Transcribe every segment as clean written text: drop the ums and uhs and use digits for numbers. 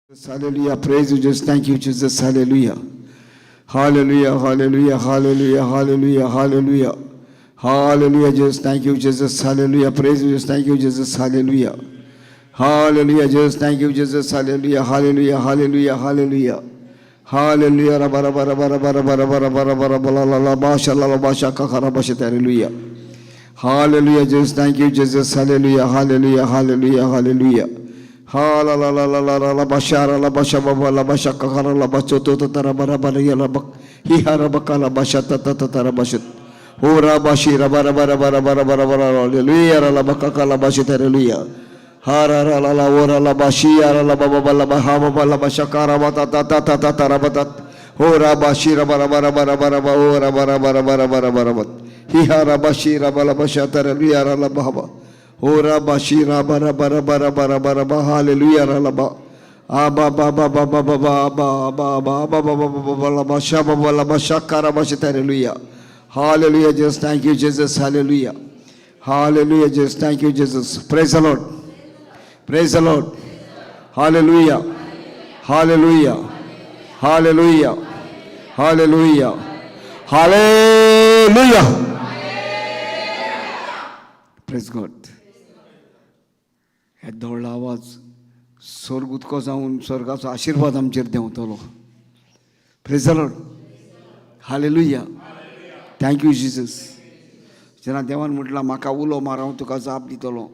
Hallelujah. Praise you, Jesus. Thank you, Jesus. Hallelujah. Hallelujah. Hallelujah. Hallelujah. Hallelujah. Hallelujah. Hallelujah, Jesus. Thank you, Jesus. Hallelujah. Praise you, Jesus. Thank you, Jesus. Hallelujah. Hallelujah, Jesus. Thank you, Jesus. Hallelujah. Hallelujah. Hallelujah. Hallelujah. Hallelujah. Rabba, rabba, rabba, rabba, rabba, rabba, rabba, rabba, rabba, la, la, la, ba, sha, la, la, ba, sha, ka, ka, ra, ba, sha, ta, hallelujah. Hallelujah, Jesus. Thank you, Jesus. Hallelujah. Hallelujah. Hallelujah. Hallelujah. Ha la la la la la la la ba sha ra la ba sha ba ba la ba sha ka ka ra la ba cho to to ta ra ba ra ba ra ya la ba hi ha ra ba ka la ba sha ta ta ta ta ra ba sha ho ra ba shi ra ba ra ba ra ba ra ba ra ba ra ba ra hallelujah ra la ba ka ka la ba shi ta hallelujah ha ra ra la la o ra la ba shi ya ra la ba ba ba la ba ha ba ba la ba sha ka ra ba ta ta ta ta ta ta ra ba ta ho ra ba shi ra ba ra ba ra ba ra ba ra ba o ra ba ra ba ra ba ra ba ra ba ra ba hi ha ra ba shi ra ba la ba sha ta hallelujah ra la ba ha ba ho ra ba shi ra ba ra ba ra ba ra ba ra ba ra ba hallelujah ra la ba Abba ba ba ba ba ba ba ba ba ba ba ba ba ba ba la ba sha ba ba la ba sha ka ra ba shi ta hallelujah. Hallelujah, Jesus. Thank you, Jesus. Hallelujah. Hallelujah, Jesus. Thank you, Jesus. Praise the Lord. Praise the Lord. Hallelujah. Hallelujah. Hallelujah. Hallelujah. Hallelujah. Praise God. हे धोडलो आवाज स्वर्ग उदको जावन स्वर्गाचो आशिर्वाद आमचेर देंवतलो. Praise the Lord. Hallelujah. Thank you Jesus. जेन्ना देवान म्हटलां म्हाका उलो मार हांव तुका जाप दितलो,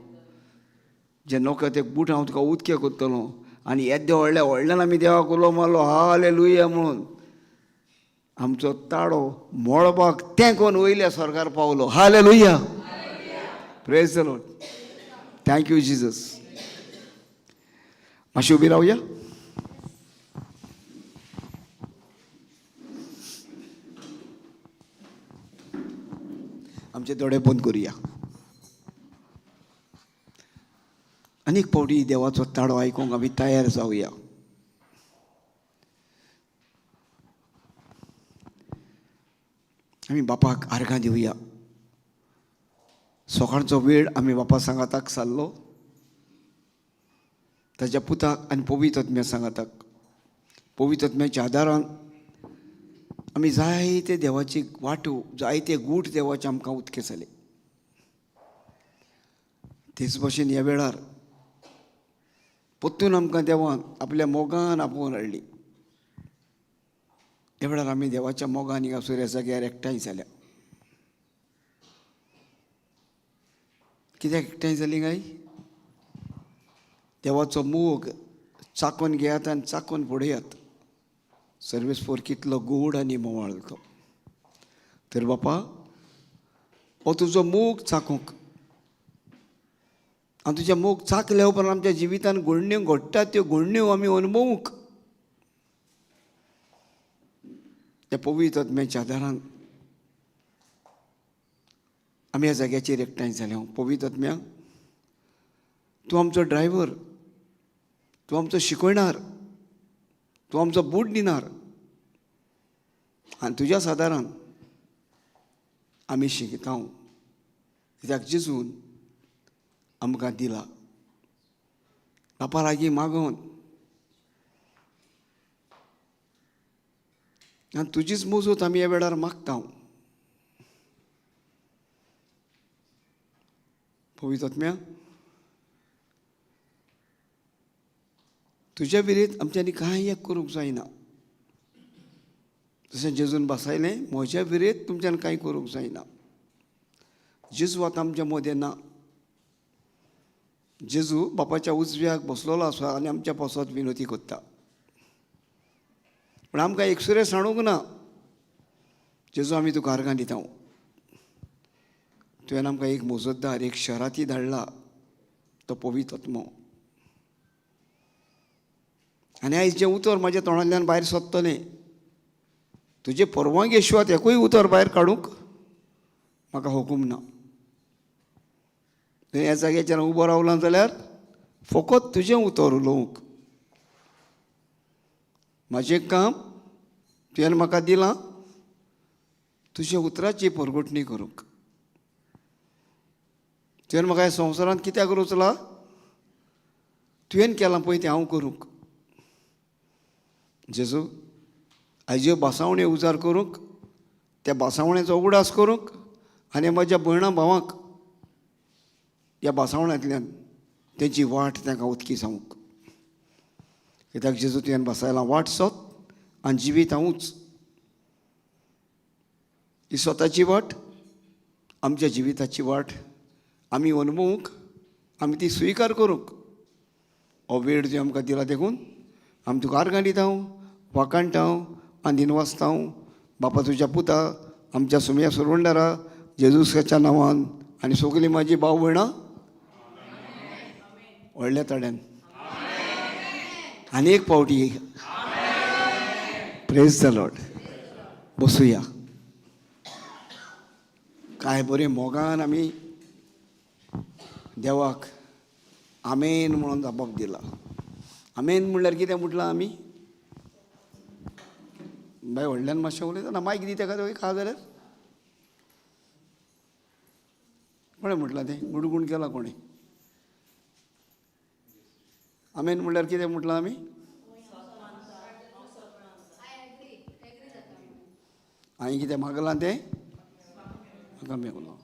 जे नोकर ते बूट हांव तुका उदके करतलो, आनी येद्दे व्हडल्या व्हडल्यान आमी देवाक उलो मारलो हालेलुया म्हणून, आमचो ताळो मळबाक तेंकोन वयल्या स्वर्गार पावलो. Hallelujah. Praise the Lord. Thank you Jesus. मातशी उबी रावया. आमचे दोळे बंद करुया. आनीक फावटी देवाचो ताळो आयकूंक आमी तयार जावया. आमी बापाक आर्गां दिवया. सकाळचो वेळ आमी बापा सांगाताक सारलो, ताच्या पुताक आनी पवित्र आत्म्या सांगाताक. पवित्र आत्म्याच्या आदारान आमी जायते देवाची वाटो, जायते गूट देवाचे आमकां उदके जाले. तेच भशेन ह्या वेळार परतून आमकां देवान आपल्या मोगान आपोवन हाडली. ह्या वेळार आमी देवाच्या मोगान ह्या सुर्या जाग्यार एकठांय जाल्या. कित्याक एकठांय जाली काय? देवाचो मोग चाकोन घेयात आनी चाकोन पळयात. सर्वीस फोर कितलो गोड आनी म्होंवाळ तो. तर बापा हो तुजो मोग चाकूंक आनी तुज्या मोग चाकल्या उपरांत आमच्या जिवितान घडण्यो घडटात त्यो घडण्यो आमी अनुभवूंक त्या पवित्र आत्म्याच्या आदारान आमी ह्या जाग्याचेर एकठांय जाले. पवित्र आत्म्या, तूं आमचो ड्रायव्हर, तूं आमचो शिकयणार, तूं आमचो बूट दिनार, आनी तुज्या सादारान आमी शिकता. कित्याक जेजून आमकां दिला. बापा लागीं मागोवन आनी तुजीच मजत आमी ह्या वेळार मागता. पवित्र आत्म्या, तुज्या विरीत आमच्यांनी कांय एक करूंक जायना. जशें जेजून भासायलें, म्हज्या विरीत तुमच्यान कांय करूंक जायना. जेजू आतां आमच्या मदें ना. जेजू बापाच्या उजव्याक बसलेलो आसा आनी आमच्या पासत विनोती करता. पूण आमकां एकसुरें सांडूंक ना. जेजू आमी तुका आर्गां दिता. तुवें आमकां एक मोजतदार, एक शराती धाडला, तो पवित्र आत्मो. आनी आयज जें उतर म्हाज्या तोंडांतल्यान भायर सोदतलें, तुजे परवानगे शिवाय एकूय उतर भायर काडूंक म्हाका हुकूम ना. तुवें ह्या जाग्याचेर उबो रावला जाल्यार फकत तुजें उतर उलोवंक. म्हाजें काम तुवें म्हाका दिलां तुज्या उतराची परगटणी करूंक. तुवें म्हाका ह्या संवसारांत कित्याक रचला? तुवें केलां पळय तें हांव करूंक. जेजू आयज्यो भासावण्यो उजार करूंक, त्या भासावण्याचो उगडास करूंक आनी म्हज्या भयणां भावांक ह्या भासावण्यांतल्यान तेंची वाट तांकां उदकी जावंक. कित्याक जेजू तुवें भासायला वाट सोत आनी जिवीत हांवूच. ही स्वताची वाट, आमच्या जिविताची वाट आमी अनुभवूंक, आमी ती स्विकार करूंक हो वेळ तुवें आमकां दिला देखून आमी तुका आर्गां दिता, वाखाणटा आनी दिनवासता. बापा तुज्या पुता आमच्या सुमया सुरवंडारा जेजूसाच्या नांवान आनी सगलीं म्हाजी भाव भयणां व्हडल्या ताड्यान आनी एक पावटी प्रेज the Lord. बसुया. काय बरें मोगान आमी देवाक आमेन म्हणून जापप दिला. आमेन म्हणल्यार कितें म्हटलां आमी? बाय व्हडल्यान मातशें उलयता ना, मायक दी तेका खा जाल्यार. कोणें म्हटलां तें? गुणगुण केला कोणें? आमेन म्हणल्यार कितें म्हटलां आमी? हांवें कितें मागलां तें म्हाका मेवलो.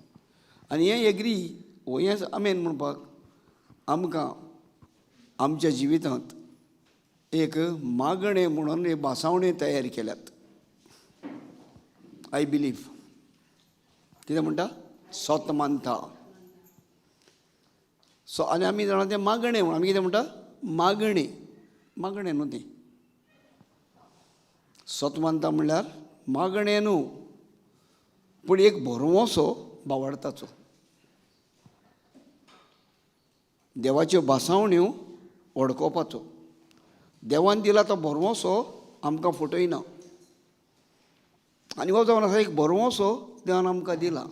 आनी हें एग्री हो हें आमेन म्हणपाक आमकां आमच्या जिवितांत एक मागणें म्हणून एक भासावणें तयार केल्यात. I believe कितें म्हणटा? सोत मानता. सो आनी आमी जाणा तें मागणें म्हणून आमी कितें म्हणटा? मागणें. मागणें न्हू तें. सोत मानता म्हणल्यार मागणें न्हू, पूण एक भरवंसो बावडताचो. देवाच्यो भासावण्यो वडकोवपाचो. देवान दिला तो भरवंसो आमकां फटयना. आनी हो जावन आसा एक भरवंसो देवान आमकां दिला.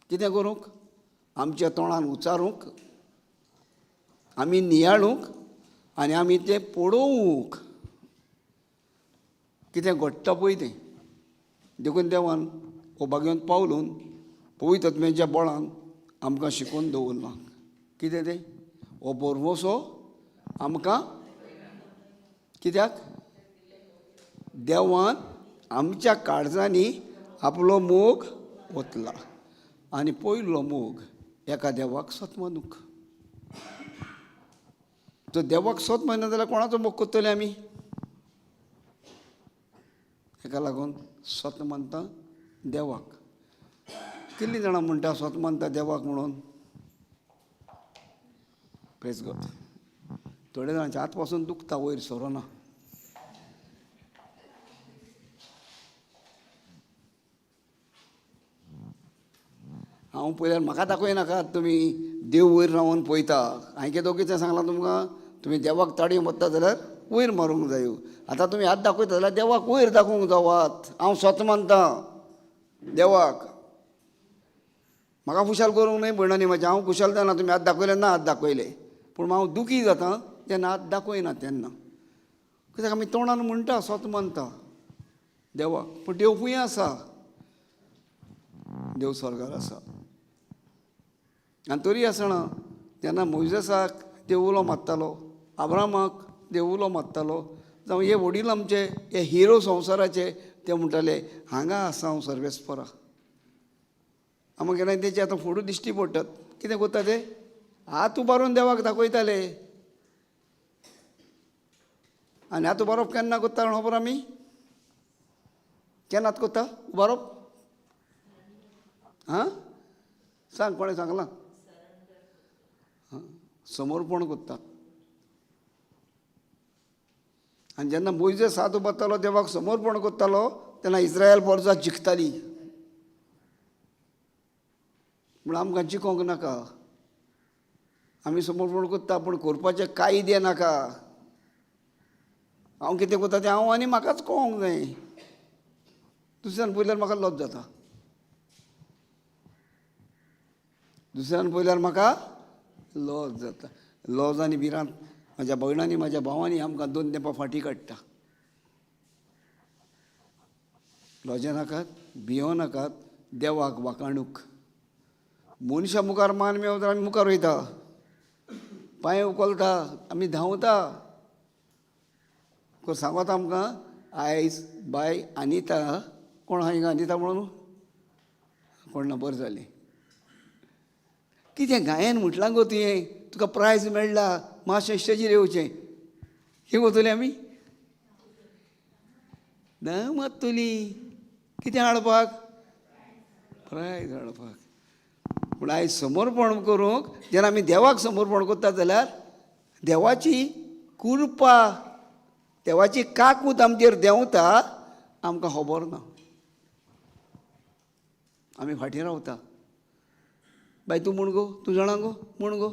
कितें करूंक? आमच्या तोंडान उचारूंक, आमी नियाळूंक आनी आमी तें पळोवंक कितें घडटा पळय तें. देखून देवान हो भाग्यांत पावलून पवित्र आत्म्याच्या बळान आमकां शिकोवन दवरलां. कितें तें? हो भरवंसो आमकां कित्याक? देवान आमच्या काळजांनी आपलो मोग ओतला. आनी पयलो मोग एका देवाक सत मानूंक. जर देवाक सत मानना जाल्यार कोणाचो मोग करतले आमी? हेका लागून सत मानता देवाक. कितलीं जाणां म्हणटा सत मानता देवाक म्हणून? प्रेज गॉड. थोड्या जाणांचे हात पासून दुखता, वयर सरोना. हांव पळयल्यार म्हाका दाखय नाका तुमी देव वयर रावन पळयता. हांवें कितें कितें सांगलां तुमकां? तुमी देवाक ताळयो मारता जाल्यार वयर मारूंक जायो. आतां तुमी हात दाखयता जाल्यार देवाक वयर दाखोवंक जावात. हांव स्वता मानता देवाक. म्हाका खुशाल करूंक न्हय भयणांनी म्हाज्या. हांव खुशाल जायना तुमी हात दाखयले ना हात दाखयले, पूण हांव दुखी जाता जेन्ना हात दाखयना तेन्ना. कित्याक आमी तोंडान म्हणटा स्वता मानता देवाक, पूण देव खंय आसा? देव स्वर्गार आसा. आनी तरी आसतना जेन्ना मोयजेसाक देव उलो मारतालो, आब्रामाक देव उलो मारतालो, जावं हे वडील आमचे हे हिरो संवसाराचे, ते म्हणटाले हांगा आसा हांव सर्वेस्परा. आमकां केन्ना तेचे आतां फोटो दिश्टी पडटात. कितें करता ते? हात उबारून देवाक दाखयताले. आनी हात उबारप केन्ना करता खबर आमी? केन्ना हात करता उबारप? आं सांग, कोणें सांगलां? समर्पण करता. आनी जेन्ना मोयजेस हात उबारतालो देवाक समर्पण करतालो तेन्ना इस्रायल पोरसा जिखताली. पूण आमकां जिखोंक नाका, आमी समर्पण करता पूण करपाचें कायदे नाका. हांव कितें करता तें हांव आनी म्हाकाच कळोंक जाय. दुसऱ्यान पळयल्यार म्हाका लज जाता. दुसऱ्यान पळयल्यार म्हाका लज जाता. लज आनी भिरांत म्हाज्या भयणांनी म्हाज्या भावांनी आमकां दोन तेंपां फाटीं काडटा. लजें नाकात, भियों नाकात, देवाक वाखाणूक. मनशां मुखार मान मेवता आमी मुखार वयता, पांय उखलता, आमी धांवता. सांगत आमकां आयज बाय अनिता. कोण आहा हिंगा अनिता म्हणून? कोण ना, बरें जालें. कितें गायन म्हटलां गो तुवें, तुका प्रायज मेळ्ळा, मातशें स्टेजीर येवचें. कितें वतली आमी ना मात्तुली कितें हाडपाक, प्रायज हाडपाक. पूण आयज समर्पण करूंक जेन्ना आमी देवाक समर्पण करता जाल्यार देवाची कृपा, देवाची काकूत आमचेर देंवता, आमकां खबर ना. आमी फाटीं रावता. बाय तूं म्हण गो, तूं जाणा गो, म्हण गो.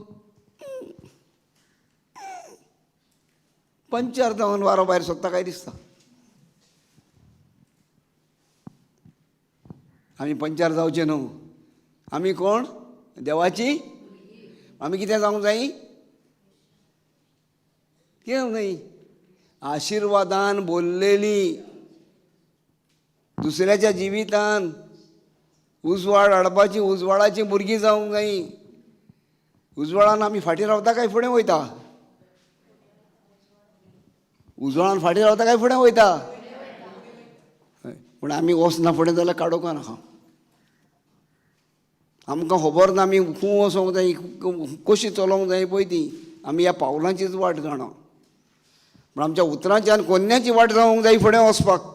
पंचर जावन वारो भायर सोदता काय दिसता. आमी पंचार जावचे न्हू. आमी कोण? देवाची. आमी कितें जावंक जाय? कितें जावंक जाय? आशिर्वादान बोल्लेली, दुसऱ्याच्या जिवितान उजवाड हाडपाची, उजवाडाची भुरगीं जावंक जाय. उजवाडान आमी फाटीं रावता काय फुडें वयता? उजवाडान फाटीं रावता काय फुडें वयता? पूण आमी वचना फुडें जाल्यार काडोवंक नाका. आमकां खबर ना आमी खूंय वचोंक जाय, कशी चलोवंक जाय पळय ती. आमी ह्या पावलांचीच वाट जाणा, पूण आमच्या उतरांची आनी कोन्याची वाट जावंक जाय फुडें वचपाक.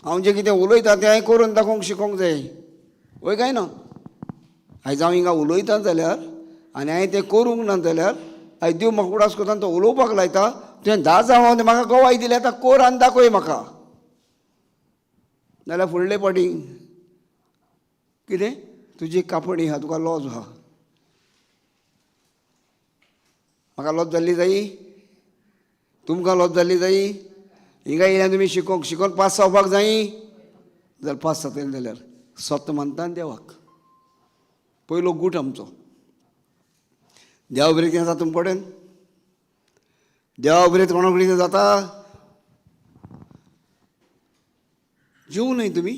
हांव जें कितें उलयतां तें हांवें करून दाखोवंक शिकोवंक जाय, वय काय ना? आयज हांव हिंगा उलयतां जाल्यार आनी हांवें तें करूंक ना जाल्यार आयज देव म्हाका उडास करता, तो उलोवपाक लायता. तुवें 10 जाणां म्हाका गवाय दिली, आतां कोर आनी दाखय म्हाका. नाल्यार फुडले पाटी कितें तुजी कापणी आहा, तुका लॉज आहा. म्हाका लॉज जाल्ली जायी, तुमकां लॉज जाल्ली जायी. हिंगा येयल्या तुमी शिकोवंक, शिकोवन पास जावपाक जायी. जाल्यार पास जातले जाल्यार सत मानता देवाक. पयलो गूट आमचो देवा बरें कितें जाता तुमचे कडेन? देवा बरें कोणा कडेन कितें जाता? जेवूं न्हय तुमी?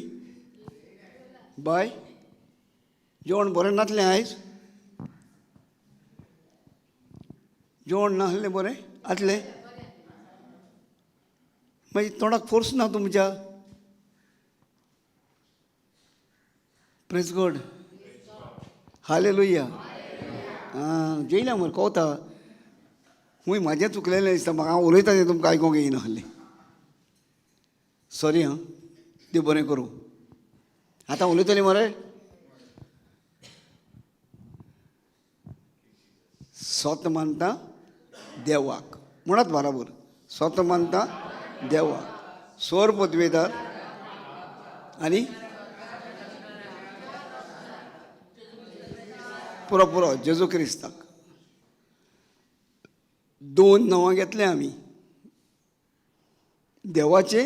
बाय जेवण बरें नासलें आयज? जेवण नासलें बरें आसलें? मागीर तोंडाक फोर्स ना तुमच्या. Praise God, hallelujah. आं जेयल्या मरे कवता. खूंय म्हाजें चुकलेलें दिसता म्हाका. हांव उलयता तें तुमकां आयकोंक येयनासलें. सॉरी आं, देव बरें करूं. आतां उलयतली मरे? स्वत मानता देवाक म्हणत बराबर. स्वत मानता देवाक, स्वर पदवेदार आनी पुरो पुरो जेजू क्रिस्ताक. 2 नांवां घेतले आमी, देवाचे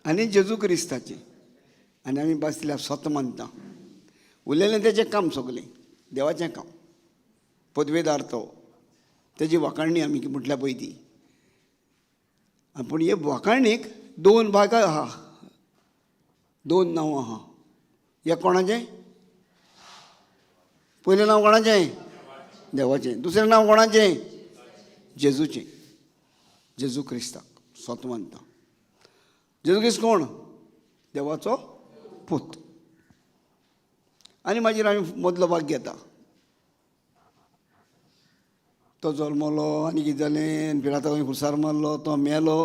आनी जेजू क्रिस्ताचे. आनी आमी बसल्या स्वत मानता. उरलेलें तेचें काम सगलें देवाचें काम. पदवेदार तो, तेजी वाखाणणी आमी म्हटल्या पळय ती. पूण हे वाखाणीक 2 भाग आहा, 2 नांवां आहा. एक कोणाचें? पयलें नांव कोणाचें? देवाचें. दुसरें नांव कोणाचें? जेजूचें. जेजू क्रिस्ताक स्वत मानता. जेजू क्रिस्त कोण? देवाचो पूत. आनी मागीर आमी मदलो भाग घेता. तो जल्मलो आनी कितें जालें, पिलाता खुर्सार मारलो, तो मेलो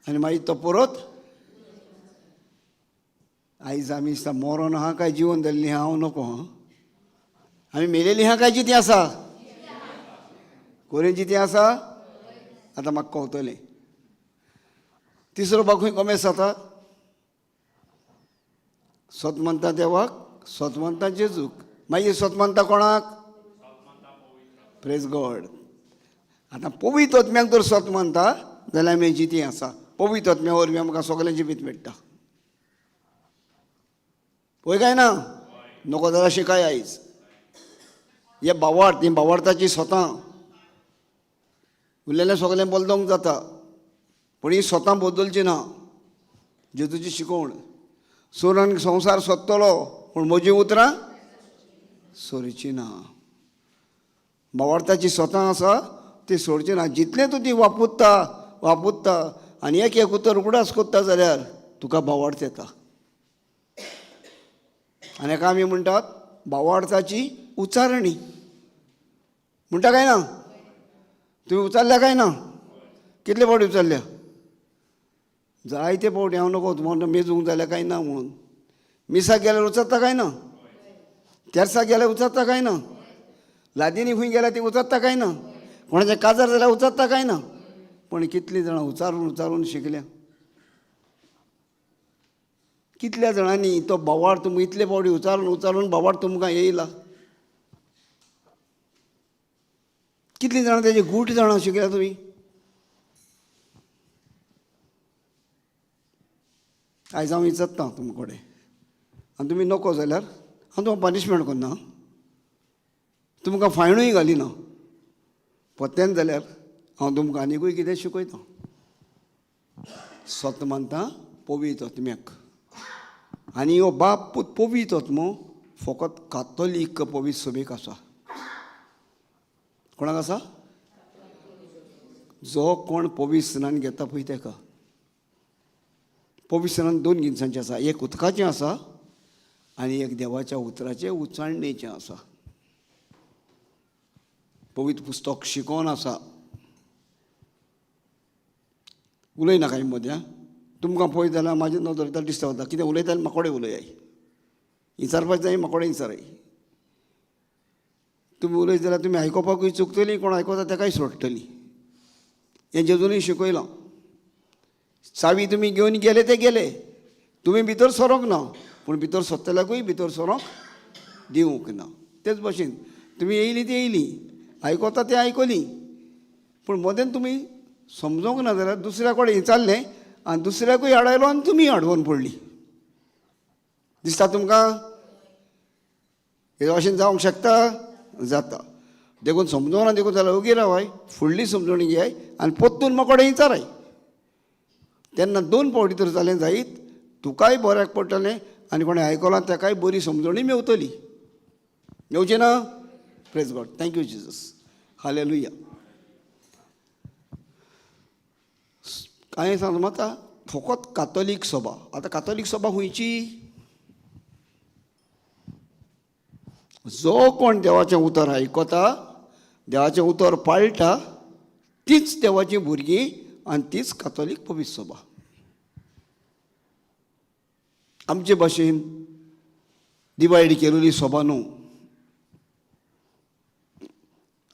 आनी मागीर तो परत आयज आमी दिसता मरोन आहा काय जिवन जाल्ली आहा हांव नको. हां आमी मेलेली आहा काय जिती आसा? कोरेन जिती आसा? आतां म्हाका कवतलें. तिसरो भाग खंय कोमेस जाता? स्वत मानता देवाक, स्वत मानता जेजूक. मागीर स्वत मानता कोणाक? Praise God. आतां पवित्र आत्म्याक जर स्वत मानता जाल्यार आमी जिती आसा. पवित्र आत्म्या वरवीं आमकां सगळें जिवीत मेळटा. पळय काय ना? नको जाल्यार शिकाय आयज. हे भावार्थ, ही भावार्थाची स्वता उरलेलें सगळें बदलोवंक जाता, पूण ही स्वता बदलची ना. जेजूची शिकवण, सोरान संवसार सोदतलो पूण म्हजी उतरां सोरीची ना. भावार्थाची स्वता आसा ती सोडची ना. जितलें तूं ती वापरता वापुरता आनी एक एक उतर उगडास कोत्ता जाल्यार तुका भावार्थ येता. आनी एका आमी म्हणटात भावार्थाची उच्चारणी म्हणटा काय ना? तुमी उचारल्या काय ना? कितले फावटी उचारल्या? जायते फावटी. हांव नको तुमकां मेजूंक जाल्या काय ना म्हणून. मिसाक गेल्यार उचारता काय ना? तेर्साक गेल्यार उचारता काय ना? लादीनी खंय गेल्यार ती उचारता काय ना? कोणाचें काजार जाल्यार उचारता काय ना? पूण कितलीं जाणां उचारून उचारून शिकल्या? कितल्या जाणांनी तो भावार्थ तुमकां इतले फावटी उचारून उचारून भावार्थ तुमकां येयला? कितलीं जाणां तेजे गूट जाणां शिकल्या तुमी? आयज हांव विचारता तुमचे कडेन आनी तुमी नको जाल्यार हांव तुमकां पनिशमेंट करना, तुमकां फायनूय घालिना. पोत्यान जाल्यार हांव तुमकां आनिकूय कितें शिकयता. सत मानता पवित्र आत्म्याक. आनी हो बाप पूत पवित्र आत्मो फकत कातोलीक पवित्र सभेक आसा. कोणाक आसा? जो कोण पवित्र स्नान घेता पळय तेका. पवित्र स्नान दोन जिनसांचें आसा, एक उदकाचें आसा आनी एक देवाच्या उतराचें उचाळणेचें आसा. पवित्र पुस्तक शिकोवन आसा. उलयनाका मदें तुमकां पळयत जाल्यार म्हाजी नदर दिसता वता कितें उलयता म्हाका कडेन उलयाय, विचारपाक जाय म्हाका कडेन विचाराय. तुमी उलयत जाल्यार तुमी आयकोपाकूय चुकतली, कोण आयकता ताकाय सोडटली. हें जेजूनय शिकयलां. चावी तुमी घेवन गेले ते गेले, तुमी भितर सरोंक ना, पूण भितर सोदतल्याकूय भितर सरोंक दिवंक ना. तेच भशेन तुमी येयली ती येयली, आयकता तें आयकली, पूण मदेन तुमी समजोंक ना जाल्यार दुसऱ्या कडेन विचारलें आनी दुसऱ्याकूय आडायलो आनी तुमी आडवून पडली. दिसता तुमकां हे अशें जावंक शकता? जाता. देखून समजोंक ना देखून जाल्यार ओगी रावाय, फुडली समजवणी घेयाय आनी पोत्तून म्हाका कडेन विचाराय. तेन्ना दोन फावटी तर जालें जायत तुकाय बऱ्याक पडटलें आनी कोणें आयकलां ताकाय बरी समजणी मेवतली. मेवची ना? Praise God. Thank you Jesus. Hallelujah. कांय सांग आतां फकत कातोलीक सभा. आतां कातोलीक सभा खंयची? जो कोण देवाचें उतर आयकता, देवाचें उतर पाळटा, तीच देवाचीं भुरगीं आनी तीच कातोलीक पवित्र सभा. आमचे भाशेन डिवायड केलेली सभा न्हू.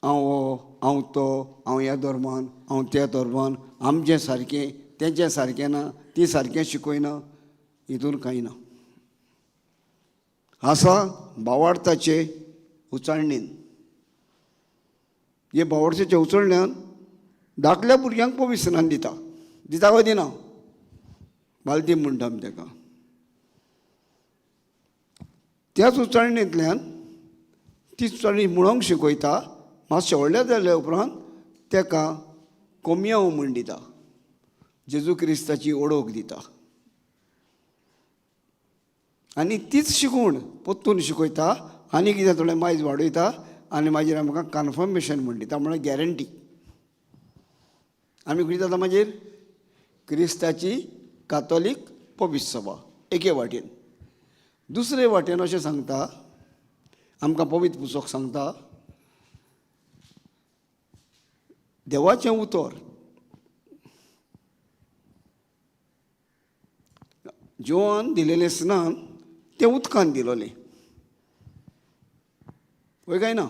हांव हो, हांव तो, हांव ह्या धर्मान, हांव त्या धर्मान, आमचें सारकें तेंचें सारकें ना, ती सारकें शिकयना, हितून कांय ना. आसा भावार्थाचे उचाळणेन. हे भावार्थाचे उचळण्यान धाकल्या भुरग्यांक पवित्र स्नान दिता. दिता काय दिना? बालदी म्हणटा आमी ताका. त्याच उचाळणेंतल्यान ती उचाळणी म्हणूंक शिकयता. मातशें व्हडलें जाल्या उपरांत ताका कोमियांव म्हण दिता, जेजू क्रिस्ताची ओळख दिता आनी तीच शिकवण पोत्तून शिकयता आनी कितें थोडें मायज वाडयता आनी मागीर आमकां कन्फर्मेशन म्हण दिता, म्हळ्यार गॅरंटी. आमी कितें जाता मागीर? क्रिस्ताची कातोलीक पवित्र सभा एके वाटेन. दुसरे वाटेन अशें सांगता आमकां पवित्र पुस्तक सांगता, देवाचें उतर जिवान दिलेलें स्नान तें उदकान दिलोलें, वय काय ना?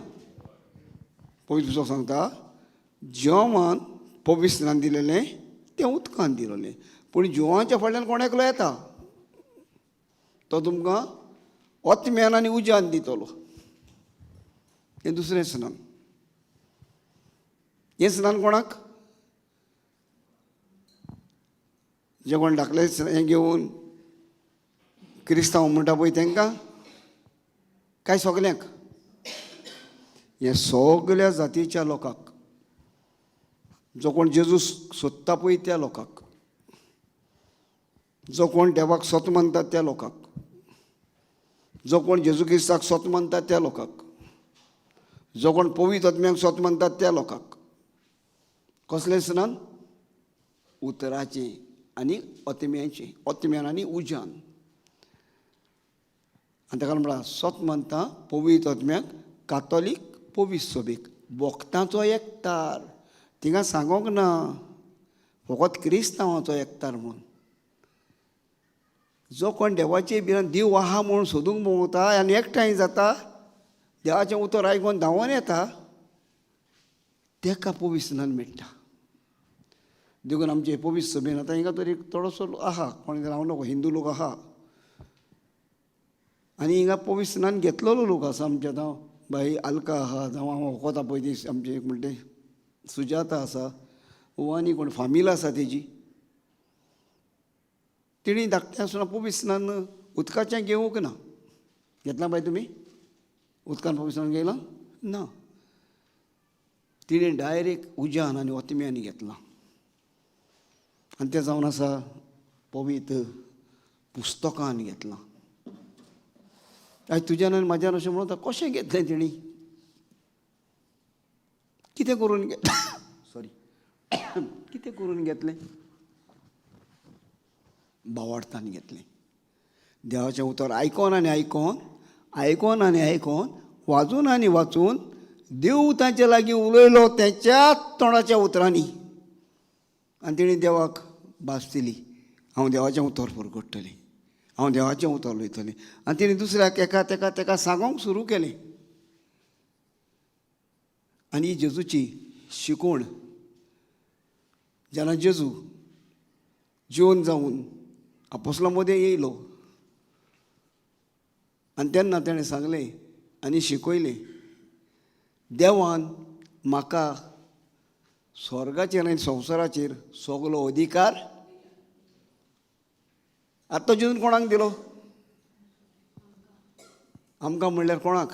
पवित्र पुस्तक सांगता जिवान पवित्र स्नान दिलेलें तें उदकान दिलोलें, पूण जिवाच्या फाटल्यान कोण एकलो येता तो तुमकां ओतम्यान आनी उज्यान दितलो. हें दुसरें स्नान. हें स्नान कोणाक? जे कोण धाकले हें घेवन क्रिस्तांव म्हणटा पळय तांकां काय सगल्यांक? हें सगल्या जातीच्या लोकांक, जो कोण जेजू सोदता पळय त्या लोकांक, जो कोण देवाक सोत मानता त्या लोकांक, जो कोण जेजू क्रिस्ताक सोत मानता त्या लोकांक, जो कोण पवित्र आत्म्याक सोत मानता त्या लोकांक. कसलें स्नान? उतराचें आनी ओतम्याचें, ओतम्यान आनी उज्यान. आनी ताका म्हळां सोत मानता पवित्र ओतम्याक कातोलीक पवित्र सोबीक वखदांचो एकतार. थिंगा सांगोंक ना फकत क्रिस्तांवाचो एकतार म्हूण. जो कोण देवाचे भिरांत देव आहा म्हूण सोदूंक भोंवता आनी एकठांय जाता, देवाचें उतर आयकून धांवोन येता, तेका पवित्र स्नान मेळटा. देखून आमचे पवित्र सभेन आतां हिंगा तरी थोडोसो आहा कोण रावं नको हिंदू लोक आहा आनी हिंगा पवित्र स्नान घेतलेलो लोक आसा. आमचे आतां बाई आल्का आहा, जावं हांव वखोता पळय ती आमचे एक म्हणटे सुजाता आसा, वो आनी कोण फामील आसा तेजी, तेणी धाकटें आसतना पवित्र स्नान उदकाचें घेवंक ना. घेतलां बाय तुमी उदकान पवित्र स्नान घेयलां ना? तिणें डायरेक्ट उज्यान आनी ओतम्यान घेतलां. आनी तें जावन आसा पवित्र पुस्तकान घेतलां. आयज तुज्यान आनी म्हाज्यान अशें म्हणून कशें घेतलें तेणी, कितें करून सॉरी कितें करून घेतलें? भावार्थान घेतलें. देवाचें उतर आयकोन आनी आयकोन, आयकोन आनी आयकोन, वाजून आनी वाचून देव तांचे लागीं उलयलो तेच्या तोंडाच्या उतरांनी. आनी तेणी देवाक भास दिली, हांव देवाचें उतर परगट्टलें, हांव देवाचें उतर उलयतलें. आनी तेणी दुसऱ्याक एका तेका तेका सांगूंक सुरू केलें. आनी ही जेजूची शिकवण जेन्ना जेजू जिवन जावन आपोसलां मदें येयलो आनी तेन्ना तेणें सांगलें आनी शिकयलें, देवान म्हाका स्वर्गाचेर आनी संवसाराचेर सगलो अधिकार. आतां तो जेजून कोणाक दिलो? आमकां म्हणल्यार कोणाक?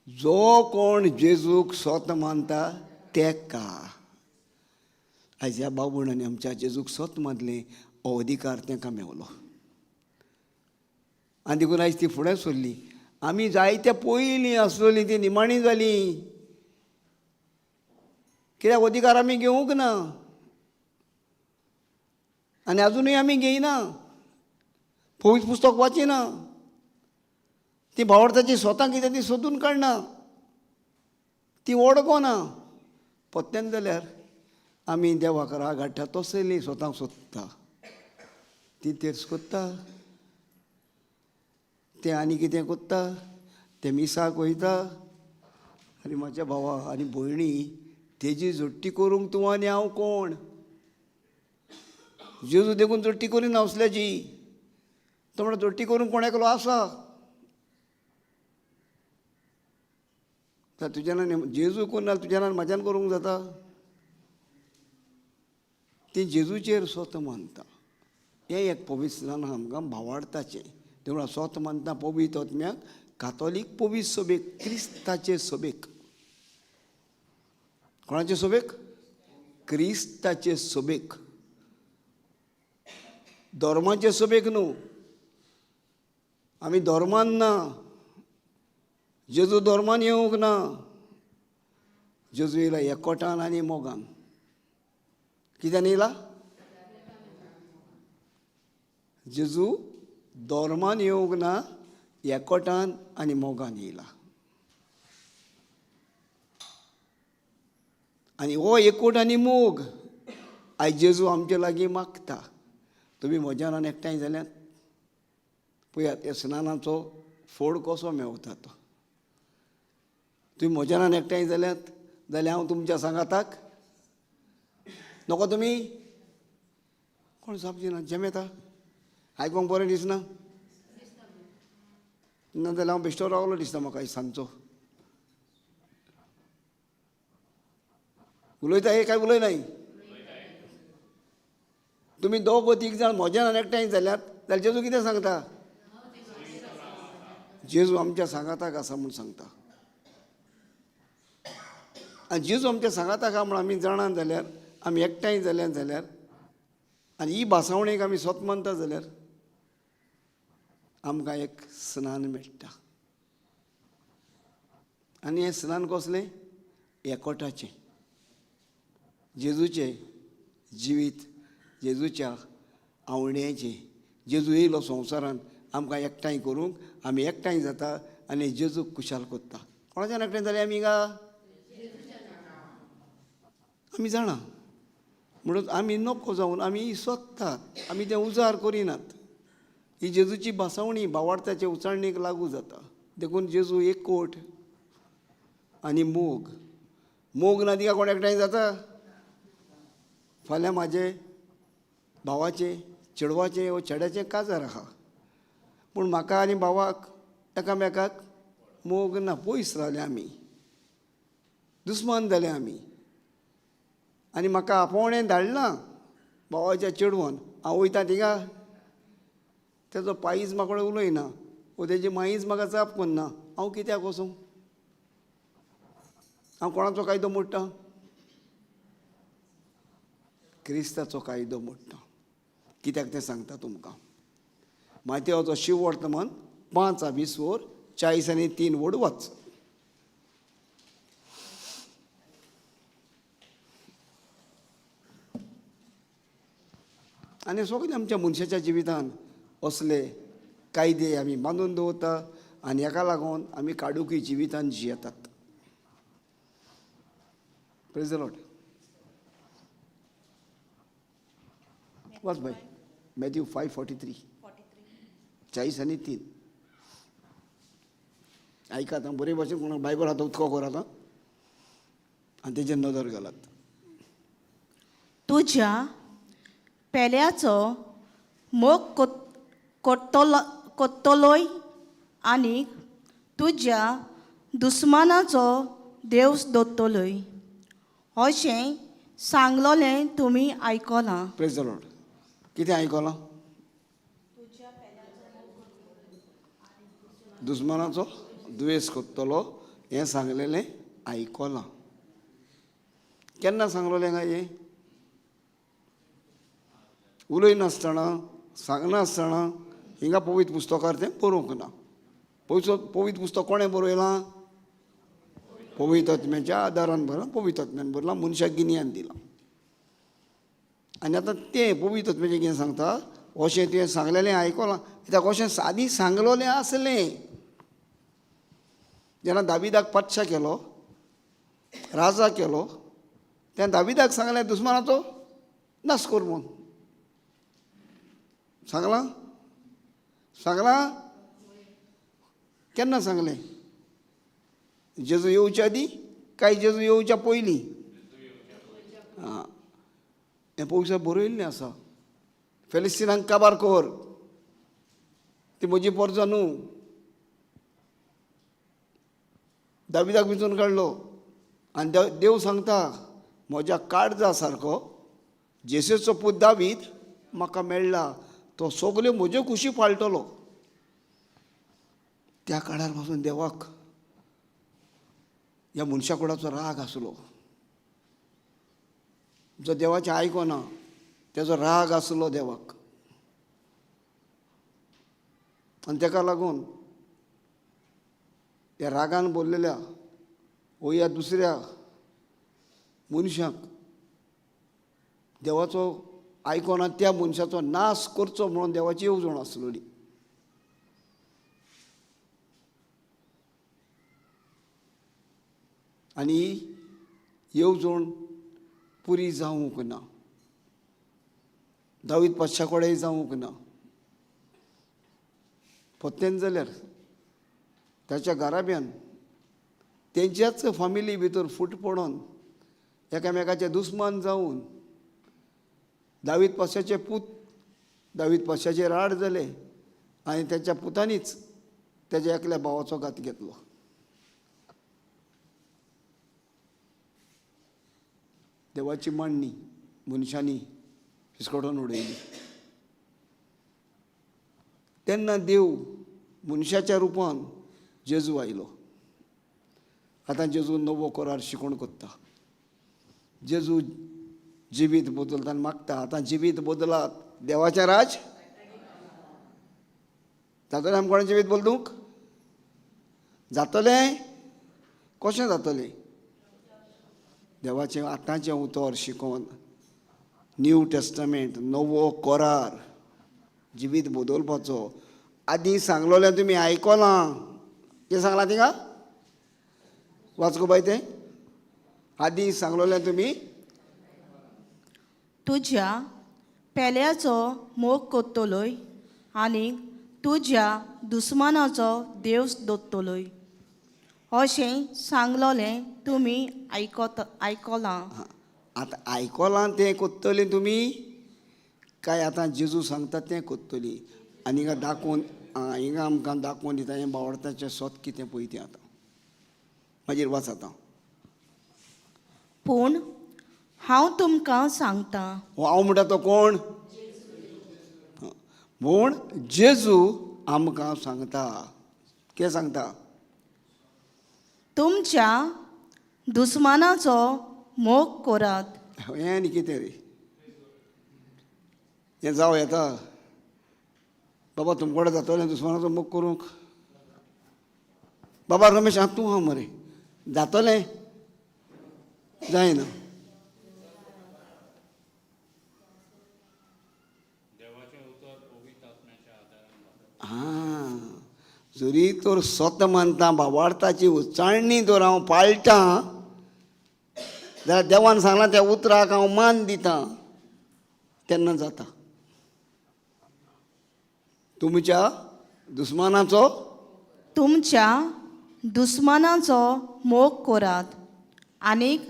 जो कोण जेजूक सोत मानता तेका. आयज ह्या बाबूण आमच्या जेजूक सोत मानलें, हो अधिकार तेंकां मेवलो. आनी देखून आयज ती फुडें सरली. आमी जायते पयलीं आसलेली ती निमाणी जाली, कित्याक अधिकार आमी घेवंक ना आनी आजुनूय आमी घेयना, पवित्र पुस्तक वाचिना, ती भावार्थाची स्वता कितें ती सोदून काडना, ती वळखना. पत्त्यान जाल्यार आमी देवाक राग हाडटा तसली स्वताक सोदता, ती तेर्स कोत्ता, तें आनी कितें कोत्ता, तें मिसाक वयता. आनी म्हाज्या भावा आनी भयणी तेजी जोडटी करूंक तूं आनी हांव कोण? जेजू देखून जोडटी करिना असल्याची. तो म्हणटा जोडटी करूंक कोण एकलो आसा तुज्यान जेजू करून ना तुज्यान म्हाज्यान करूंक जाता. ती जेजूचेर स्वत मानता. हें एक पवित्र स्नान आमकां भावार्थाचें. तेवढा स्वत मानता पवित्र आत्म्याक कातोलीक पवित्र सभेक, क्रिस्ताचे सभेक. कोणाचे सभेक? क्रिस्ताचे सभेक, धर्माचे सभेक न्हू. आमी धर्मान ना, जेजू धर्मान येवंक ना, जेजू येयला एकवटान आनी मोगान. कित्यान येयला? जेजू धर्मान येवंक ना, एकवटान आनी मोगान येयला. आनी हो एकवट आनी मोग आयज जेजू आमचे लागीं मागता. तुमी म्हज्यान आनी एकठांय जाल्यात पळयात ह्या स्नानाचो फोड कसो मेवता तो. तुमी म्हज्यान एकठांय जाल्यात जाल्यार हांव तुमच्या सांगाताक नको. तुमी कोण जाप दिना? जेम येता आयकोंक बरें दिसना? ना जाल्यार हांव बेश्टो रावलो दिसता म्हाका सांजचो. उलयता हे काय उलयनाय? तुमी दोग तीग जाण म्हज्यान एकठांय जाल्यात जाल्यार जेजू कितें सांगता? जेजू आमच्या सांगाताक आसा म्हूण सांगता. आनी जेजू आमच्या सांगाताक आहा म्हूण आमी जाणां जाल्यार, आमी एकठांय जाल्यात जाल्यार, आनी ही भासावणीक आमी स्वत मानता जाल्यार आमकां एक स्नान मेळटा. आनी हें स्नान कसलें? एकवटाचें, जेजूचें जिवीत जेजूच्या आवण्याचें. जेजू येयलो संवसारान आमकां एकठांय करूंक, आमी एकठांय जाता आनी जेजूक खुशाल कोत्ता. कोणाच्यान एकठांय जाले आमी गा? आमी जाणा म्हणून आमी नको जावन आमी सोदतात, आमी तें उजार करिनात. ही जेजूची भासावणी भावार्थाचे उचारणीक लागू जाता. देखून जेजू एकवट आनी मोग. मोग ना तिका कोण एकठांय जाता? फाल्यां म्हाजे भावाचें चेडवाचें वो चेड्याचें काजार आहा, पूण म्हाका आनी भावाक एकामेकाक मोग ना, पयस रावले आमी, दुस्मान जाले आमी. आनी म्हाका आपोवणें धाडलां भावाच्या चेडवान, हांव वयता थिंगा, तेजो पायीच म्हाका कडेन उलयना वो तेजी माईच म्हाका जाप करना, हांव कित्याक वचूं? हांव कोणाचो कायदो मोडटा? क्रिस्ताचो कायदो मोडटा. कित्याक तें सांगता तुमकां. मातेवाचो शिववर्तमान 5 20 वर 40 आनी 3 वड वाच. आनी सगळे आमच्या मनशाच्या जिवितान असले कायदे आमी बांदून दवरता आनी हेका लागून आमी काडुकी जिवितान जियेतात. प्रेज the Lord. वाच बाय मॅथ्यू 5:43, 40 आनी 3. आयकात आं बरे भाशेन, कोणाक बायबल आतां उदको करात आं आनी तेजेर नदर घालात. तुज्या पेल्याचो मोग कोत्तलो कोत्तलोय आनी तुज्या दुस्मानाचो देवस दोत्तलोय अशें सांगलोलें तुमी आयकलां. प्रेज the Lord. कितें आयकलां? दुस्मानाचो दुयेंस कोत्तलो हें सांगलेलें आयकलां. केन्ना सांगलोलें काय हें? उलयनासतना सांगनासतना हिंगा पवित्र पुस्तकार तें बरोवंक ना. पयसो पवित्र पुस्तक कोणें बरयलां? पवित्र आत्म्याच्या आदारान बरयलां, पवित्र आत्म्यान बरयलां, मनशाक गिन्यान दिलां. आनी आतां तें पवित्र आत्म्याचें कितें सांगता? अशें तुवें सांगलेलें आयकलां. कित्याक अशें सादी सांगलोलें आसलें. जेन्ना दाविदाक पातशा केलो, राजा केलो, तेन्ना दाविदाक सांगलें दुस्मानाचो नाश कर म्हूण. सांगलां? सांगलां? केन्ना सांगलें? जेजू येवच्या आदीं काय जेजू येवच्या पयलीं? आं, हें पयसो बरयल्लें आसा. फेलिस्तिनांक काबार कर, ती म्हजी पोरजा न्हू. दाविदाक विंचून काडलो आनी देव सांगता म्हज्या काळजा सारको जेसेचो पूत दावीद म्हाका मेळ्ळा, तो सगल्यो म्हज्यो खुशी पाळटलो. त्या काळार पासून देवाक ह्या मनशा कुडाचो राग आसलो. जो देवाचें आयकना तेजो राग आसलो देवाक. आनी तेका लागून त्या रागान बोल्लेल्या वो ह्या दुसऱ्या मनशाक देवाचो आयकना त्या मनशाचो नाश करचो म्हणून देवाची येवजण आसलेली. आनी येवजण पुरी जावंक ना, दावीद पातशा कडेन जावंक ना. पोत्तेन जाल्यार ताच्या घराब्यान तेंच्याच फामिली भितर फूट पडोन एकामेकाचे दुस्मान जावन दावीद पातशाचे पूत दावीद पातशाचे राड जाले आनी तेच्या पुतांनीच तेज्या एकल्या भावाचो घात घेतलो. देवाची मांडणी मनशांनी फिसकटोवन उडयली. तेन्ना देव मनशाच्या रुपान जेजू आयलो. आतां जेजू नवो करार शिकोवण कोत्ता. जेजू जिवीत बदलता आनी मागता, आतां जिवीत बदलात, देवाचें राज जातलें. आमकां कोणें जिवीत बदलूंक जातलें? कशें जातलें? देवाचें आतांचें उतर शिकोवन न्यू टेस्टामेंट, नवो करार, जिवीत बदलपाचो. आदीं सांगलोलें तुमी आयकोलां. कितें सांगलां तिंगा? वाच गो बाय तें. आदीं सांगलोलें तुमी. तुज्या पेल्याचो मोग कोत्तलोय आनी तुज्या दुस्मानाचो देव दोत्तलोय अशें सांगलोलें तुमी आयकत आयकलां. आतां आयकोलां तें कोत्तलीं तुमी काय आतां जेजू सांगता तें कोत्तली? आनी हिंगा दाखोवन, हिंगा आमकां दाखोवन दिता हें बावडताचें सोत कितें पळय तें आतां. मागीर वाच आतां. पूण हांव तुमकां सांगता. हो हांव म्हणटा तो कोण? म्हूण जेजू आमकां सांगता. कितें सांगता? तुमच्या दुस्मानाचो मोग करात. हें आनी कितें रे, हें जावं येता बाबा? तुमकडे जातलें दुस्मानाचो मोग करूंक? बाबा रमेश, आं तूं आहा मरे, जातलें? जायना. आं, जरी तर सत मानता, बाबार्थाची उच्चारणी तर हांव पाळटां, जाल्यार देवान सांगलां त्या उतराक हांव मान दितां, तेन्ना जाता. तुमच्या दुस्मानाचो, तुमच्या दुस्मानाचो मोग करात आनीक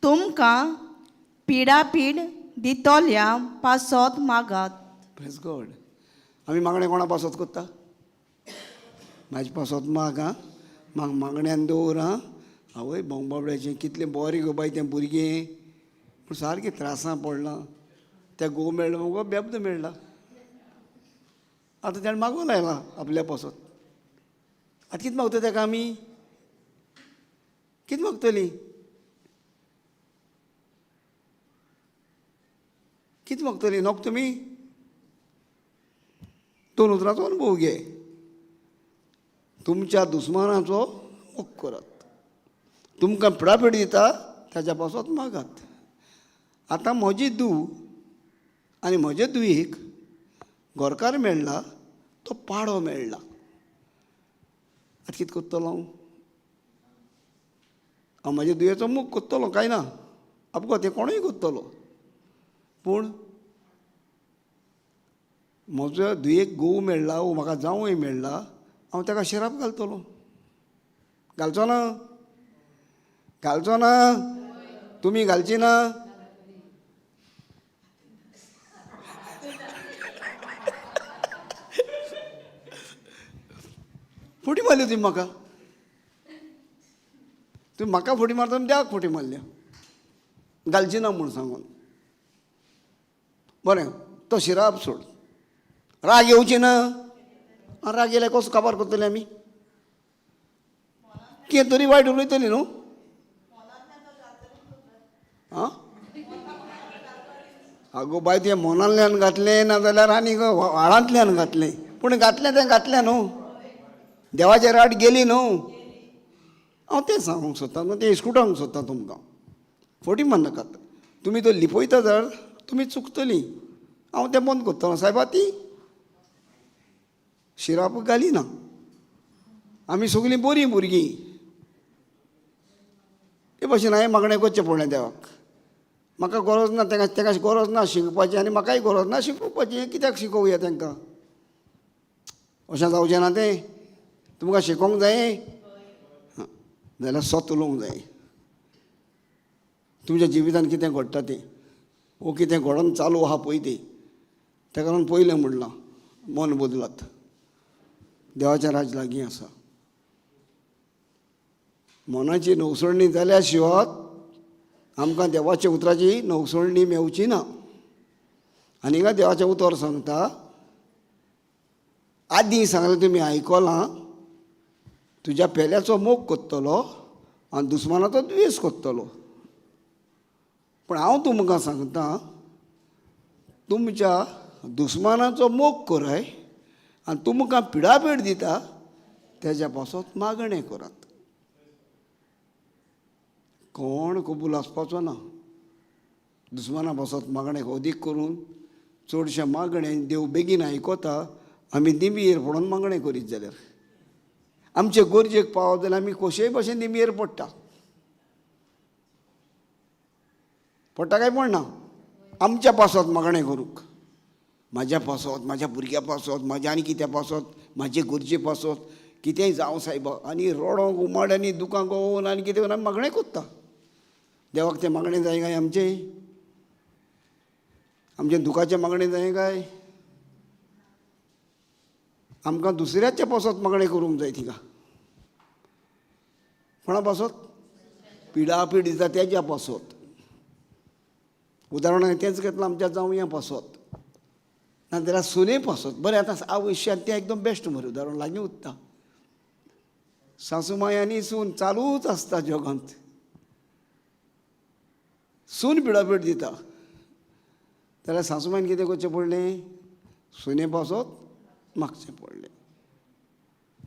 तुमकां पिडापीड दितल्या पासत मागात. प्रेस गॉड. आमी मागणें कोणा पासत कोत्ता? म्हाजे पासत माग आं, म्हाका मागण्यान दवर आं. आवय बोंगबाबड्याचें कितलें बरें गो बाय तें भुरगें, पूण सारकें त्रासां पडलां. त्या घोव मेळ्ळो मुगो, बेब्द मेळ्ळा. आतां तेणें मागून लायलां आपल्या पासत. आतां कितें मागता तेका आमी? कितें मागतलीं? कितें मागतलीं? नोक तुमी दोन उतरांचो अनुभव घे. तुमच्या दुस्मानाचो मोग करात, तुमकां पिडापीड दिता ताच्या पासत मागात. आतां म्हजी धूव आनी म्हजे धुवेक घरकार मेळ्ळा, तो पाडो मेळ्ळा. आतां कितें करतलो हांव? हांव म्हजे धुवेचो मोग करतलो काय ना? अपघात तें कोणूय करतलो, पूण म्हजो धुयेक घोव मेळ्ळा वो म्हाका जावंय मेळ्ळा, हांव ताका शिराप घालतलो? घालचो ना? घालचो ना? तुमी घालची ना? फुटी मारली तुमी म्हाका. तुमी म्हाका फुटी मारता, तुमी देवाक फुटी मारल्या घालची ना म्हूण सांगून. बरें, तो शिराप सोड. राग येवची ना? राग येयल्यार कसो काबार करतले आमी? कितें तरी वायट उलयतली न्हू. आं, आगो बाय, तुवें मनांतल्यान घातलें ना जाल्यार आनी व्हाळांतल्यान घातलें, पूण घातलें तें घातलें न्हू. देवाचे राट गेली न्हू. हांव तें सांगूंक सोदतां न्हू, तें इस्कुटावंक सोदतां तुमकां. फटी मारनाकात. तुमी तो लिपयता जाल्यार तुमी चुकतलीं. हांव तें बंद करतलो सायबा. ती शिराप घाली ना. आमी सगळीं बरीं भुरगीं. ते भशेन हांवें मागणें करचें पडलें देवाक. म्हाका गरज ना तेंका, तेका गरज ना शिकपाची आनी म्हाकाय गरज ना शिकोवपाची. कित्याक शिकोवया तेंकां? अशें जावचें ना तें. तुमकां शिकोवंक जाय जाल्यार सत उलोवंक जाय. तुमच्या जिवितान कितें घडटा तें, वो कितें घडोन चालू आहा पळय तें, तेका लागून पयलें म्हणलां, मन बदलात, देवाचें राज लागीं आसा. मनाची नवसरणी जाल्या शिवाय आमकां देवाच्या उतराची नवसरणी मेवची ना. आनी हिंगा देवाचें उतर सांगता, आदीं सांगलें तुमी आयकलां, तुज्या पेल्याचो मोग करतलो आनी दुस्मानाचो द्वेस करतलो. पूण हांव तुमकां सांगता, तुमच्या दुस्मानाचो मोग कराय आनी तुमकां पिडापीड दिता तेज्या पासत मागणें करात. कोण कबूल आसपाचो ना. दुस्माना पासत मागणें अदीक करून चडशें मागणें देव बेगीन आयकता. आमी दिंबयेर पडोन मागणें करीत जाल्यार आमचे गरजेक पावत जाल्यार आमी कशेय भशेन दिंबयेर पडटा. पडटा काय पडना? आमच्या पासत मागणें करूंक, म्हाज्या पासत, म्हाज्या भुरग्या पासत, म्हाज्या आनी कित्या पासत, म्हाजे गरजे पासत कितेंय जावं सायबा, आनी रडोंक उमाड आनी दुकां गोवन आनी कितें आमी मागणें कोत्ता. देवाक तें मागणें जाय काय आमचें? आमचें दुखाचें मागणें जाय काय? आमकां दुसऱ्याच्या पासत मागणें करूंक जाय थिंगा. कोणा पासत? पिडापीड दिता तेज्या पासत. उदाहरण तेंच घेतलां आमच्या जावया पासत, नाजाल्यार सुने पासत. बरें, आतां आवयश्यांत तें एकदम बेस्ट मरे उदाहरण लागीं उत्ता. सासूमाय आनी सून चालूच आसता जगांत. सून पिडापीड दिता जाल्यार सासूमायन कितें करचें पडलें? सुने पासत मागचें पडलें.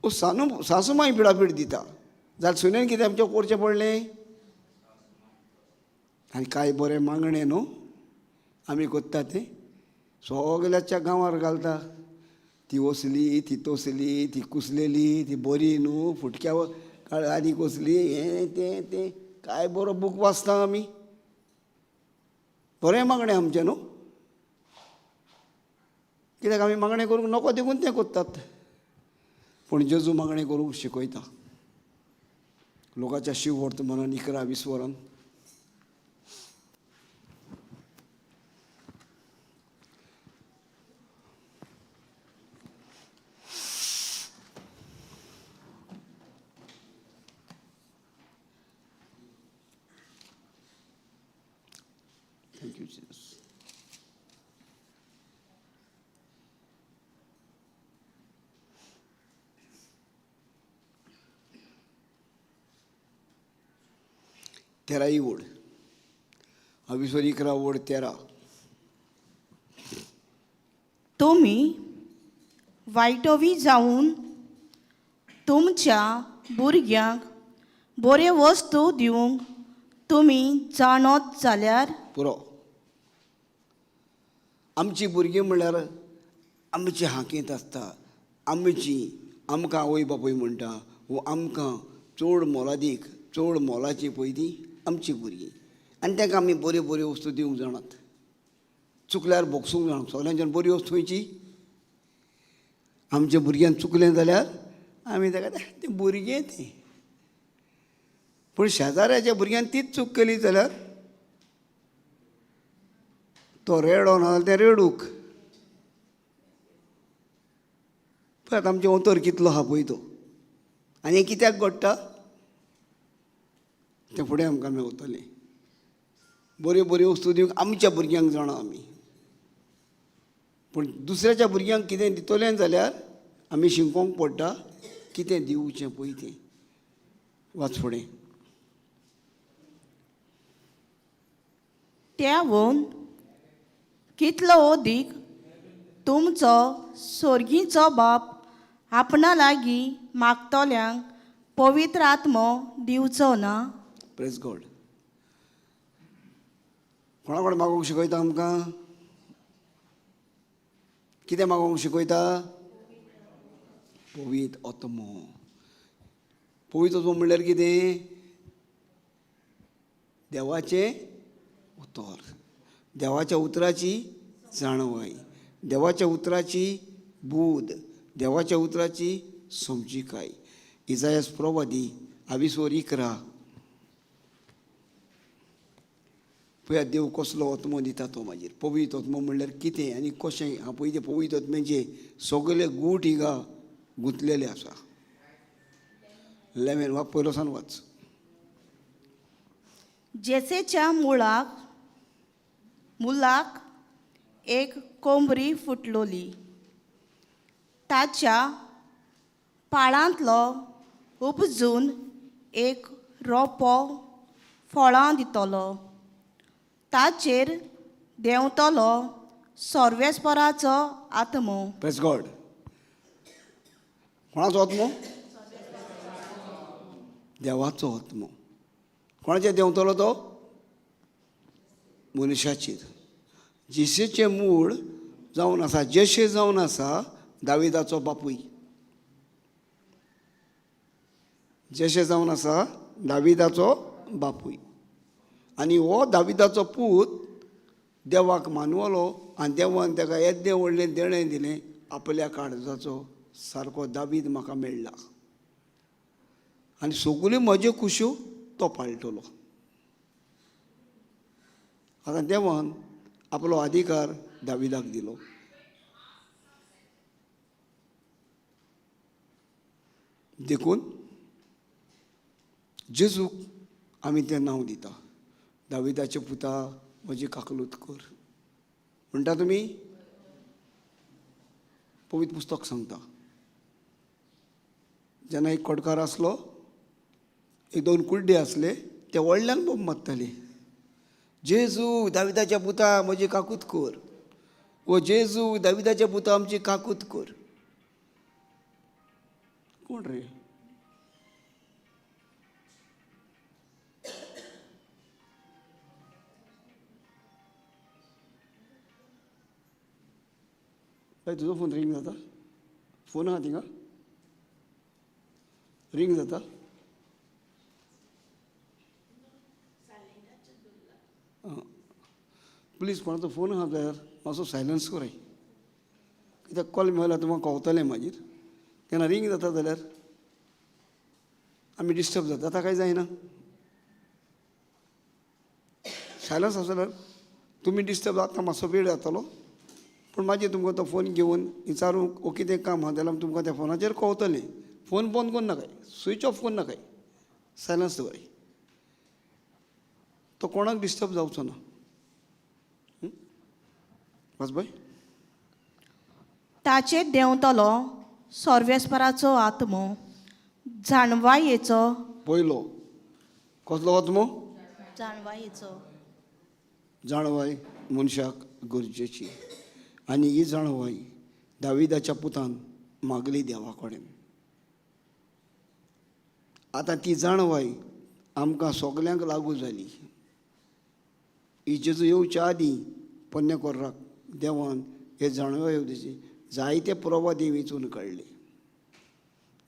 ओ सानू सासूमाय पिडापीड दिता जाल्यार सुनेन कितें आमचें करचें पडलें? आनी कांय बरें मागणें न्हू आमी कोत्ता तें सगल्याच्या गांवार घालता. ती वसली, ती तसली, ती कुसलेली, ती बरी न्हू, फुटक्या आनी कसली, हें तें तें. काय बरो बूक वाचता आमी. बरें मागणें आमचें न्हू, कित्याक आमी मागणें करूंक नको देखून तें कोत्तात. पूण जेजू मागणें करूंक शिकयता. लोकाच्या शिव म्हणून 11:20 वरान. Thank you, Jesus. तेराही ओढ, अविस्वर 11 ओढ 13. तुमी वायटोवी जावन तुमच्या भुरग्यांक बऱ्यो वस्तू दिवंक तुमी जाणत जाल्यार पुरो. आमची भुरगीं म्हणल्यार आमची हाकेंत आसता. आमची आमकां आवय बापूय म्हणटा वो आमकां चड मोलादीक, चड मोलाची पळय ती आमची भुरगीं. आनी तांकां आमी बऱ्यो बऱ्यो वस्तू दिवंक जाणात, चुकल्यार भोगसूंक जाणात. सगल्यांच्यान बरी वस्तू खंयची? आमच्या भुरग्यान चुकलें जाल्यार आमी ताका तें भुरगें तें. पूण शेजाऱ्याच्या भुरग्यान तीच चूक केली जाल्यार तो रेडो ना जाल्यार तें रेडूक. पळयात आमचें अंतर कितलो आहा पळय तो. आनी हें कित्याक घडटा तें फुडें आमकां मेवतलें. बऱ्यो बऱ्यो वस्तू दिवंक आमच्या भुरग्यांक जाणा आमी, पूण दुसऱ्याच्या भुरग्यांक कितें दितलें जाल्यार आमी शिकोवंक पडटा कितें दिवचें पळय तें. वाच फुडें. त्यावून कितलो अदीक तुमचो सोर्गीचो बाप आपणा लागीं मागतल्यांक पवित्र आत्मो दिवचो ना. प्रेज गॉड. कोणा कोण मागोवंक शिकयता आमकां? कितें मागोवंक शिकयता? पवित्र आत्मो. पवित्र आत्मो म्हणल्यार कितें? देवाचें उतर, देवाच्या उतराची जाणवाय, देवाच्या उतराची बूद, देवाच्या उतराची समजिकाय. इजायस प्रवादी 11. पळयात देव कसलो आत्मो दिता तो मागीर. पवित्र आत्मो म्हणल्यार कितें आनी कशें? हांव पळय तें पवित्र आत्म्याचे सगळे गूट हिंगा गुंतलेले आसा. 11 वा पयलो सान वाच. जेसेच्या मुळाक एक कोंबरी फुटलोली, ताच्या पाळांतलो उपजून एक रोपो फळां दितलो, ताचेर देंवतलो सर्वेस्पराचो आत्मो. प्रेज गॉड. कोणाचो आत्मो? देवाचो आत्मो. कोणाचेर देंवतलो तो? मनशाचेर. जेसेचें मूळ जावन आसा, जेशे जावन आसा दाविदाचो बापूय. जेशे जावन आसा दाविदाचो बापूय. आनी हो दाविदाचो पूत देवाक मानवलो आनी देवान ताका येद्दें व्हडलें देणें दिलें, आपल्या काळजाचो सारको दावीद म्हाका मेळ्ळा आनी सगल्यो म्हज्यो खुश्यो तो पाळटलो. आतां देवान आपलो अधिकार दाविदाक दिलो. देखून जेजूक आमी तें नांव दिता, दाविदाचे पुता म्हजी काकलूत कर म्हणटा. तुमी पवित्र पुस्तक सांगता, जेन्ना एक कोटकार आसलो, एक दोन कुड्डे आसले, ते व्हडल्यान बोब मारताले, जेजू दाविदाच्या पुता म्हजी काकूत कर, ओ जेजू दाविदाच्या पुता आमची काकूत कर. कोण रे? बाय तुजो फोन रिंग जाता? फोन आहा थिंगा रिंग जाता? प्लीज कोणाचो फोन आहा जाल्यार मातसो सायलन्स कराय, कित्याक कॉल मेळल्यार तुमकां कवतलें मागीर. तेन्ना रिंग जाता जाल्यार आमी डिस्टर्ब जाता. आतां कांय जायना, सायलन्स आसा जाल्यार तुमी डिस्टर्ब जाता, मातसो वेळ जातलो. पूण मागीर तुमकां तो फोन घेवन विचारूंक ओ कितें काम आहा जाल्यार तुमकां त्या फोनाचेर कवतलें. फोन बंद करूं नाकाय, स्विच ऑफ करूं नाकाय, सायलन्स दवराय, तो कोणाक डिस्टर्ब जावचो ना. वाजबाय. ताचेर देंवतलो सर्वेस्पराचो आत्मो, जाणवायेचो. पयलो कसलो आत्मो? जाणवायेचो. जाणवाय मनशाक गरजेची आनी ही जाणवाय दाविदाच्या पुतान मागली देवा कडेन. आतां ती जाणवाय आमकां सगल्यांक लागू जाली. ही जेजू येवच्या आदीं पोन्न्या कोर्राक देवान हे जाणवाय येवची जायते प्रवादे वेंचून काडले.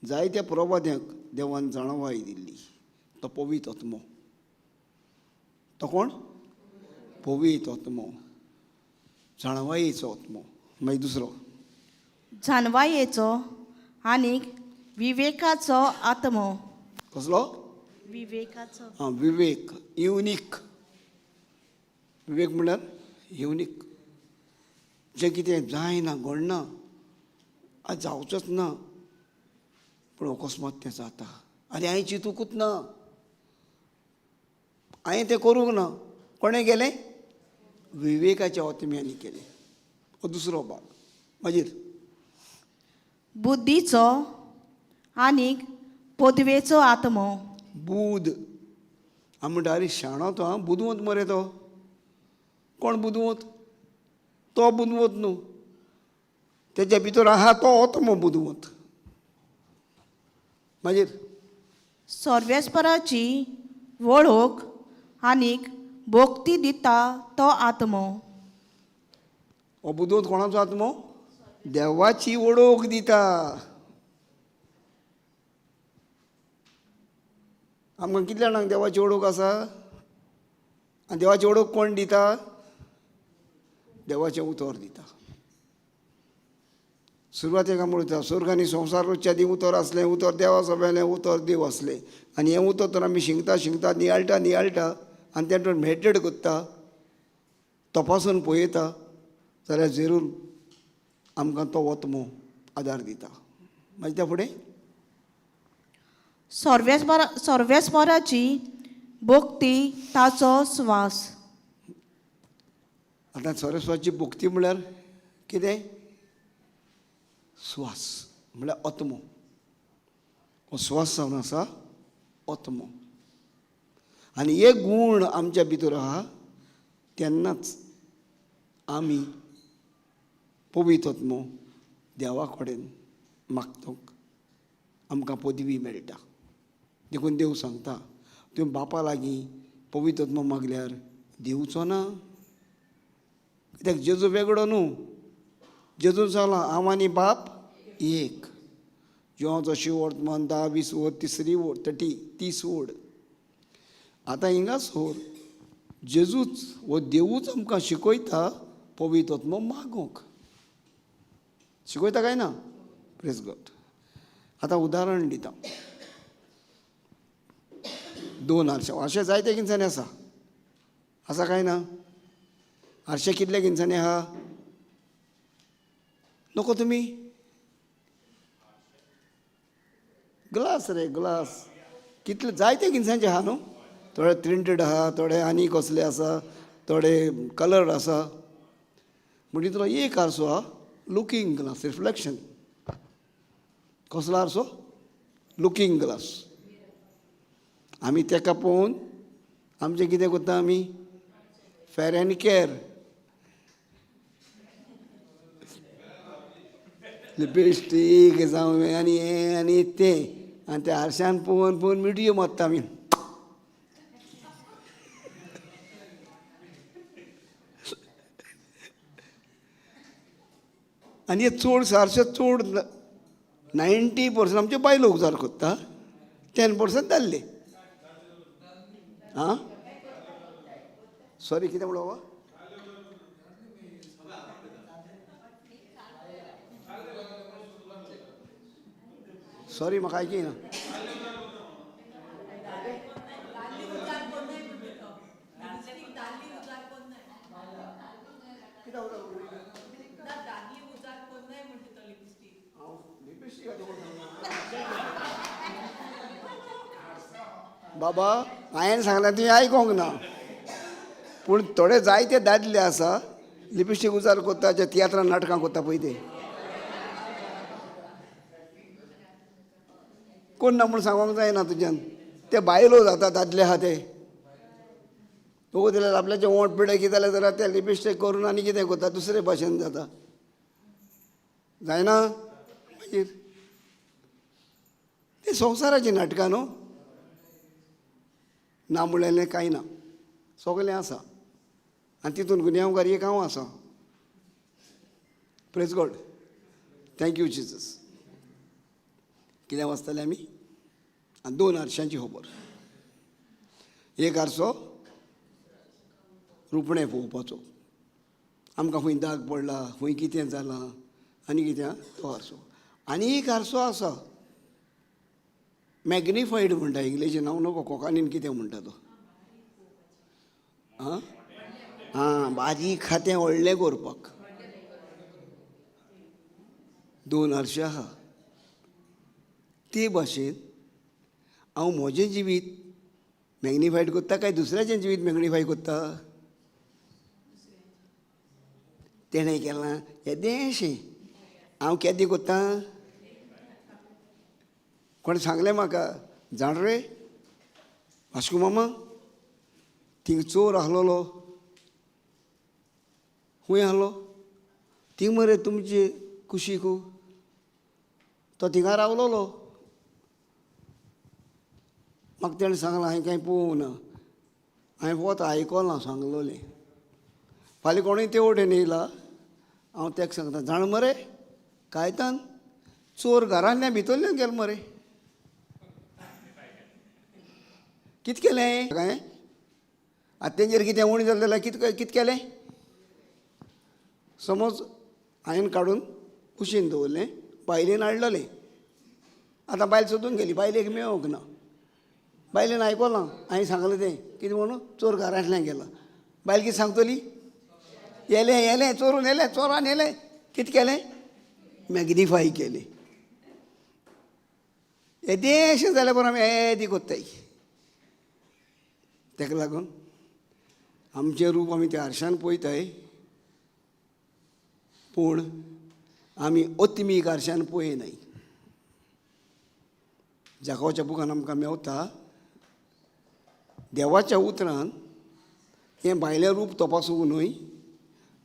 जायत्या प्रवाद्यांक देवान जाणवाय दिल्ली. तो पवित्र आत्मो. तो कोण? पवित्र आत्मो, जाणवायेचो आत्मो. मागीर दुसरो जाणवायेचो आनीक विवेकाचो आत्मो. कसलो? विवेकाचो. आं, विवेक, युनीक. विवेक म्हणल्यार युनीक, जें कितें जायना, घडना, आज जावचोच ना, पूण अकस्मात तें जाता. आनी हांवें चिंतूकूच ना, हांवें तें करूंक ना. कोणें केलें? विवेकाच्या आत्म्यांनी केलें. हो दुसरो भाग. मागीर बुद्धीचो आनीक पदवेचो आत्मो. बूद. आमी म्हणटा, आरे शाणो तो, आं, बुदवंत मरे तो. कोण बुदवंत? तो बुदवंत न्हू, तेच्या भितर आहा तो आत्मो बुदवंत. मागीर सर्वेस्पराची वळख आनीक भोक्ती दिता तो आत्मो. हो बुदवंत कोणाचो आत्मो? देवाची वळख दिता. आमकां कितल्या जाणांक देवाची वळख आसा? आनी देवाची वळख कोण दिता? देवाचें उतर दिता. सुरवातेक आमी उलयता, स्वर्ग आनी संवसार रचच्या आदीं उतर आसलें, उतर देवा सभेलें, उतर देव आसलें. आनी हें उतर तर आमी शिंकता शिंकता, नियाळटा नियाळटा आनी तें मेडिटेट करता, तपासून पळयता जाल्यार जरूर आमकां तो आत्मो आदार दिता. मागीर त्या फुडें सर्वेस्पराची भोक्ती ताचो स्वास. आतां सरस्वतीची भक्ती म्हळ्यार कितें? स्वास म्हळ्यार आत्मो. हो स्वास जावन आसा आत्मो. आनी हे गूण आमच्या भितर आहा तेन्नाच आमी पवित्र आत्मो देवा कडेन मागतक आमकां पदवी मेळटा. देखून देव सांगता, तुवें बापा लागीं पवित्र आत्मो मागल्यार दिवचो ना. कित्याक जेजू वेगळो न्हू. जेजून सांगलां हांव आनी बाप एक. जेवणाचो शिवर्तमान 10 20 ओड 3री ओड 30 ओड. आतां हिंगासोर जेजूच वो देवूच आमकां शिकयता पवित्र आत्मो मागूंक. शिकयता काय ना? Praise God. आतां उदाहरण दिता. 2 आरशे अशें जायते किनसांनी आसा. आसा काय ना? आरशे कितले किनसांनी आहा? नको तुमी ग्लास रे ग्लास कितले जायते किनसांचे आहा न्हू. थोडे प्रिंटेड आहा, थोडे आनी कसले आसा, थोडे कलर आसा. पूण तितलो एक आरसो आहा, लुकींग ग्लास, रिफ्लेक्शन. कसलो आरसो? Looking glass. आमी तेका पळोवन आमचें कितें करता आमी? फेर आनी केर, लिपस्टीक जावं आनी हें आनी तें, आनी त्या आरशान पळोवन पळोवन मिडियो मारता आमी. आनी हे चड सारशे चड 90% आमचे बायलो उजार करता, 10% दादले. आं सॉरी, कितें म्हणलो बाबा? सॉरी म्हाका आयकी ना. बाबा हांवें सांगलें तुवें आयकोंक ना. पूण थोडे जायते दादले आसा लिपस्टीक उजार करता, जे तियात्रां नाटकां करता पळय ते. कोण ना म्हूण सांगूंक जायना तुज्यान. ते बायलो जाता दादले आहा ते. तो जाल्यार आपल्याचे ओंठ पिडे कितें जाल्यार जाल्यार ते लिपस्टीक करून आनी कितें करता, दुसरे भाशेन जाता. जायना मागीर ते संवसाराचीं नाटकां न्हू. ना म्हणलें कांय ना, सगळें आसा. आनी तितून गुन्यांवकार एक हांव आसा. Praise God, thank you Jesus. कितें वाचताले आमी? आनी 2 आरशांची खबर. एक आरसो रुपणें पळोवपाचो, आमकां खंय दाग पडला, खंय कितें जालां आनी कितें, तो आरसो. आनी एक आरसो आसा मॅग्निफायड म्हणटा इंग्लिशीन, हांव नको कोंकणीन कितें म्हणटा तो. आं आं बारीक खातें व्हडलें करपाक. 2 आरशे आहा. ते भाशेन हांव म्हजें जिवीत मॅग्निफायड करता काय दुसऱ्याचें जिवीत मॅग्निफाय करता? तेणें केलां येदेंशें, हांव केदें करता? कोणें सांगलें म्हाका, जाण रे वास्को मामा, थिंग चोर आसलेलो. खंय आसलो? थिंग मरे तुमचे कुशीक, तो थिंगा रावलोलो. म्हाका तेणें सांगलां, हांवें कांय पळोवंक ना, हांवें फकत आयकलां सांगलोलें. फाल्यां कोणूय ते वटेन येयला, हांव तेका सांगता, जाण मरे कायतान चोर घरांतल्यान भितरल्यान गेलो मरे. कितें केलें काय? आतां तेंचेर कितें उणें जालें जाल्यार कितें कितें केलें? समज हांवें काडून कुशीन दवरलें, बायलेन हाडलेलें. आतां बायल सोदून गेली, बायलेक मेळोंक ना. बायलेन आयकलां हांवें सांगलें तें कितें म्हणून, चोर घरांतल्यान गेला. बायल कितें सांगतली? येलें येलें चोरून येलें, चोरान येलें. कितें केलें? मॅग्निफाय केलें. येदेशें जाल्यार बरें आमी येदी कोत्ताय. ताका लागून आमचें रूप आमी त्या आरशान पळयताय, पूण आमी ओत्मीक आरशान पळयनाय. जाकोबाच्या बुकान आमकां मेवता, देवाच्या उतरान हें भायलें रूप तपासूंक न्हय,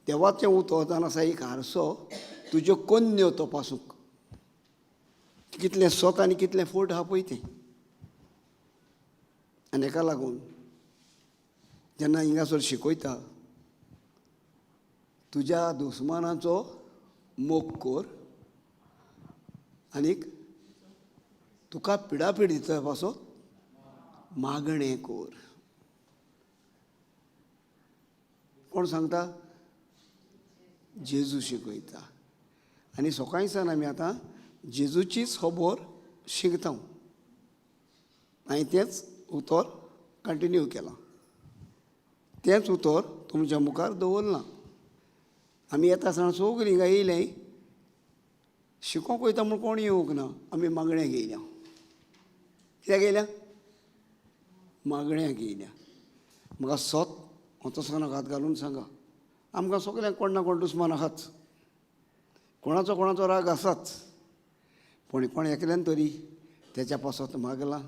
देवाचें उतर जावन आसा एक आरसो तुज्यो कोन्न्यो तपासूंक, कितलें सत आनी कितलें फट आहा पळय तें. आनी हेका लागून जेन्ना हिंगासर शिकयता, तुज्या दुस्मानाचो मोग कर आनीक तुका पिडापीड दिता पासत मागणें कर. कोण सांगता? जेजू शिकयता. आनी सकाळीं सान आमी आतां जेजूचीच खबर शिकता. हांवें तेंच उतर कंटिन्यू केलां, तेंच उतर तुमच्या मुखार दवरलां. आमी येता आसतना सगळीं हिंगा येयलें, शिकोवंक वयता म्हूण कोण येवंक ना. आमी मागण्याक येयल्या. कित्याक येयल्या? मागण्याक येयल्या. म्हाका सत अंतस्करणाक हात घालून सांगा, आमकां सगल्यांक कोण ना कोण दुस्मान आसाच, कोणाचो कोणाचो राग आसाच. पूण कोण एकल्यान तरी तेच्या पासत मागलां,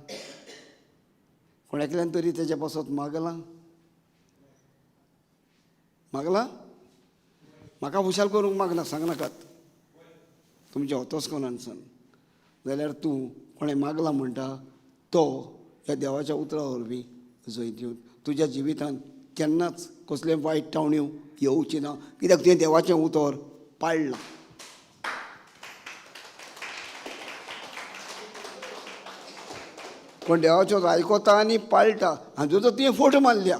कोण एकल्यान तरी तेच्या पासत मागलां, मागलां. म्हाका खुशाल करूंक मागना, सांगनाकात तुमच्या अंतस्करणानसान. जाल्यार तूं कोणें मागलां म्हणटा तो ह्या देवाच्या उतरा वरवीं जैत येवन तुज्या जिवितांत केन्नाच कसलें वायट टावण्यो येवची ना, कित्याक तुवें देवाचें उतर पाळ्ळां. कोण देवाचो आयकता आनी पाळटा, हाजो जर तुवें फोट मारल्या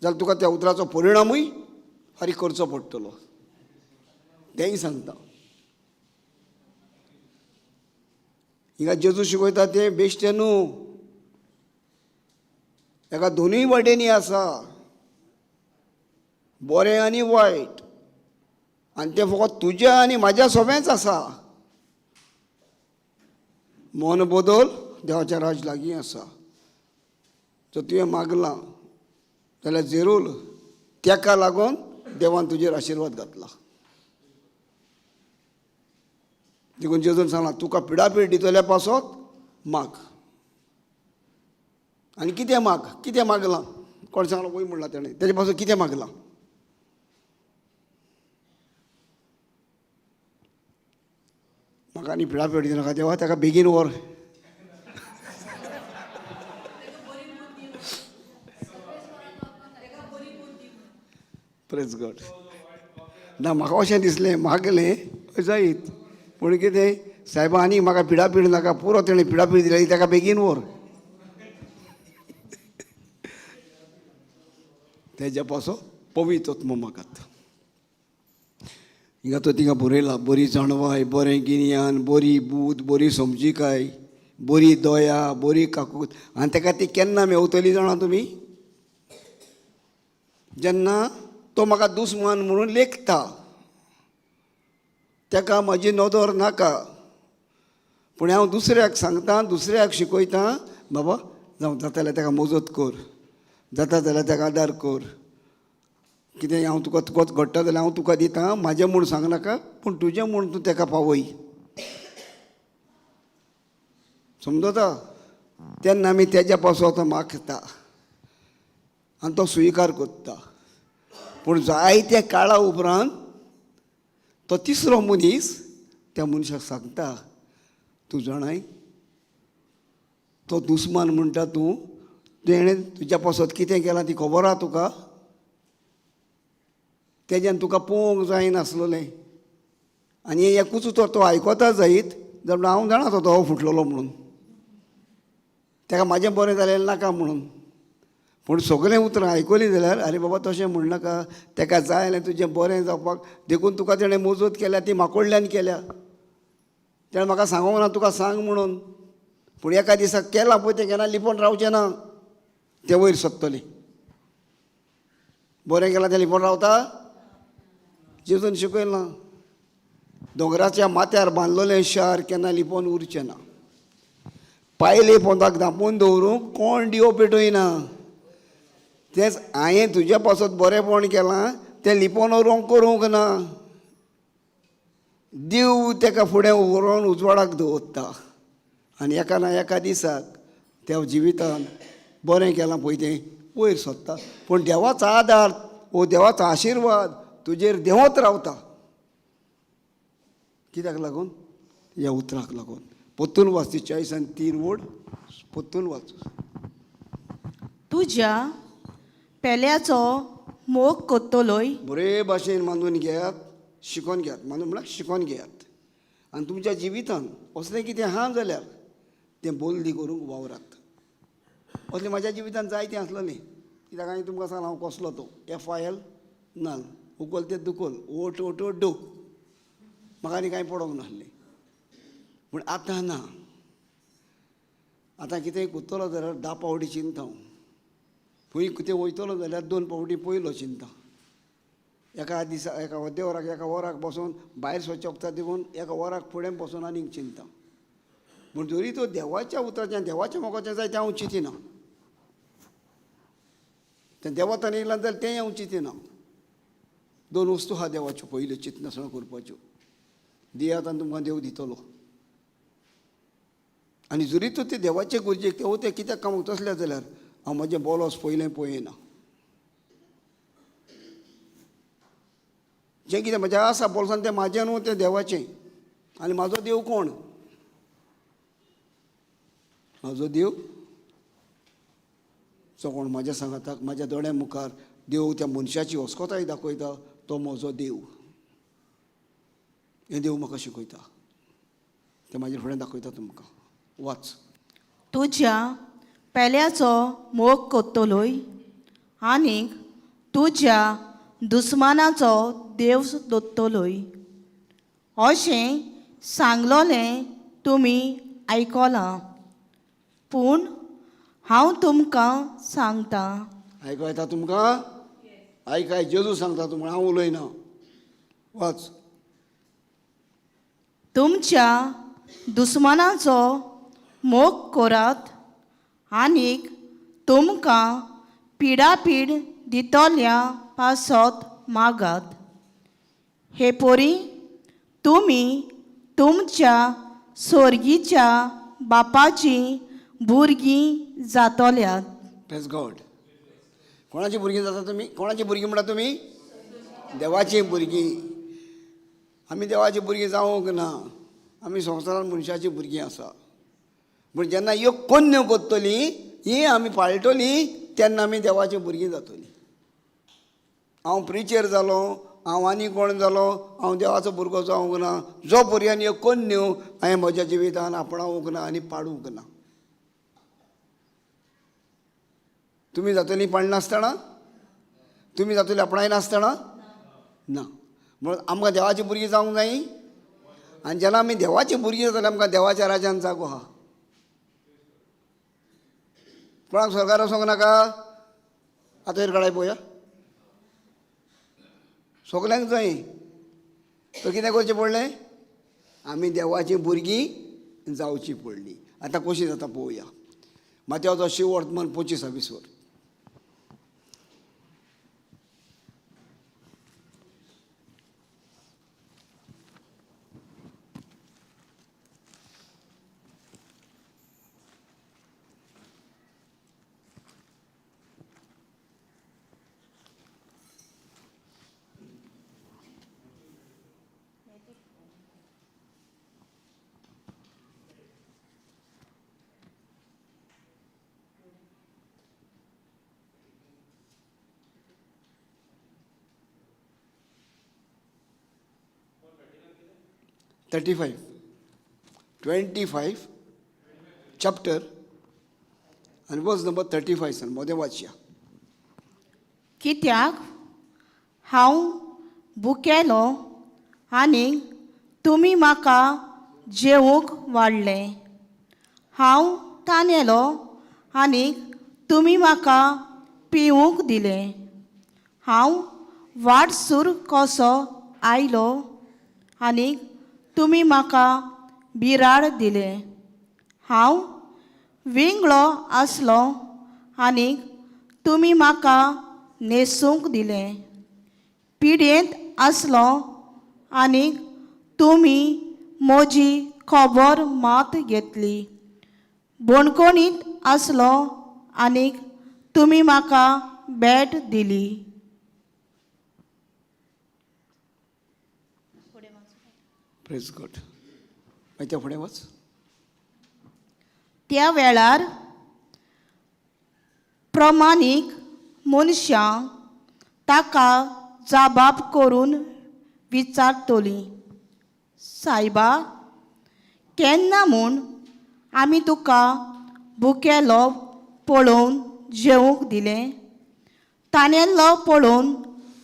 जाल्यार तुका त्या उतराचो परिणामूय फारीक करचो पडटलो, तेंय सांगता. हिंगा जेजू शिकयता तें बेश्टें न्हू, ताका दोनूय वाटेंनी आसा, बरें आनी वायट, आनी तें फकत तुज्या आनी म्हाज्या सोंपेंच आसा. मन बदल, देवाचें राज लागीं आसा. जर तुवें मागलां जाल्यार जरूर तेका लागून देवान तुजेर आशिर्वाद घातला. देखून जेजून सांगलां, तुका पिडापीड दितल्या पासत माग. आनी कितें माग? कितें मागलां? कोण सांगलां? वय म्हणलां तेणें, तेजे पासून कितें मागलां? म्हाका आनी पिडापीड दिनाका देवा, ताका बेगीन व्हर. Praise God. ना, म्हाका अशें दिसलें मागलें जायत, पूण कितें सायबा आनी म्हाका पिडापीड नाका, पुरो तेणें पिडापीड दिली, ताका बेगीन व्हर. तेज्या पासो पवित्र आत्मो मागात. हिंगा तो तिंगा बरयला, बरी जाणवाय, बरें गिन्यान, बरी बूद, बरी समजिकाय, बरी दया, बरी काकूत. आनी ताका ती केन्ना मेवतली जाणा तुमी? जेन्ना तो म्हाका दुस्मान म्हणून लेखता, ताका म्हजी नदर नाका, पूण हांव दुसऱ्याक सांगता, दुसऱ्याक शिकयता, बाबा जावं जाता जाल्यार ताका मजत कर, जाता जाल्यार ताका आदार कर, कितें हांव तुका तुकाच घडटा जाल्यार हांव तुका दिता, म्हाजें म्हूण सांगनाका, पूण तुजें म्हूण तूं ताका पावय. समजता? तेन्ना आमी तेज्या पासत मागता आनी तो स्विकार करता. पूण जायत्या काळा उपरांत तो तिसरो मनीस त्या मनशाक सांगता, तूं जाणाय तो दुस्मान म्हणटा तूं, तेणें तुज्या पासत कितें केलां ती खबर आहा तुका, तेज्यान तुका पळोवंक जायनासलें, आनी एकूच उतर तो आयकता जायत जाल्यार हांव जाणा तो हो फुटलेलो म्हणून, ताका म्हाजें बरें जालें नाका म्हणून. पूण सगळें उतरां आयकलीं जाल्यार आरे बाबा तशें म्हणनाका, ताका जाय जाल्यार तुजें बरें जावपाक, देखून तुका तेणें मजत केल्या ती म्हाकडल्यान केल्या, तेणें म्हाका सांगूंक ना तुका सांग म्हणून, पूण एका दिसा केलां पळय तें केन्ना लिपोवन रावचें ना, तें वयर सोदतलें. बरें केलां तें लिपोवन रावता? जेजून शिकयलां, दोंगराच्या माथ्यार बांदलेलें शार केन्ना लिपोवन उरचें ना, पायले पोंदाक धांपून दवरूंक कोण दिवो पेटयना, तेंच हांवें तुज्या पासत बरेंपण केलां तें लिपोवन दवरूंक करूंक ना, देव ताका फुडें व्हरोन उजवाडाक दवरता, आनी एका ना एका दिसाक त्या जिवितान बरें केलां पळय तें वयर सोदता. पूण देवाचो आदार वो देवाचो आशिर्वाद तुजेर देंवत रावता. कित्याक लागून? ह्या उतराक लागून. परतून वाच ती 40 आनी 3 वड परतून वाच. तुज्या पेल्याचो मोग कोत्तलोय. बरे भाशेन मानून घेयात, शिकोन घेयात. मानून म्हळ्यार शिकोन घेयात आनी तुमच्या जिवितान असलें कितें आहा जाल्यार तें बोल्दी करूंक वावरात. असलें म्हाज्या जिवितान जायतें आसलेलें. कित्याक हांवें तुमकां सांगलां हांव कसलो तो. FIL नल उखल तें दुखोल ओट ओट ओट डो. म्हाका आनी कांय पडोंक नासलें. पूण आतां ना. आतां कितेंय कोत्तलो जाल्यार 10 पावटी चिंता हांव. खंय कितें वयतलो जाल्यार 2 पावटी पयलो चिंता. एका दिसा एका अर्द्या वराक एका वराक बसून भायर सरच्या वखदां दिवन एका वराक फुडें बसून आनीक चिंता. पूण जरी तो देवाच्या उतराचें देवाच्या मोगाचें जाय तें हांव चिंतिना. तें देवातान येयलां जाल्यार तेंय हांव चिंतिना. 2 वस्तू आहा देवाच्यो पयल्यो चिंतनासतना करपाच्यो. दियात आनी तुमकां देव दितलो. आनी जरी तर ते देवाचे गरजेक ते तें कित्याक कामाक तसलें जाल्यार हांव म्हजें बोलोस पयलें पळयना. जें कितें म्हजें आसा बोल्सान तें म्हाजें न्हू, तें देवाचें. आनी म्हाजो देव कोण? म्हाजो देव जो कोण म्हाज्या सांगाताक म्हाज्या दोळ्यां मुखार देव त्या मनशाची अस्कोताय दाखयता तो म्हजो देव. हें देव म्हाका शिकयता. तें म्हाजेर फुडें दाखयता तुमकां. वाच. तुज्या पेल्याचो मोग कोत्तलोय आनीक तुज्या दुस्मानाचो देव दोत्तलोय अशें सांगलोलें तुमी आयकलां. पूण हांव तुमकां सांगता. आयको येता तुमकां? आयकाय, जेजू सांगता तुमकां, हांव उलयना. वाच. तुमच्या दुस्मानाचो मोग करात आनीक तुमकां पिडापीड दितल्या पासत मागात. हे पोरी तुमी तुमच्या सोर्गीच्या बापाची भुरगीं जातल्यात. Praise God. कोणाची भुरगीं जाता तुमी? कोणाची भुरगीं म्हणटा तुमी? देवाचीं भुरगीं. आमी देवाचीं भुरगीं जावंक ना. आमी संवसारान मनशाचीं भुरगीं आसा. पूण जेन्ना ह्यो कोन्न्यो कोत्तली ही आमी पाळटली तेन्ना आमी देवाचीं भुरगीं जातलीं. हांव प्रिचर जालो, हांव आनी कोण जालो, हांव देवाचो भुरगो जावंक ना. जो भुरग्यान ह्यो कोन्न्यो हांवें म्हज्या जिवितान आपणावंक ना आनी पाडूंक ना. तुमी जातली पाडनासतना? तुमी जातली आपणायनासतना? ना. म्हणून आमकां देवाची भुरगीं जावंक जाय. आनी जेन्ना आमी देवाची भुरगीं जातली आमकां देवाच्या राजान जागो आहा. कोणाक स्वर्गार वचोंक नाका? आतां वयर काडाय पळोवया. सगल्यांक जाय. तर कितें करचें पडलें? आमी देवाची भुरगीं जावची पडली. आतां कशी जाता पळोवया. मात्याचो शिव वर्तमान 25 वर. 35, 25 chapter आनी वर्स नंबर 35 सन मोदें वाचया. कित्याक हांव भुकेलो आनी तुमी म्हाका जेवूंक वाडलें. हांव तानेलो आनी तुमी म्हाका पिवूंक दिलें. हांव वाटसूर कसो आयलो आनी तुमी म्हाका बिराड दिलें. हांव विंगळो आसलो आनी तुमी म्हाका न्हेसूंक दिलें. पिड्येंत आसलो आनी तुमी म्हजी खबर मात घेतली. बणकोणींत आसलो आनी तुमी म्हाका भेट दिली. Praise God. मागीर त्या फुडें वच. त्या वेळार प्रमाणीक मनशां ताका जाबाब करून विचारतली, सायबा, केन्ना म्हूण आमी तुका भुकेलो पळोवन जेवंक दिलें, तानेल्लो पळोवन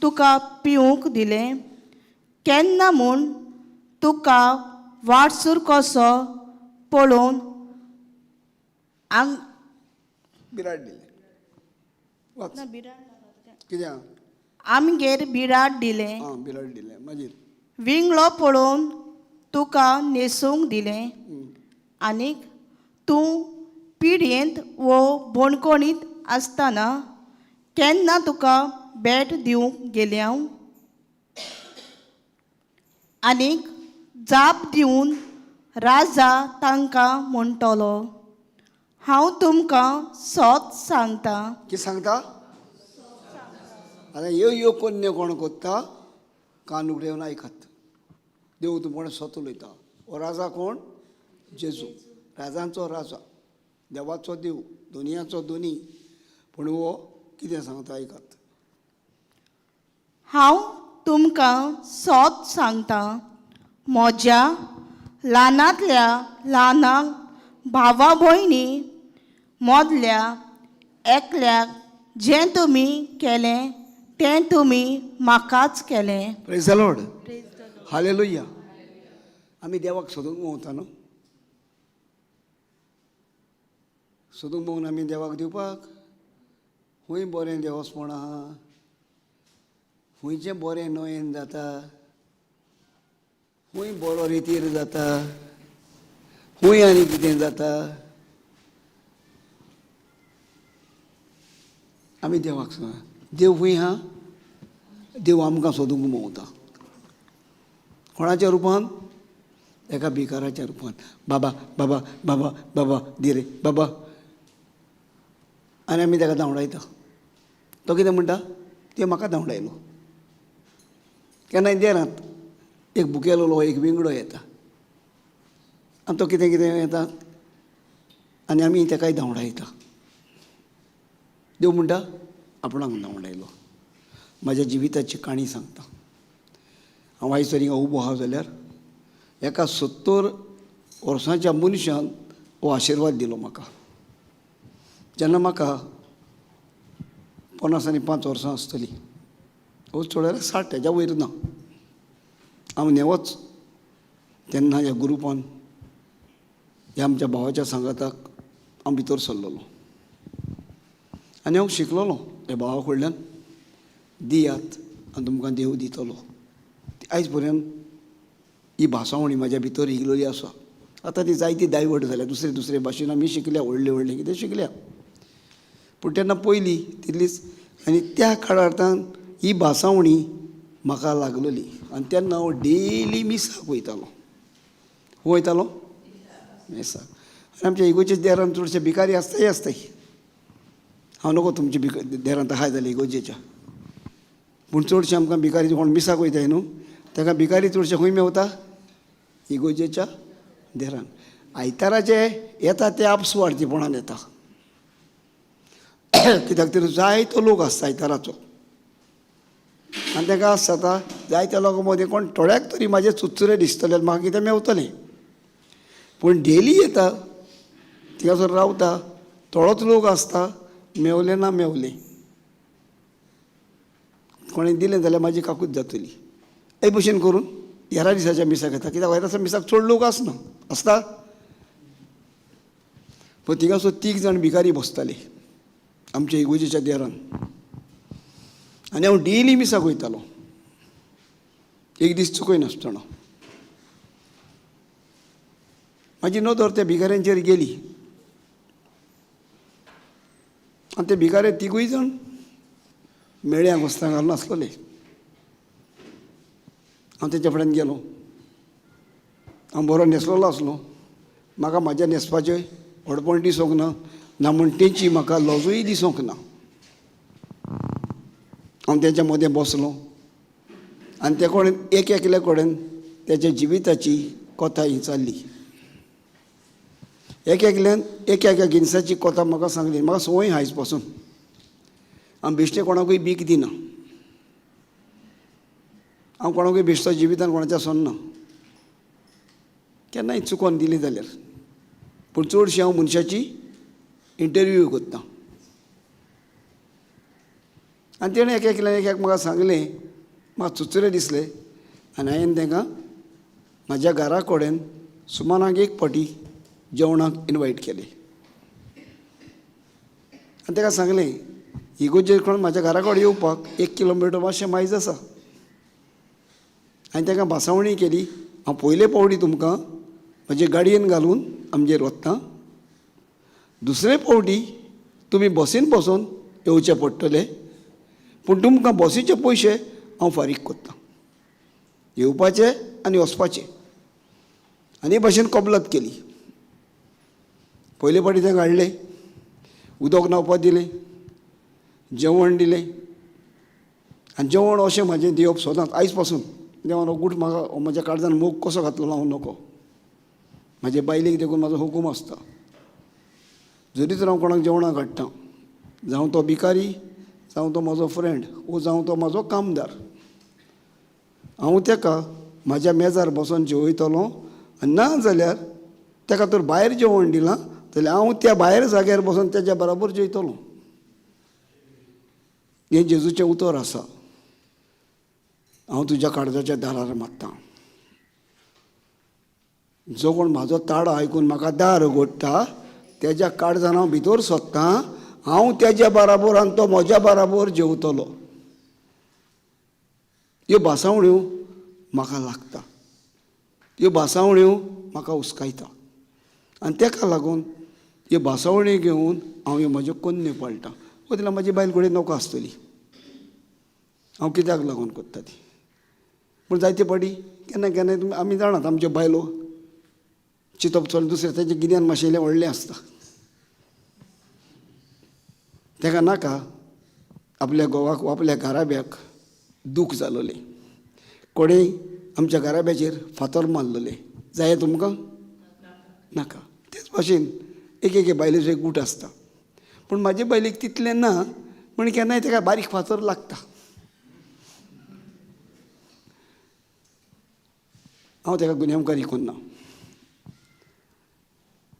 तुका पिवंक दिलें, केन्ना म्हूण तुका वाटसूर कसो पळोवन आंग बिराड दिलें. वाच. कितें आहा? आमगेर बिराड दिलें. आं, बिराड दिलें. मागीर? विंगळो पळोवन तुका न्हेसूंक दिलें, आनीक तूं पिडयेंत वो बणकोणींत आसतना केन्ना तुका भेट दिवंक गेलें हांव? आनीक जाप दिवन राजा तांकां म्हणटलो, हांव तुमकां सोत सांगता. कितें सांगता? आतां ह्यो ह्यो कोन्न्यो कोण कोत्ता? कान उगडे आयकात. देव तुमकां सत उलयता. हो राजा कोण? जेजू. राजांचो राजा, देवाचो देव, दुनियाचो दोनी. पूण हो कितें सांगता आयकात. हांव तुमकां सोत सांगता, म्हज्या ल्हानांतल्या ल्हानांक भावा भयणी मदल्या एकल्याक जें तुमी केलें तें तुमी म्हाकाच केलें. Praise the Lord. Hallelujah. आमी देवाक सोदूंक भोंवता न्हू? सोदूंक भोंवन आमी देवाक दिवपाक खूंय बरें देवस्पण आहा, खुंयचें बरें नोयेन जाता, खूंय बरो रितीर जाता, खूंय आनी कितें जाता, आमी देवाक सांगा. देव खूंय आहा? देव आमकां सोदूंक भोंवता. कोणाच्या रुपान? एका भिकाराच्या रुपान. बाबा बाबा बाबा बाबा दी रे बाबा. आनी आमी ताका धांवडायता. तो कितें म्हणटा? ते म्हाका धांवडायलो. केन्नाय देरांत एक भुकेलो एक विंगडो येता आनी तो कितें कितें येता आनी आमी ताकाय धांवडायता. देव म्हणटा आपणाक धांवडायलो. म्हाज्या जिविताची काणी सांगता. हांव आयज तरी हिंगा उबो आहा जाल्यार एका 70 वर्सांच्या मनशान हो आशिर्वाद दिलो म्हाका. जेन्ना म्हाका 55 वर्सां आसतलीं, हो चड जाल्यार 60, तेज्या वयर ना, हांव नेवच. तेन्ना ह्या ग्रुपान ह्या आमच्या भावाच्या सांगाताक हांव भितर सरलेलो आनी हांव शिकलोलो ह्या भावा कडल्यान, दियात आनी तुमकां देव दितलो. आयज पर्यंत ही भासावणी म्हाज्या भितर इगलोली आसा. आतां ती जायती डायवर्ट जाल्या, दुसरे दुसरे भाशेन आमी शिकल्या, व्हडले व्हडले कितें शिकल्या. पूण तेन्ना पयलीं तितलीच. आनी त्या काळांत ही भासावणी म्हाका लागलेली. आनी तेन्ना हांव डेली मिसाक वयतालो. वयतालो मिसाक. आनी आमच्या इगोर्जेच्या देरान चडशे भिकारी आसताय आसताय. हांव नको तुमचे देरांत आहाय जाल्यार इगोर्जेच्या, पूण चडशे आमकां भिकारी कोण मिसाक वयताय न्हू, ताका भिकारी चडशे खंय मेवता? इगोर्जेच्या देरान. आयताराचे येता ते आपसुवार्थीपणान येता, कित्याक तर जायतो लोक आसता आयताराचो. आनी ताका आसता जायत्या लोकां मदीं कोण थोड्याक तरी म्हाजे चुचुरे दिसतले, म्हाका कितें मेवतलें. पूण डेली येता, थिंगासर रावता, थोडोच लोक आसता, मेवले ना मेवले, कोणें दिलें जाल्यार म्हाजी काकूत जातली. हे भशेन करून हेरा दिसाच्या मिसाक येता, कित्याक हेरा दिसा मिसाक चड लोक आसना आसता. पूण थिंगासर 3 जाण भिकारी बसताले आमच्या इगोर्जेच्या देरान. आनी हांव डेली मिसाक वयतालो, एक दीस चुकय नासतना. म्हाजी नदर त्या भिकाऱ्यांचेर गेली आनी ते भिकारे तिगूय जाण मेळ्यांक वस्त्रां घालून आसलेले. हांव तेच्या फुड्यान गेलो. हांव बरो न्हेसलेलो आसलो. म्हाका म्हाज्या न्हेसपाचें व्हडपण दिसूंक ना, ना म्हण तेंची म्हाका लजूय दिसूंक ना. हांव तेच्या मदें बसलो आनी ते कडेन एक एकल्या कडेन तेच्या जिविताची कथा ही चालली. एक एकल्यान एक एका जिनसाची कथा म्हाका सांगली. म्हाका संवय आयज पासून हांव बेश्टें कोणाकूय भीक दिना. हांव कोणाकूय बेश्टो जिवितान कोणाच्या सोन्ना, केन्नाय चुकोन दिली जाल्यार, पूण चडशी हांव मनशाची इंटरव्यू करतां. आनी तेणें एक एकल्यान एक एक म्हाका सांगलें, म्हाका चुचुरे दिसले आनी हांवें तांकां म्हाज्या घरा कडेन सुमाराक एक फावटी जेवणाक इनवायट केलें. आनी ताका सांगलें, इगोर्जेर कोण म्हाज्या घरा कडेन येवपाक 1 किलोमिटर मातशें मायज आसा. आनी ताका भासावणी केली, हांव पयले पावटी तुमकां म्हजे गाडयेन घालून आमगेर वता, दुसरे पावटी तुमी बसीन बसोन येवचें पडटलें, पूण तुमकां बसीचे पयशे हांव फारीक करतां, येवपाचे आनी वचपाचे. आनी हे भाशेन कबलात केली. पयले फावटी तें हाडलें, उदक न्हांवपाक दिलें, जेवण दिलें. आनी जेवण अशें म्हाजें दिवप सदांच आयज पासून देवान हो गूट म्हाका म्हज्या काळजान मोग कसो घातलो हांव नको. म्हाजे बायलेक देखून म्हाजो हुकूम आसता, जरी तर हांव कोणाक जेवणाक हाडटा, जावं तो भिकारी, जावं तो म्हजो फ्रेंड, वो जावं तो म्हाजो कामदार, हांव ताका म्हाज्या मेजार बसोन जेवयतलो, आनी ना जाल्यार ताका तर भायर जेवण दिलां जाल्यार हांव त्या भायर जाग्यार बसोन तेज्या बराबर जेयतलो. हें जेजूचें उतर आसा. हांव तुज्या काळजाच्या दारार मारतां, जो कोण म्हाजो ताळो आयकून म्हाका दार उगडटा तेज्या काळजान हांव भितर सोदतां, हांव तेज्या बराबर आनी तो म्हज्या बराबर जेवतलो. ह्यो भासावण्यो म्हाका लागता, ह्यो भासावण्यो म्हाका उस्कायता, आनी तेका लागून ह्यो भासावण्यो घेवन हांव ह्यो म्हज्यो कोन्न्यो पाळटां. वतल्या म्हाजी बायल घडये नको आसतली, हांव कित्याक लागून करता ती, पूण जायते फावटी केन्ना केन्नाय तुमी आमी जाणात आमच्यो बायलो चिंतप चल दुसरें तेजें गिन्यान मातशें व्हडलें आसता, तेका नाका आपल्या घोवाक वा आपल्या घराब्याक दूख जालोलें, कोणेय आमच्या घराब्याचेर फातर मारलेले जाय तुमकां नाका. तेच भाशेन एक एके बायलेचो एक गूट आसता, पूण म्हाजे बायलेक तितलें ना, पूण केन्नाय तेका बारीक फातर लागता. हांव तेका गुन्यांवकारी करना.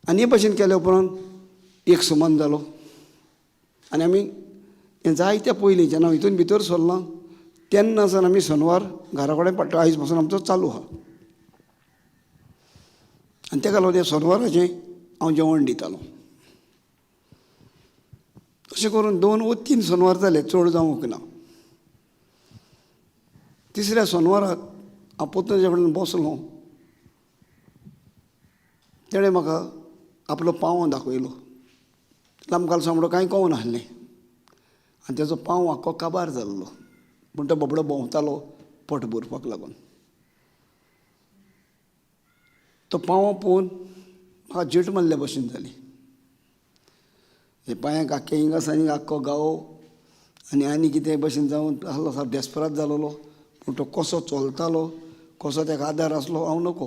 आनी हे भाशेन केल्या उपरांत एक सुमन जालो आनी आमी हें जायत्या पयलीं जेन्ना हांव हितून भितर सरलां तेन्ना सावन आमी शेनवार घरा कडेन पडटा, आयज पासून आमचो चालू आहा. आनी तेका लागून त्या शेनवाराचें हांव जेवण दितालो. अशें करून 2 वा 3 शेनवार जाले, चड जावंक ना. तिसऱ्या शेनवाराक हांव पोतनेच्या कडेन बसलो, तेणें म्हाका आपलो पांव दाखयलो. लांब कालसांव म्हणून कांय कळूंक नासलें आनी तेजो पांव आख्खो काबार जाल्लो, पूण तो बाबडो भोंवतालो पोट भरपाक लागून. तो पांव पळोवन म्हाका जीट मारल्या भशेन जाली. हे पांयांक आख्खे हिंगा आनी आख्खो गांव आनी आनी कितें भशेन जावन आसलो, सारको डेस्परात जालोलो. पूण तो कसो चलतालो, कसो ताका आदार आसलो हांव नको.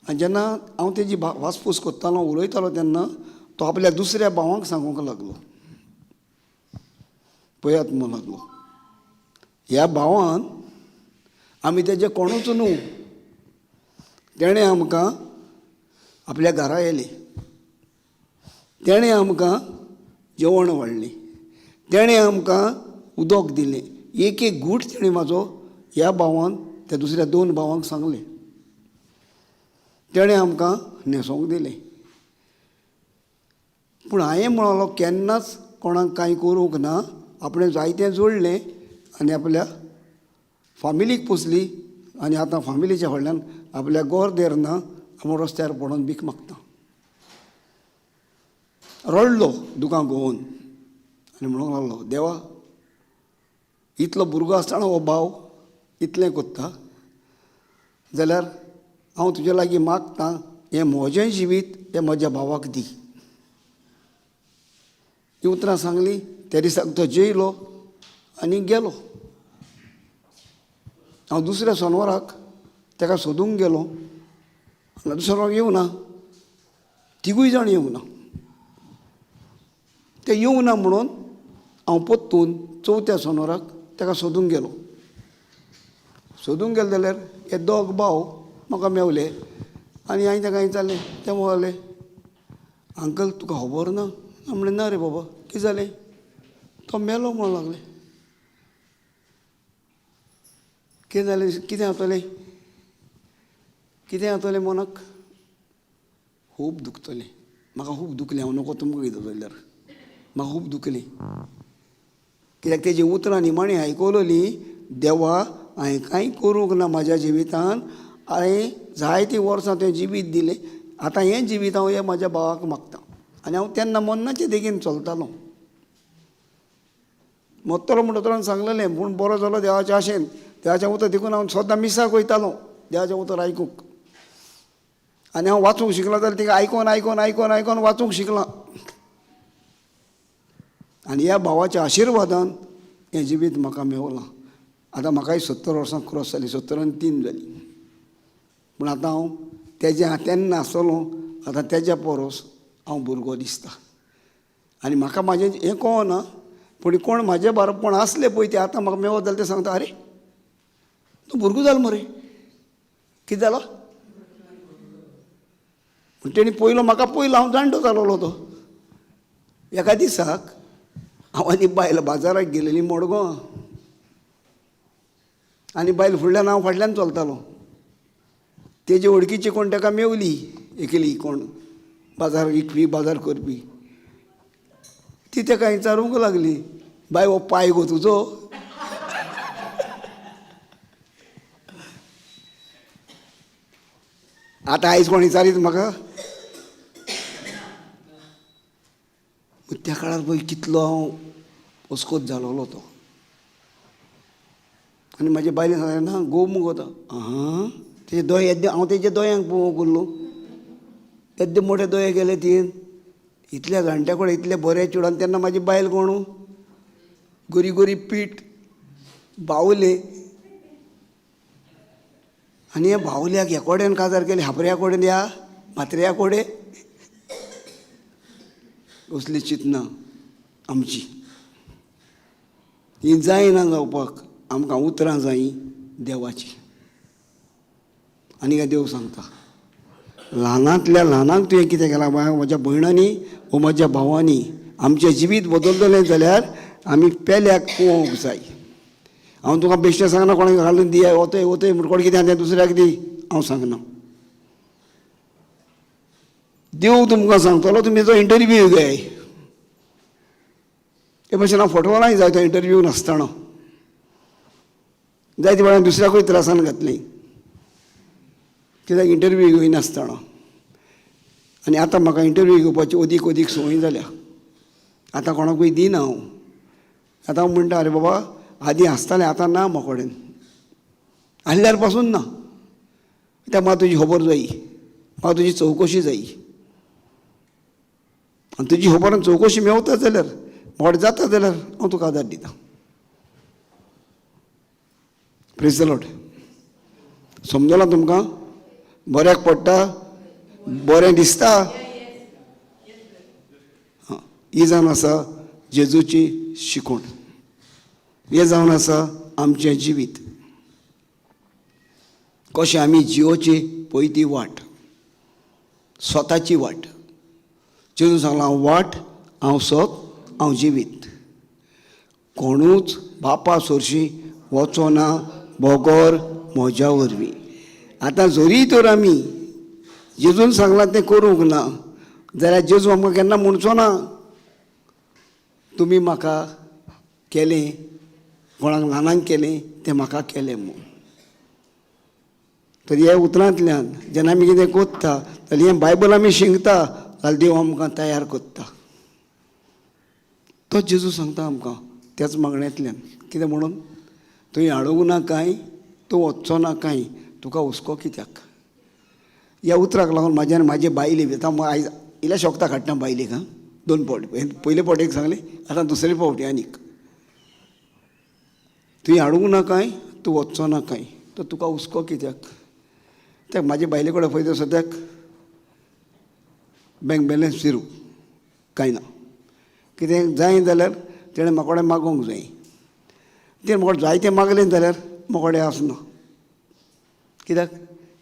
आनी जेन्ना हांव तेजी वासपूस करतालो, उलयतालो, तेन्ना तो आपल्या दुसऱ्या भावांक सांगूंक लागलो, पळयात म्हणूंक लागलो, ह्या भावान आमी तेजे कोणूच न्हू, तेणें आमकां आपल्या घरा येयले, तेणें आमकां जेवण वाडलें, तेणें आमकां उदक दिलें, एक एक घूट तेणें म्हाजो ह्या भावान त्या दुसऱ्या 2 भावांक सांगलें, तेणें आमकां न्हेसोंक दिलें. पूण हांवें म्हणलो केन्नाच कोणाक कांय करूंक ना, आपणें जायतें जोडलें आनी आपल्या फामिलीक पोसली आनी आतां फामिलीच्या व्हडल्यान आपल्या गोर देर ना, आपूण रस्त्यार पडोन भीक मागता. रडलो दुकां गोवन आनी म्हणूंक लागलो, देवा इतलो भुरगो आसतना हो भाव इतलें कोत्ता जाल्यार हांव तुजे लागीं मागतां हें म्हजें जिवीत हें म्हज्या भावाक दी. हीं उतरां सांगलीं त्या दिसाक तो जेयलो आनी गेलो. हांव दुसऱ्या सोनवाराक ताका सोदूंक गेलो, दुसऱ्या सोनवाराक येवना, तिगूय जाण येवना. ते येवना म्हणून हांव परतून चवथ्या सोनवाराक ताका सोदूंक गेलो. सोदूंक गेले जाल्यार हे दोग भाव म्हाका मेवले आनी हांवें तांकां विचारलें, ते म्हणले अंकल तुका खबर ना? म्हणलें ना रे बाबा, कितें जालें? तो मेलो म्हणूंक लागले. कितें जालें? कितें जातलें? कितें जातलें मनाक? खूब दुखतलें. म्हाका खूब दुखलें. हांव नको तुमकां कितें जाल्यार म्हाका खूब दुखलें, कित्याक तेजी उतरां निमाणी आयकलोली, देवा हांवें कांय करूंक ना म्हाज्या जिवितान, हांवें जायतीं वर्सां तें जिवीत दिलें, आतां हें जिवीत हांव हें म्हाज्या भावाक मागता. आनी हांव तेन्ना मन्नाचे देगेन चलतालो. मत्तलो म्हण दोतोरान सांगलेलें, पूण बरो जालो देवाच्या आशेन, देवाचें उतर देखून हांव सदां मिसाक वयतालो देवाचें उतर आयकूंक. आनी हांव वाचूंक शिकलां जाल्यार तिका आयकोन आयकोन आयकोन आयकोन वाचूंक शिकलां. आनी ह्या भावाच्या आशिर्वादान हें जिवीत म्हाका मेवलां. आतां म्हाकाय 70 वर्सां क्रॉस जालीं, 73 जालीं. पूण आतां हांव तेज्या तेन्ना आसतलो, आतां तेज्या पोरोस हांव भुरगो दिसता. आनी म्हाका म्हाजें हें कळना, पूण कोण म्हाजे बारा कोण आसले पळय ते आतां म्हाका मेवत जाल्यार ते सांगता, अरे तूं भुरगो जालो मरे, कितें जालो? पूण तेणी पयलो म्हाका पयलो हांव जाणटो जालोलो तो. एका दिसाक हांव आनी बायल बाजाराक गेलेली मडगांव, आनी बायल फुडल्यान हांव फाटल्यान चलतालो. तेजे वळखीची कोण ताका मेवली एकली, कोण बाजार विकपी बाजार करपी, ती ताका विचारूंक लागली, बाय हो पाय गो तुजो? आतां आयज कोण विचारीत म्हाका? त्या काळार पळय कितलो हांव अस्कोत जालोलो तो. आनी म्हाजे बायलेन सांगलें, ना गो मुगो तो. आं, तेजे दोळे येद्दे, हांव तेजे दोळ्यांक पळोवंक उरलो, येद्दे मोठे दोळे गेले तीन, इतल्या जाणट्या कडेन इतले बरे चेडूं. आनी तेन्ना म्हाजी बायल कोण, गोरी गोरी पीठ बावले. आनी ह्या बावल्याक ह्या कडेन काजार केले, हापऱ्या कडेन, ह्या मात्र्या कडेन. असली चिंतना आमची ही जायना जावपाक आमकां उतरां जायी देवाची. आनी काय देव सांगता, ल्हानांतल्या ल्हानांक तुवें कितें केलां म्हज्या भयणांनी वो म्हज्या भावांनी, आमचें जिवीत बदलतलें जाल्यार आमी पेल्याक पळोवंक जाय. हांव तुका बेश्टें सांगना कोणाक घालून दिया वतय वतय म्हण, कोण कितें तें दुसऱ्याक दी, हांव सांगना. देव तुमकां सांगतलो, तुमी तो इंटरव्यू घेय. हे भशेन हांव फोटवानाय जाय तो इंटरव्यू नासतना जायते वेळान दुसऱ्याकूय त्रासान घातली, कित्याक इंटरव्यू घेयनासतना. आनी आतां म्हाका इंटरव्यू घेवपाची अदीक अदीक संवय जाल्या. आतां कोणाकूय दिना हांव. आतां हांव म्हणटा, अरे बाबा आदीं आसतालें, आतां ना म्हाका कडेन, आहल्यार पासून ना. कित्याक म्हाका तुजी खबर जायी, म्हाका तुजी चवकशी जायी. आनी तुजी खबर आनी चवकशी मेवता जाल्यार, मोड जाता जाल्यार हांव तुका आदार दिता. Praise the Lord. समजलां तुमकां? बऱ्याक पडटा, बरें दिसता. ही जावन आसा जेजूची शिकवण, हें जावन आसा आमचें जिवीत, कशें आमी जियोची पळय ती वाट, स्वताची वाट. जेजून सांगलां, हांव वाट, हांव सत, हांव जिवीत. कोणूच बापा सोरशी वचो ना बगर म्हज्या वरवीं. आतां जरी तर आमी जेजून सांगलां तें करूंक ना जाल्यार जेजू आमकां केन्ना म्हणचो ना तुमी म्हाका केलें, कोणाक ल्हानांक केलें तें म्हाका केलें म्हूण. तर ह्या उतरांतल्यान जेन्ना आमी कितें कोत्ता जाल्यार हें बायबल आमी शिकता जाल्यार देव आमकां तयार कोत्ता. तो जेजू सांगता आमकां त्याच मागण्यांतल्यान कितें म्हणून, तुवें हाडूंक ना कांय, तूं वचचो ना कांय, तुका हुस्को कित्याक. ह्या उतराक लागून म्हाज्यान म्हाजे बायले आतां आयज इल्ल्या शोकता काडटा बायलेक. आं, दोन फावटी, पयले फावटी एक सांगलें, आतां दुसरे फावटी आनीक. तुवें हाडूंक ना कांय, तूं वचचो ना कांय, तर तुका हुस्को कित्याक. त्या म्हाजे बायले कडेन पळयता सद्याक बँक बॅलन्स झिरो, कांय ना. कितें जाय जाल्यार तेणें म्हाका कडेन मागोवंक जाय, तें म्हाका जायतें मागलें जाल्यार म्हाका कडेन आसना. कित्याक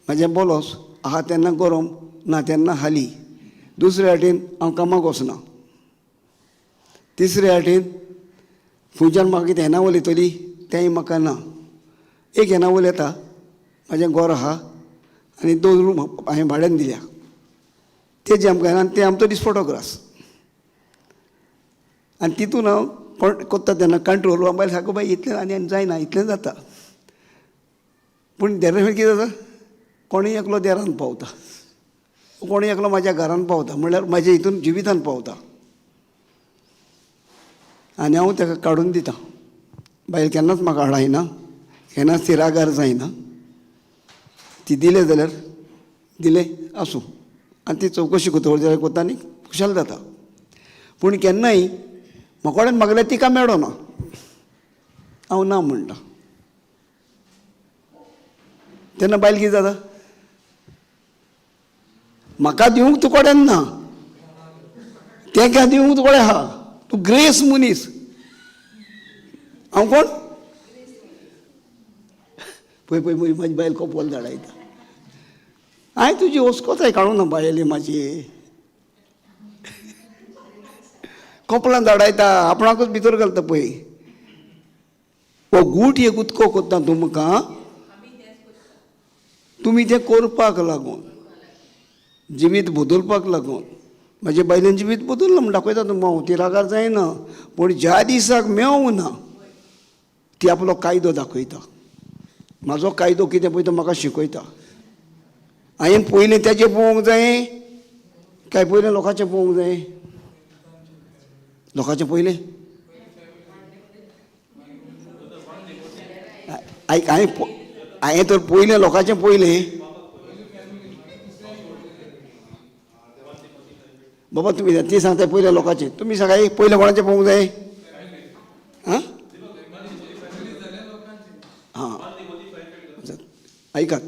म्हाजें बोलोस आहा तेन्ना गरम ना तेन्ना हाली. दुसरे वाटेन हांव कामाक वचना. तिसरे वाटेन खंयच्यान म्हाका कितें येणावळ येतली तेंय म्हाका ना. एक येणावळ येता, म्हाजें घर आहा आनी 2 रूम हांवें भाड्यान दिल्या, तेजें आमकां येना आनी तें आमचो दिसपटो ग्रास. आनी तितून हांव कोण कोत्ता तेन्ना कंट्रोल बायल सारको बाय इतलें आनी आनी जायना इतलें जाता. पूण देरा कितें जाता, कोणूय एकलो देरान पावता, कोणूय एकलो म्हाज्या घरान पावता, म्हणल्यार म्हाज्या हितून जिवितान पावता आनी हांव ताका काडून दितां. बायल केन्नाच म्हाका हाडायना, केन्नाच ती रागार जायना. ती दिले जाल्यार दिले आसूं, आनी ती चवकशी करता जाल्यार कोता आनी खुशाल जाता. पूण केन्नाय म्हाका कडेन मागल्यार तिका मेळना, हांव ना म्हणटा. तेन्ना बायल कितें जाता, म्हाका दिवंक तूं कडेन ना, तेका दिवंक तूं कडेन आहा, तूं ग्रेस मनीस. हांव कोण? पळय पळय पळय म्हाजी बायल कोपोल धाडायता. हांवें तुजी ओस्कोताय काडूं ना बायले म्हाजी, कोपलान धाडायता, आपणाकूच भितर घालता. पळय हो गूट एक उदको कोत्ता तुमकां, तुमी तें करपाक लागून, जिवीत बदलपाक लागून. म्हाजे बायलेन जिवीत बदल्लां म्हूण दाखयता तुमकां हांव, ती रागार जायना. पूण ज्या दिसाक मेवना ती आपलो कायदो दाखयता. म्हाजो कायदो कितें पळय तो म्हाका शिकयता. हांवें पयलें तेजें पळोवंक जाय काय पयलें लोकांचें पळोवंक जाय? लोकांचें पयलें आयक, हांवें तर पयलें लोकांचें पयलें. बाबा तुमी ती सांगता पयलें लोकांचें, तुमी सांगा पयलें कोणाचें पळोवंक जाय? आं हां आयकात,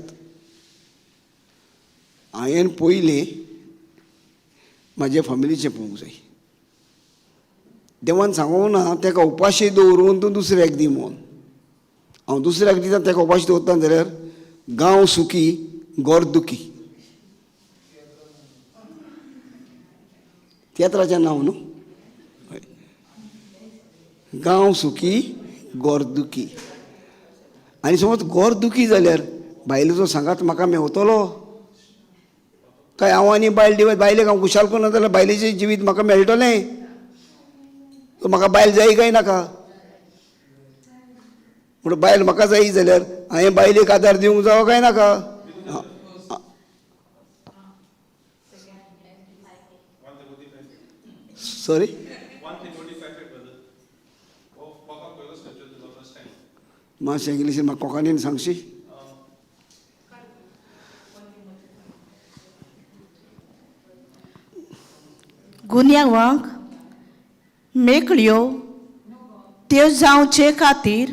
हांवें पयलें म्हाजे फॅमिलीचें पळोवंक जाय. देवान सांगूंक ना ताका उपाशी दवरून तूं दुसऱ्याक दी म्हणून. हांव दुसऱ्याक दिता ताका उपाशी दवरता जाल्यार गांव सुखी गोर दुखी. तियात्राचें नांव न्हू, गांव सुखी गोर दुखी. आनी समज गोर दुखी जाल्यार बायलेचो सांगात म्हाका मेवतलो काय? हांव आनी बायल दिवत बायलेक हांव खुशाल करना जाल्यार बायलेचें जिवीत म्हाका मेळटलें? तो म्हाका बायल जाय काय नाका? म्हणून बायल म्हाका जायी जाल्यार हांवें बायलेक आदार दिवंक जावो काय नाका? सॉरी, मातशें इंग्लिशीन म्हाका कोंकणीन सांगशी? गुन्यांवांक मेकळ्यो त्यो जावचे खातीर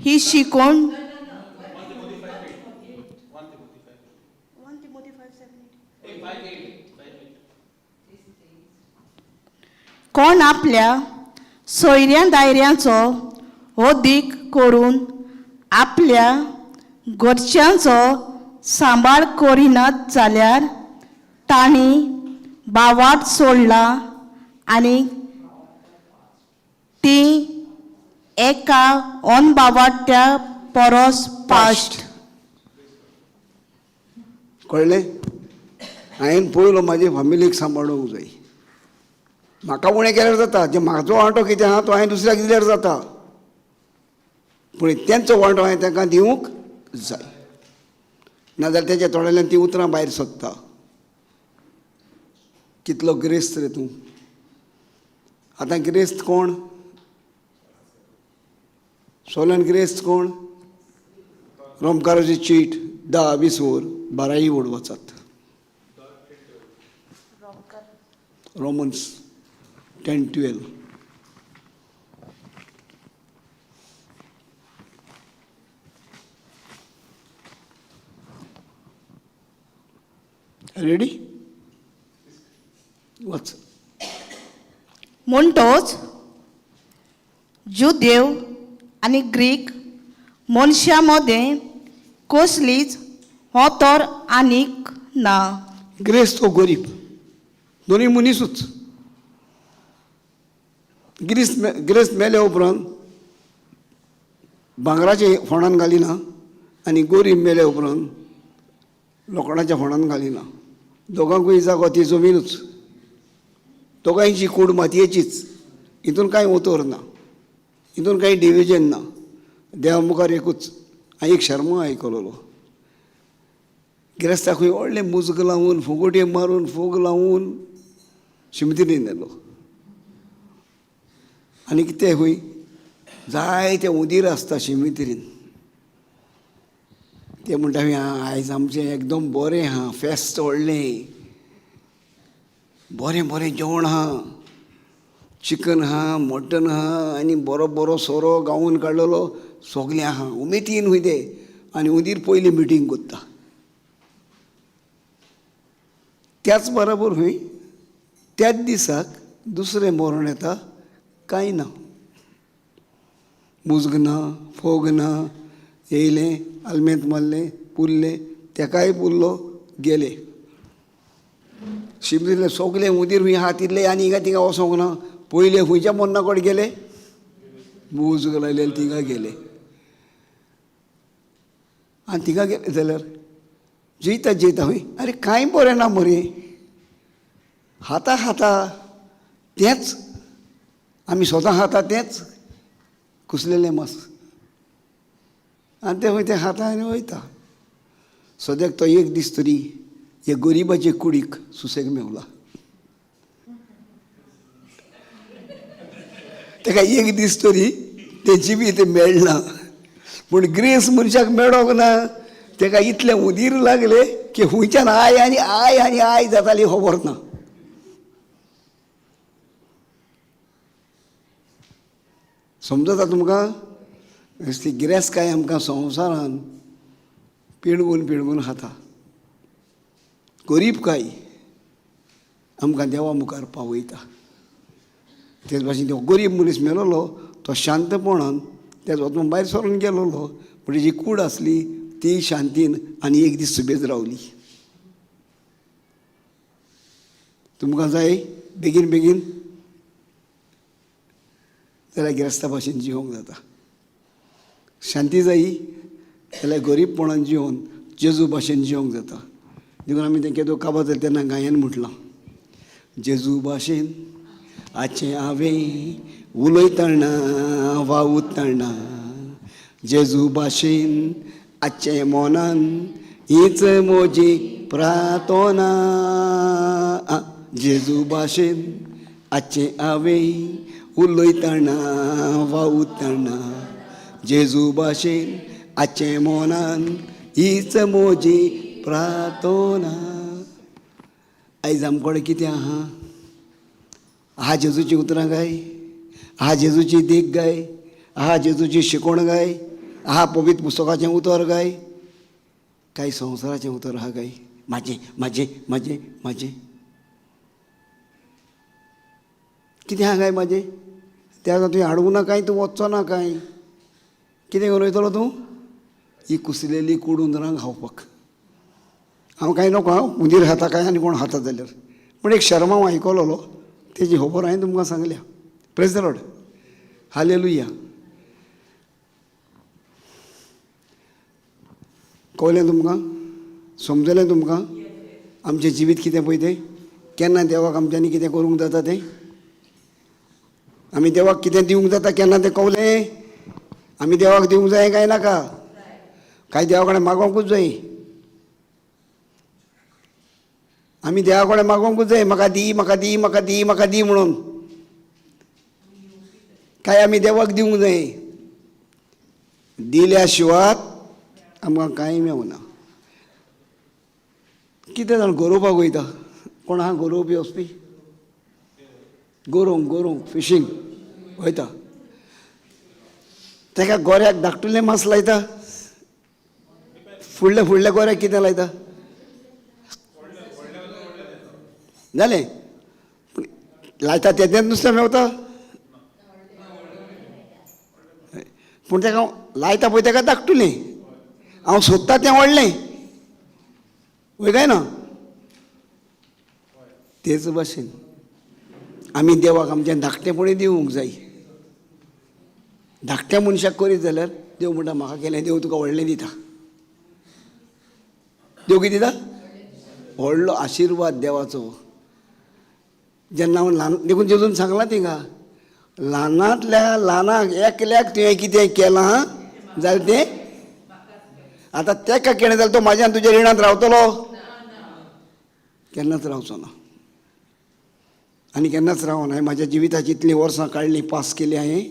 ही शिकोवण कोण आपल्या सोयऱ्या दायऱ्यांचो होदीक करून आपल्या घरच्यांचो सांबाळ करिनात जाल्यार तांणी बावाट सोडला आनी ती एका अनबावाट्या परस पाश्ट. कळ्ळें? हांवें पयलो म्हाजे फॅमिलीक सांबाळूंक जाय. म्हाका उणें केल्यार जाता, जे म्हाजो वांटो कितें आहा तो हांवें दुसऱ्याक दिल्यार जाता, पूण तेंचो वांटो हांवें तांकां दिवंक जाय, नाजाल्यार तेच्या तोंडांतल्यान तीं उतरां भायर सोदता. कितलो गिरेस्त रे तूं. आतां गिरेस्त कोण? सोल्यान गिरेस्त कोण? रोमकाराची चीट 10 20 वर 12 वड वचात. Romans 10-12. रेडी? वच. म्हणटोच जुदेव आनी ग्रीक मनशां मदें कसलीच हो तर आनीक ना. ग्रेस्त हो गरीब दोनूय मनीसूच. गिरेस्त गिरेस्त मेल्या उपरांत भांगराचे फोंडान घालिना आनी गोरीब मेल्या उपरांत लोखणाच्या फोंडान घालिना. दोगांकूय जागो ती जमिनूच, दोगांयची कूड मातयेचीच. हितून कांय उतर ना, हितून कांय डिविजन ना. देवा मुखार एकूच. हांवें एक शर्मा आयकलोलो, गिरेस्ताकूय व्हडलें मुजग लावन फुगोट्यो मारून फोग लावन शिमतिरीन नेलो. आनी कितें खंय जायते उदीर आसता शिमितिरीन. ते म्हणटा आयज आमचें एकदम बरें आहा, फेस्त व्हडलें, बरें बरें जेवण आहा, चिकन आहा, मटन आहा आनी बरो बरो सोरो गावून काडलेलो सगलें आहा. उमेदीन खंय ते आनी उदीर पयली मिटींग करता. त्याच बराबर खंय त्याच दिसाक दुसरें मरण येता, कांय ना, मुजग ना, फोग ना, येयलें आलमेंत मारलें पुरलें, तेकाय पुरलो गेले. शिमरींतले सगले उदीर खंय आहा तितले आनी हिंगा थिंगा वचोंक ना. पयले खंयच्या मरणा कडेन गेले, मुजग लायले थिंगा गेले. आनी थिंगा गेले जाल्यार जेयता जेयता खंय आरे कांय बरें ना मरे, खाता खाता तेंच आमी स्वता खाता तेंच कुसलेलें मास. आनी तें खंय तें खाता आनी वयता. सद्याक तो एक दीस तरी हे गरिबाचे कुडीक सुसेग मेवला. ताका एक दीस तरी तें जिवीत मेळना. पूण ग्रेस मनशाक मेळोंक ना. ताका इतलें उदीर लागले की खंयच्यान I आनी I आनी I जाताली खबर ना. समजता तुमकां? ती गिरेस्तकाय आमकां संवसारान पिळगून पिळगून खाता. गरीबकाय आमकां देवा मुखार पावयता. तेच भाशेन तो गरीब मनीस मेलोलो तो शांतपणान तेच वचून भायर सरून गेलोलो, पूण जी कूड आसली ती शांतीन आनी एक दीस सुबेज रावली. तुमकां जाय बेगीन बेगीन जाल्यार गिरेस्ता भाशेन जिवंक जाता. शांती जायी जाल्यार गरीबपणान जिवन जेजू भाशेन जिवंक जाता. देखून आमी तें केदो काबार जालें तेन्ना गायन म्हटलां, जेजू भाशेन आचें हांवें उलयतना वावुरतना, जेजू भाशेन आचें मोनान हीच म्हजी प्रार्थना. जेजू भाशेन आचें हांवें उलयतना वावुरतना, जेजू भाशेन आचें मोनान हीच म्हजी प्रार्थना. आयज आमकोडे कितें आहा? आहा जेजूची उतरां गाय, आहा जेजूची देख गाय, आहा जेजूची शिकवण गाय, आहा पवित्र पुस्तकाचें उतर गाय, काय संवसाराचें उतर आहा गाय? म्हाजें म्हाजें म्हाजें म्हाजें कितें आहा काय म्हाजें? त्या तुवें हाडूंक ना कांय, तूं वचचो ना कांय, कितें घेवन वयतलो तूं? ही कुसलेली कूड उंदरांक खावपाक. हांव कांय नको, हांव उंदीर खाता काय आनी कोण खाता जाल्यार. पूण एक शर्मा आयकलोलो तेजी खबर हांवें तुमकां सांगल्या. Praise the Lord, hallelujah. कळ्ळें तुमकां? समजलें तुमकां आमचें जिवीत कितें पळय तें? केन्ना देवाक आमच्यांनी कितें करूंक जाता तें? आमी देवाक कितें दिवंक जाता केन्ना तें कवलें? आमी देवाक दिवंक जाय काय नाका? काय देवा कडेन मागोवंकूच जाय? आमी देवा कडेन मागोवंकूच जाय, म्हाका दी म्हाका दी म्हाका दी म्हाका दी म्हणून. काय आमी देवाक दिवंक जाय? दिल्या शिवाय आमकां कांय मेवना. कितें जाण गरोवपाक वयता? कोण आहा गरोवपी वचपी? गोरोवंक गोरोवंक फिशींग वयता. ताका गोऱ्याक धाकटुलें मास लायता, फुडले फुडले गोऱ्याक कितें लायता? जालें. पूण लायता तेन्नाच नुस्तें मेवता? पूण ताका लायता पळय ताका धाकटुलें, हांव सोदता तें व्हडलें. वय काय ना? तेच भाशेन आमी देवाक आमचें धाकटेपणी दिवंक जाय. धाकट्या मनशाक करीत जाल्यार देव म्हणटा म्हाका केलें, देव तुका व्हडलें दिता. देव कितें दिता? व्हडलो आशिर्वाद देवाचो. जेन्ना हांव ल्हान, देखून जेजून सांगलां तिंगा, ल्हानांतल्या ल्हानाक एकल्याक तुवें कितें केलां जाल्यार तें आतां तेका केलें जाल्यार तो म्हाज्यान तुज्या रिणांत रावतलो? केन्नाच रावचो ना आनी केन्नाच रावना. हांवें म्हाज्या जिविताची इतलीं वर्सां काडलीं, पास केली हांवें.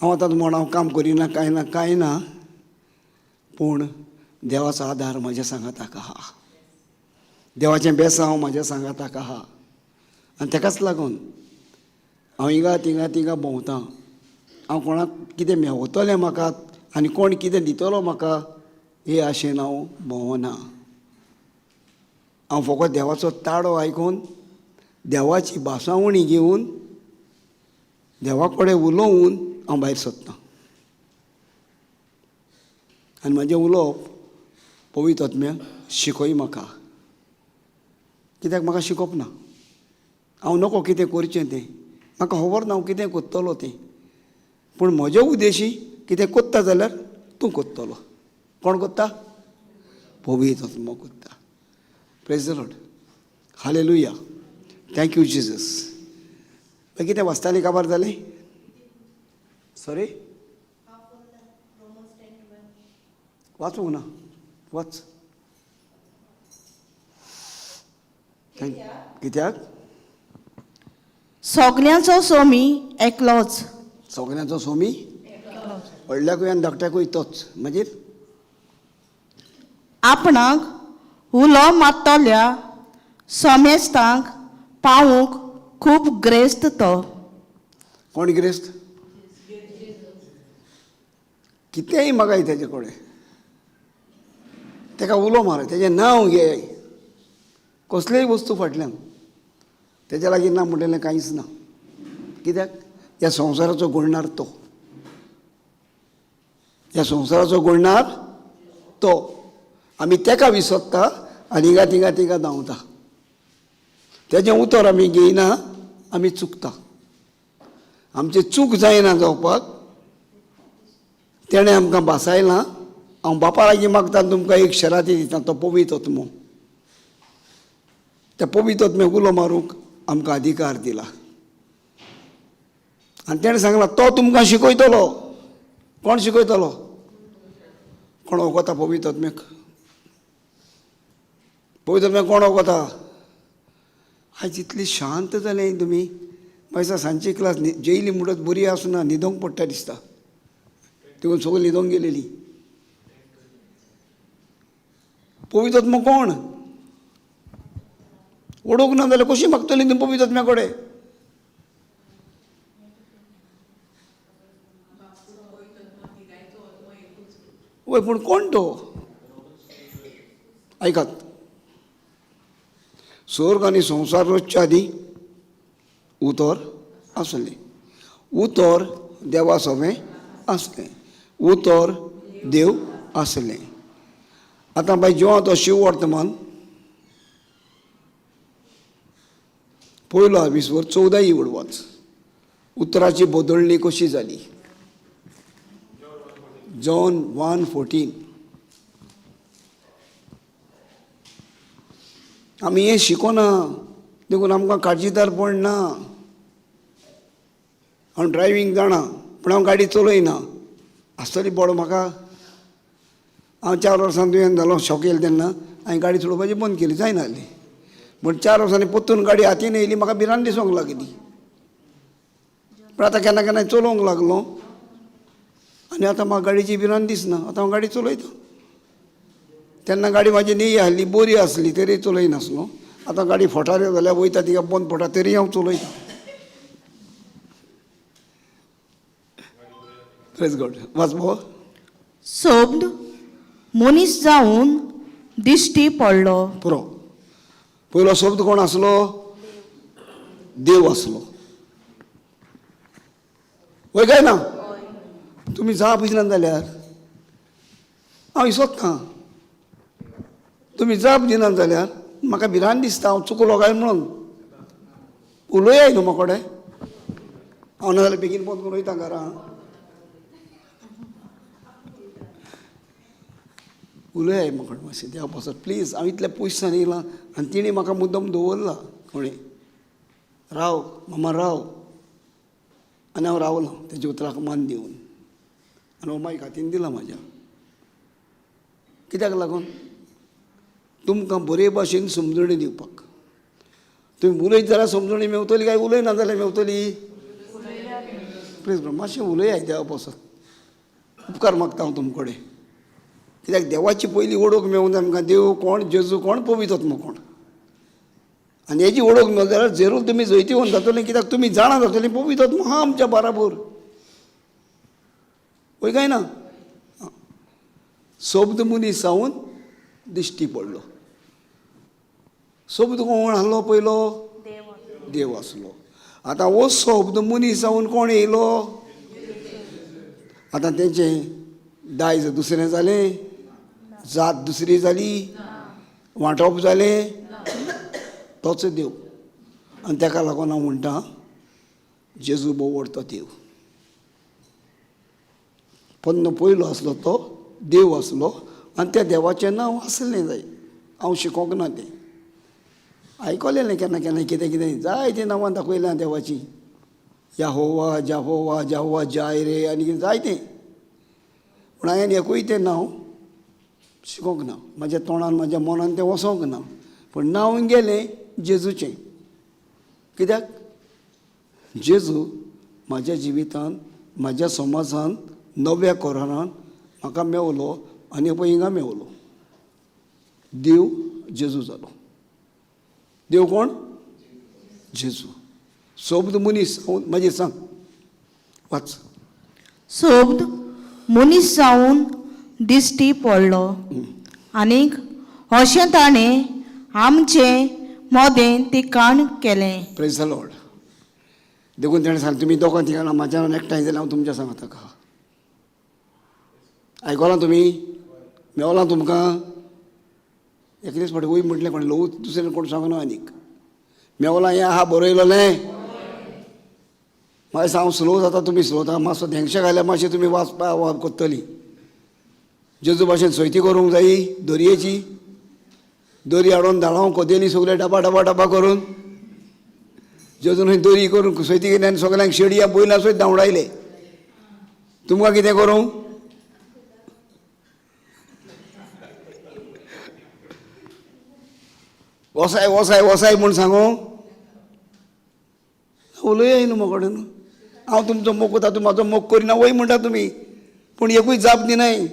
हांव आतां म्हण हांव काम करिना, कांय ना कांय ना, पूण देवाचो आदार म्हज्या सांगाताक आहा, देवाचें बेसांव म्हाज्या सांगाताक आहा. आनी तेकाच लागून हांव हिंगा थिंगा थिंगा भोंवतां. हांव कोणाक कितें मेवतलें म्हाका आनी कोण कितें दितलो म्हाका हे आशेन हांव भोंवना. हांव फकत देवाचो ताळो आयकून, देवाची भासावणी घेवन, देवा कडेन उलोवन हांव भायर सरतां. आनी म्हाजें उलोवप पवित्र आत्म्या शिकय म्हाका, कित्याक म्हाका शिकोवप ना. हांव नको कितें करचें तें म्हाका खबर ना, हांव कितें करतलो तें, पूण म्हजे उद्देशी कितें करता जाल्यार तूं करतलो. कोण करता? पवित्र आत्मो करता. Praise the Lord, hallelujah, thank you Jesus. मागीर कितें वाचताली काबार जालें? सॉरी, वाचूंक ना, वाच. कित्याक? सगल्यांचो सोमी एकलोच. सगल्यांचो सोमी व्हडल्याकूय आनी धाकट्याकूय तोच. मागीर आपणाक उलो मारतल्या समेस्तांक पावूंक खूब ग्रेस्त तो. कोण गिरेस्त? कितेंय मागाय तेजे कडेन, तेका उलो मार, तेजें नांव घे, कसलेय वस्तू फाटल्यान तेज्या लागीं ना म्हणटलें कांयच ना. कित्याक? ह्या संवसाराचो गोडणार तो, ह्या संवसाराचो गोडणार तो. आमी तेका विसरता आनी हिंगा थिंगा थिंगा धांवता. तेजें उतर आमी घेयना, आमी चुकता. आमची चूक जायना जावपाक तेणें आमकां भासायलां. हांव बापा लागीं मागता तुमकां एक शराती दिता, तो पवित्र आत्मो. त्या पवित्र आत्म्याक उलो मारूंक आमकां अधिकार दिला. आनी तेणें सांगलां तो तुमकां शिकयतलो. कोण शिकयतलो? कोण वखता पवित्र आत्म्याक? पवित्र आत्म्याक कोण वखता? आयज इतली शांत जालें तुमी. म्हाका सांजची क्लास जेयली म्हणटच बरी आसना, न्हिदोंक पडटा दिसता. तिगून सगळीं न्हिदोंक गेलेली. पवित्र आत्मो कोण? ओडूंक ना जाल्यार कशी मागतली ती पवित्र आत्म्या कडेन? वय, पूण कोण तो? आयकात, स्वर्ग आनी संवसार रचच्या आदीं उतर आसलें, उतर देवा सवें आसलें, उतर देव आसलें. आतां बाय जेवा तो शिव वर्तमान पयलो आविस्वर 14 वडवाच उतराची बदलणी कशी जाली? जॉन 1:14. आमी हें शिकोना देखून आमकां काळजीदारपण ना. हांव ड्रायव्हींग जाणा पूण हांव गाडी चलयना. आसतली बोड म्हाका. हांव 4 वर्सां दुयेंत जालो, शॉक येयलो तेन्ना हांवें गाडी चलोवपाची बंद केली, जायना जाली. पूण 4 वर्सांनी परतून गाडी हातीन येयली, म्हाका भिरांत दिसूंक लागली. पूण आतां केन्ना केन्ना चलोवंक लागलो आनी आतां म्हाका गाडयेची भिरांत दिसना. आतां हांव गाडी चलयता. तेन्ना गाडी म्हाजी न्ही आहली, बरी आसली तरी चलयनासलो. आतां गाडी फोटार जाल्यार वयता तिका बंद पडटा तरी हांव चलयता. Praise God. वाच शब्द मनीस जावन दिश्टी पडलो. पुरो. पयलो शब्द कोण आसलो? देव आसलो. वय काय ना? तुमी जाप विचना जाल्यार हांव विसोत्ता. तुमी जाप दिना जाल्यार म्हाका भिरांत दिसता हांव चुकलो काय म्हणून. उलयाय न्हू म्हाकोडे. हांव ना जाल्यार बेगीन बंद करून वयता घरा. उलयाय म्हाका मातशें देवा पासत प्लीज. हांव इतल्या पयसान येयलां आनी तिणें म्हाका मुद्दम दवरला कोणी राव मामा राव, आनी हांव रावलां तेज्या उतराक मान दिवन. आनी हो मायक हातीन दिला म्हाज्या. कित्याक लागून? तुमकां बरे भाशेन समजणी दिवपाक. तुमी उलयत जाल्यार समजणी मेवतली काय उलयना जाल्यार मेवतली? प्लीज मातशें उलयाय देवा पासत. उपकार मागता हांव तुमकडे. कित्याक देवाची पयली ओळख मेळूंक जाय आमकां. देव कोण, जेजू कोण, पवित्र कोण. आनी हेजी ओळख मेळ्ळी जाल्यार जरूर तुमी जैतिवंत जातलीं. कित्याक तुमी जाणा जातलीं पवित्र आहा आमच्या बराबर. वय काय ना? शब्द मनीस जावन दिश्टी पडलो. शब्द कोण आहलो पयलो? देव आसलो. आतां हो शब्द मनीस जावन कोण येयलो? आतां तेंचें दायज दुसरें जालें, जात दुसरी जाली, वांटप जालें. तोच देव. आनी तेका लागून हांव म्हणटा जेजू भोव व्हडलो देव. पन्नो पयलो आसलो तो देव आसलो आनी त्या देवाचें नांव आसलें जाय. हांव शिकोंक ना तें, आयकलें केन्ना केन्ना कितें कितें जायतीं नांवां दाखयल्यां देवाचीं. याहोवा, जाहोवा, जाहोवा जाय रे आनी कितें जायतें. पूण हांवें एकूय तें नांव शिकोंक ना. म्हाज्या तोंडान म्हाज्या मनान तें वसोंक ना. पूण नांव गेलें जेजूचें. कित्याक? जेजू म्हाज्या जिवितान म्हाज्या समाजान नव्या कोरारान म्हाका मेवलो आनी पळय हिंगा मेवलो. देव जेजू जालो. देव कोण? जेजू. शब्द मनीस. मागीर सांग, वाच. शब्द मनीस जावन दिश्टी पडलो आनीक अशें ताणें आमचें मदें ठिकाण केलें. Praise the Lord. देखून ताणें सांगलें तुमी दोगां तिगां म्हाज्या एकठांय जाल्यार हांव तुमच्या सांगता का. आयकलां तुमी? मेवलां तुमकां? एकलेच फावटी वय म्हटलें कोण ल्हवू दुसरें कोण सांगना आनीक. मेवलां हें आहा बरयलेलें. मागीर हांव स्लो जाता, तुमी स्लो जाता. मातसो धेंगशे घाल्यार मातशें तुमी वाचपा कोत्तली. जेजू भाशेन सोयती करूंक जायी दोरयेची. दोरी हाडून दाळां कोदेली सगळे डबा डबा डबा करून. जेजून दोरी करून सोयती केली आनी सगळ्यांक शेडया बैलां सयत धांवडायले. तुमकां कितें करूं? वसाय वसाय वसाय म्हूण सांगू? उलयाय न्हू म्हाका कडेन. हांव तुमचो मोग करता, तूं म्हाजो मोग करिना वय म्हणटा तुमी, पूण एकूय जाप दिनाय.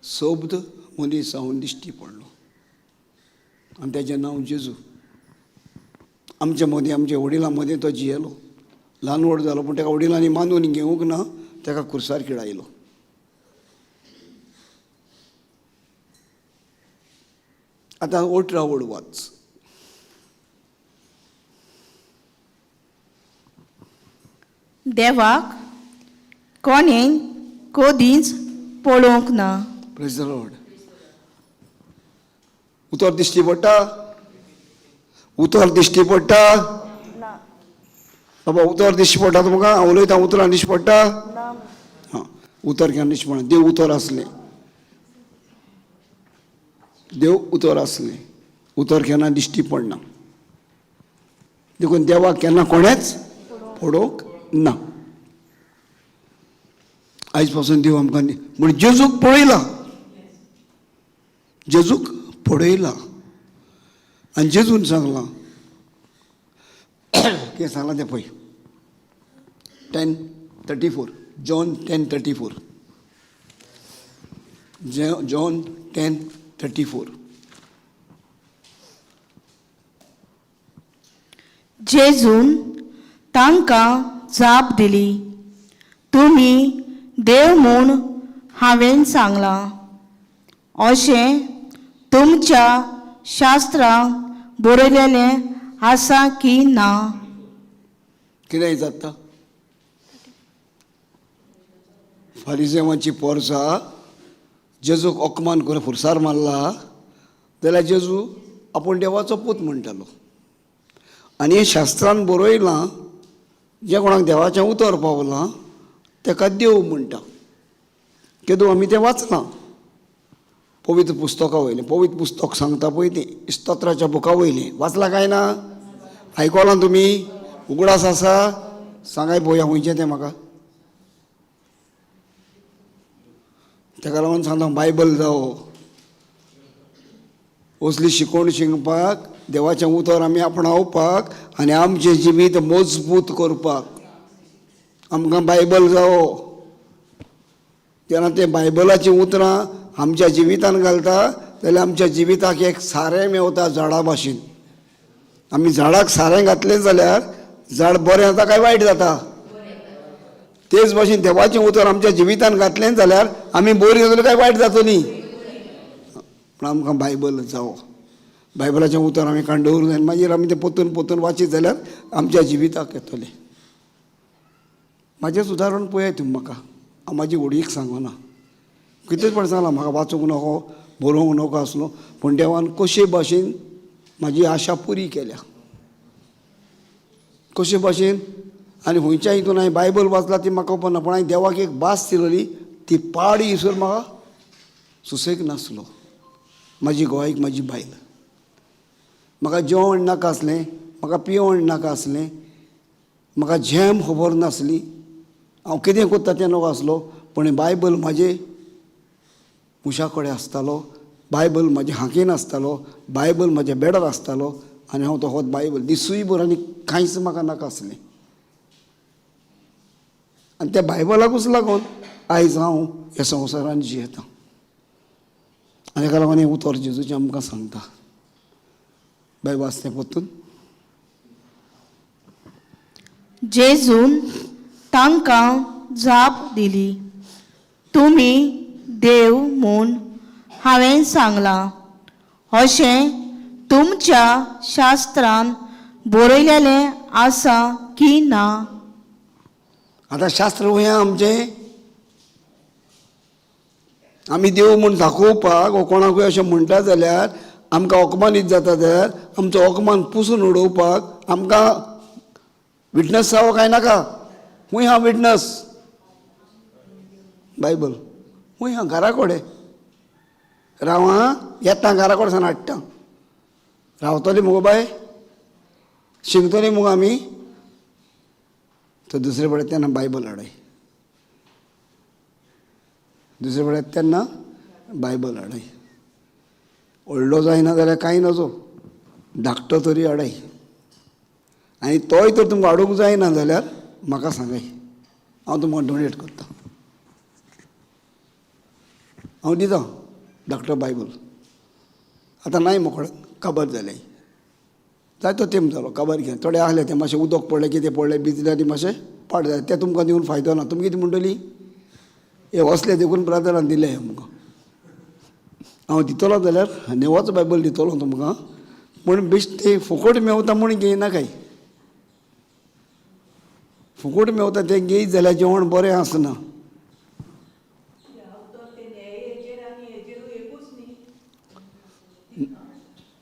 शब्द मनीस जावन दिश्टी पडलो आनी तेजें नांव जेजू. आमच्या मदीं आमच्या वडिलां मदीं तो जियेलो. ल्हान व्हड जालो पूण तेका वडिलांनी मानून घेवंक ना, तेका खुर्सार किडायलो. आतां 18 ओड वाच. देवाक कोणें कदींच पळोवंक ना. Praise the Lord. उतर दिश्टी पडटा? उतर दिश्टी पडटा बाबा? उतर दिश्टी पडटा तुमकां? हांव उलयतां उतरां दिश्टी पडटा? हां, उतर केन्ना दिश्टी पडना. देव उतर आसलें. देव उतर आसलें. उतर केन्ना दिश्टी पडना. देखून देवाक केन्ना कोणेंच पळोवंक ना. आयज पासून देव आमकां म्हण जेजूक पळयला. जेजूक पळयला आनी जेजून सांगलां कितें सांगलां तें पळय. 10:34, John 10:34, John 10:34. जेजून तांकां जाप दिली, तुमी देव म्हूण हांवें सांगलां अशें तुमच्या शास्त्रांत बरयलेलें आसा की ना? कितें जाता? फारिजेवांची पोरसां जेजूक अकमान करून फुरसार मारला जाल्यार जेजू आपूण देवाचो पूत म्हणटालो. आनी हें शास्त्रान बरयलां, जें कोणाक देवाचें उतर पावलां ताका देव म्हणटा. केदो आमी तें वाचलां पवित्र पुस्तका वयलें. पवित्र पुस्तक सांगता पळय तें स्तोत्राच्या बुका वयलें वाचलां काय ना? आयकलां तुमी? उगडास आसा? सांगाय पळोवया खंयचें तें म्हाका. ताका लागून सांगता बायबल जावो, असली शिकवण शिकपाक, देवाचें उतर आमी आपणावपाक आनी आमचें जिवीत मजबूत करपाक आमकां बायबल जावो. जेन्ना तें बायबलाचीं उतरां आमच्या जिवितान घालता जाल्यार आमच्या जिविताक एक सारें मेवता झाडा भाशेन. आमी झाडाक सारें घातलें जाल्यार झाड बरें जाता काय वायट जाता? तेच भाशेन देवाचें उतर आमच्या जिवितान घातलें जाल्यार आमी बरीं जातलीं काय वायट जातलीं? पूण आमकां बायबल जावो, बायबलाचें उतर आमी काण दवरूंक जाय आनी मागीर आमी तें पोतून पोतून वाचीत जाल्यार आमच्या जिविताक येतलें. म्हाजेंच उदाहरण पळयात तुमी म्हाका, हांव म्हाजी व्हडवीक सांगना, कितलेच पण सांगलां म्हाका वाचूंक नको, बरोवंक नको आसलो, पूण देवान कशे भाशेन म्हाजी आशा पुरी केल्या, कशे भाशेन. आनी खंयच्या हितून हांवें बायबल वाचला ती म्हाका खबर ना, पूण हांवें देवाक एक भास दिलेली ती पाडी इसर म्हाका सुसेग नासलो. म्हाजी गोवायक म्हाजी बायल, म्हाका जेवण नाका आसलें, म्हाका पिवण नाका आसलें, म्हाका झेम खबर नासली, हांव कितें करता तें नको आसलो, पूण बायबल म्हाजे उशा कडेन आसतालो, बायबल म्हाजे हांकीन आसतालो, बायबल म्हाज्या बेडार आसतालो आनी हांव तो होच बायबल दिसूय भर आनी कांयच म्हाका नाका आसलें. आनी त्या बायबलाकूच लागून आयज हांव ह्या संवसारान जियेतां. आनी ताका लागून हें उतर जेजूचें आमकां सांगता. बाय वाच तें परतून. जेजून तांकां जाप दिली, तुमी देव म्हूण हांवें सांगलां अशें तुमच्या शास्त्रान बरयलेलें आसा की ना? आतां शास्त्र हें आमचें, आमी देव म्हूण दाखोवपाक वो कोणाकूय अशें म्हणटा जाल्यार आमकां अकमानीत जाता जाल्यार आमचो अकमान पुसून उडोवपाक आमकां विटनस जावो काय नाका? खूंय आहा विटनस? बायबल खूंय आहा? घरा कडेन राव आं, येता घरा कडेन सावन हाडटा. रावतली मुगो बाय, शिंकतली मुगो आमी. तर दुसरे कडेन तेन्ना बायबल हाडय, दुसरे कडेन तेन्ना बायबल हाडय. व्हडलो जायना जाल्यार कांय नजो, धाकटो तरी हाडय. आनी तोय तर तुमकां हाडूंक जायना जाल्यार म्हाका सांगाय, हांव तुमकां डोनेट करता, हांव दिता धाकटो बायबल. आतां नाय मोकळो, काबर जालें, जायतो तेंप जालो काबर घेवन. थोडे आहले ते मातशें उदक पडलें, कितें पडलें, भिजलें आनी मातशें पाड जालें, तें तुमकां दिवन फायदो ना. तुमी कितें म्हणटली? हे असले देखून ब्रादरान दिलें आमकां. हांव दितलो जाल्यार नेवाचो बायबल दितलो तुमकां, पूण बेश्टें फुकट मेवता म्हूण घेयनाकाय. फुकट मेवता तें घेयत जाल्यार जेवण बरें आसना.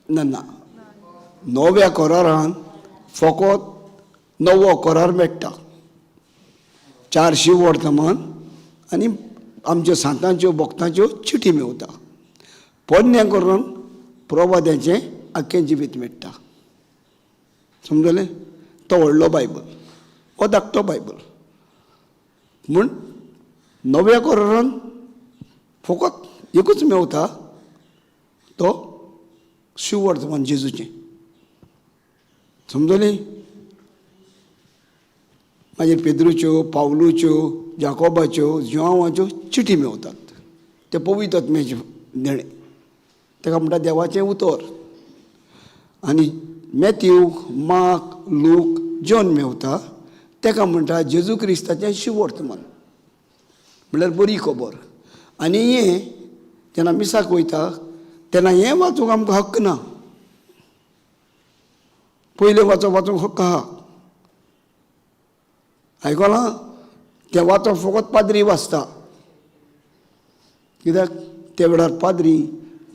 ना ना, नव्या करारान फकत नवो करार मेळटा, 400 वर्तमान आनी आमच्या सांतांच्यो भक्तांच्यो चिटी मेवता. पोन्न्या करून प्रवाद्याचें आख्खें जिवीत मेळटा. समजलें? तो व्हडलो बायबल, हो धाकटो बायबल. म्हूण नव्या करारान फकत एकूच मेवता, तो शिववर्तमान जेजूचें. समजलें? मागीर पेद्रूच्यो, पावलूच्यो, जाकोबाच्यो, जुआंवाच्यो चिटी मेवतात. ते पवित्र आत्म्याचें देणें, ताका म्हणटा देवाचें उतर. आनी मॅथ्यू, मार्क, लूक, जॉन मेवता, ताका म्हणटा जेजू क्रिस्ताचें शिववर्तमान, म्हणल्यार बरी खबर. आनी हें जेन्ना मिसाक वयता तेन्ना हें वाचूंक आमकां हक्क ना. पयलें वाचप वाचूंक हक्क आहा, आयकलां? तें वाचप फकत पाद्री वाचता, कित्याक त्या वेळार पाद्री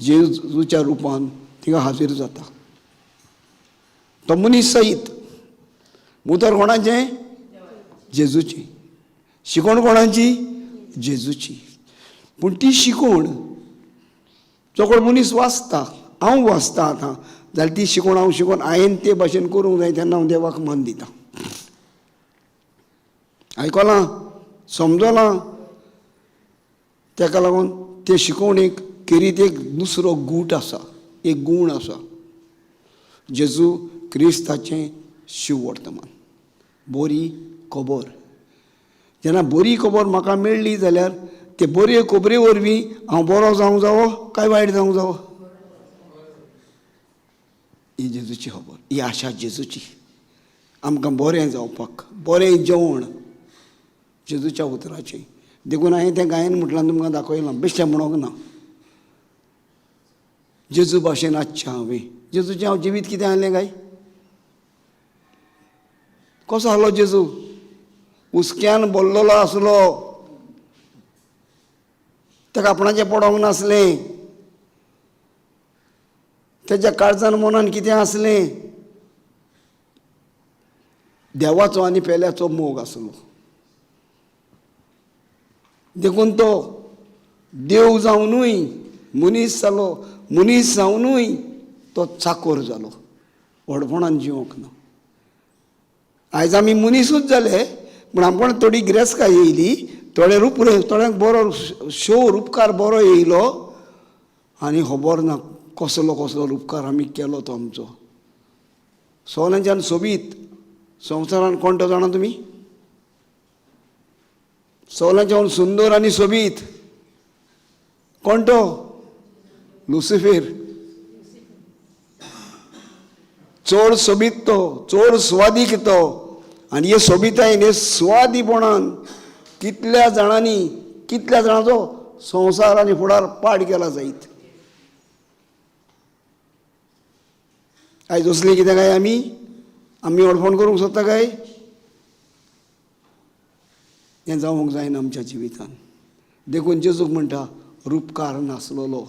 जेजूच्या रुपान थिंगा हाजीर जाता. तो मनीस सहीत उतर कोणाचें? जेजूची. शिकवण कोणाची? जेजूची. पूण ती शिकवण जो कोण मनीस वाचता, हांव वाचता आतां जाल्यार ती शिकवण हांव शिकोवन हांवें ते भाशेन करूंक जाय तेन्ना हांव देवाक मान दिता. आयकलां, समजलां, ताका लागून ते शिकवणेक केरीत एक दुसरो गूट आसा, एक गूण आसा, जेजू क्रिस्ताचें शिववर्तमान, बरी खबर. जेन्ना बरी खबर म्हाका मेळ्ळी जाल्यार ते बरे खबरे वरवीं हांव बरो जावंक जावो काय वायट जावंक जावो? ही जेजूची खबर, ही आशा जेजूची, आमकां बरें जावपाक, बरें जेवण जेजूच्या उतराचें. देखून हांवें तें गायन म्हटल्यार तुमकां दाखयलां, बेश्टें म्हणूंक ना. जेजू भाशेन आसचें हांवें. जेजूचें हांव जिवीत कितें आहलें काय? कसो आहलो जेजू? हुसक्यान बोल्लोलो आसलो, ताका आपणाचें पडोंक नासलें, तेच्या काळजान मनान कितें आसलें? देवाचो आनी पेल्याचो मोग आसलो. देखून तो देव जावनूय मनीस जालो, मनीस जावनूय तो चाकोर जालो, व्हडपणान जिवंक ना. आयज आमी मनीसूच जाले, पूण आमकां थोडी गिरेस्तकाय येयली, थोडे रूप, थोड्यांक बरो शो रुपकार बरो येयलो आनी खबर ना कसलो कसलो रुपकार आमी केलो तो आमचो. सगळ्यांच्यान सोबीत संवसारान कोण तो जाणा तुमी? सगळ्यांच्यान सुंदर आनी सोबीत कोण तो? लुसिफेर. चड सोबीत तो, चड सुवादीक तो. आनी हे सोबितायेन, हे सुवादीपणान कितल्या जाणांनी, कितल्या जाणांचो संवसार आनी फुडार पाड केला जायत. आयज असलें कितें काय आमी आमी व्हडपण करूंक सोदता काय? हें जावंक जायना आमच्या जिवितान. देखून जेजूक म्हणटा रुपकार नासलेलो,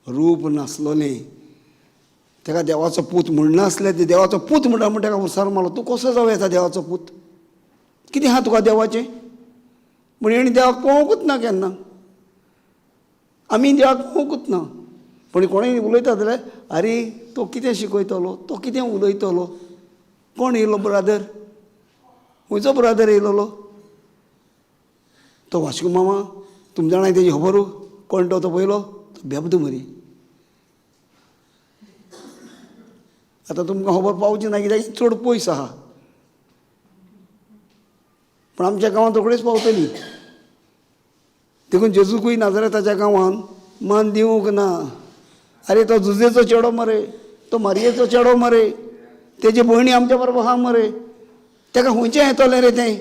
रूप नासलोलें, ताका देवाचो पूत म्हणनासलें, ते देवाचो पूत म्हणटा म्हण ताका उरसार मारलो. तूं कसो जावं येता देवाचो पूत? कितें आहा तुका देवाचें? पूण हेणी देवाक पळोवंकूच ना केन्ना, आमी देवाक पळोवंकूच ना. पूण कोणूय उलयता जाल्यार आरे तो कितें शिकयतलो, तो कितें उलयतलो, कोण येयलो ब्रादर, खंयचो ब्रादर येयलोलो? तो वास्को मामा, तुम जाणाय तेजी खबर कोण तो? तो पयलो तो बेबदो मरी. आतां तुमकां खबर पावची ना कित्याक चड पयस आहा, पूण आमच्या गांवांत रोखडीच पावतली. देखून जेजूकूय नाजारेताच्या गांवांत मान दिवंक ना. आरे तो जुजेचो चेडो मरे, तो मारयेचो चेडो मरे, तेजी भयणी आमच्या बरोबर आहा मरे, ताका खंयचें येतलें रे तें?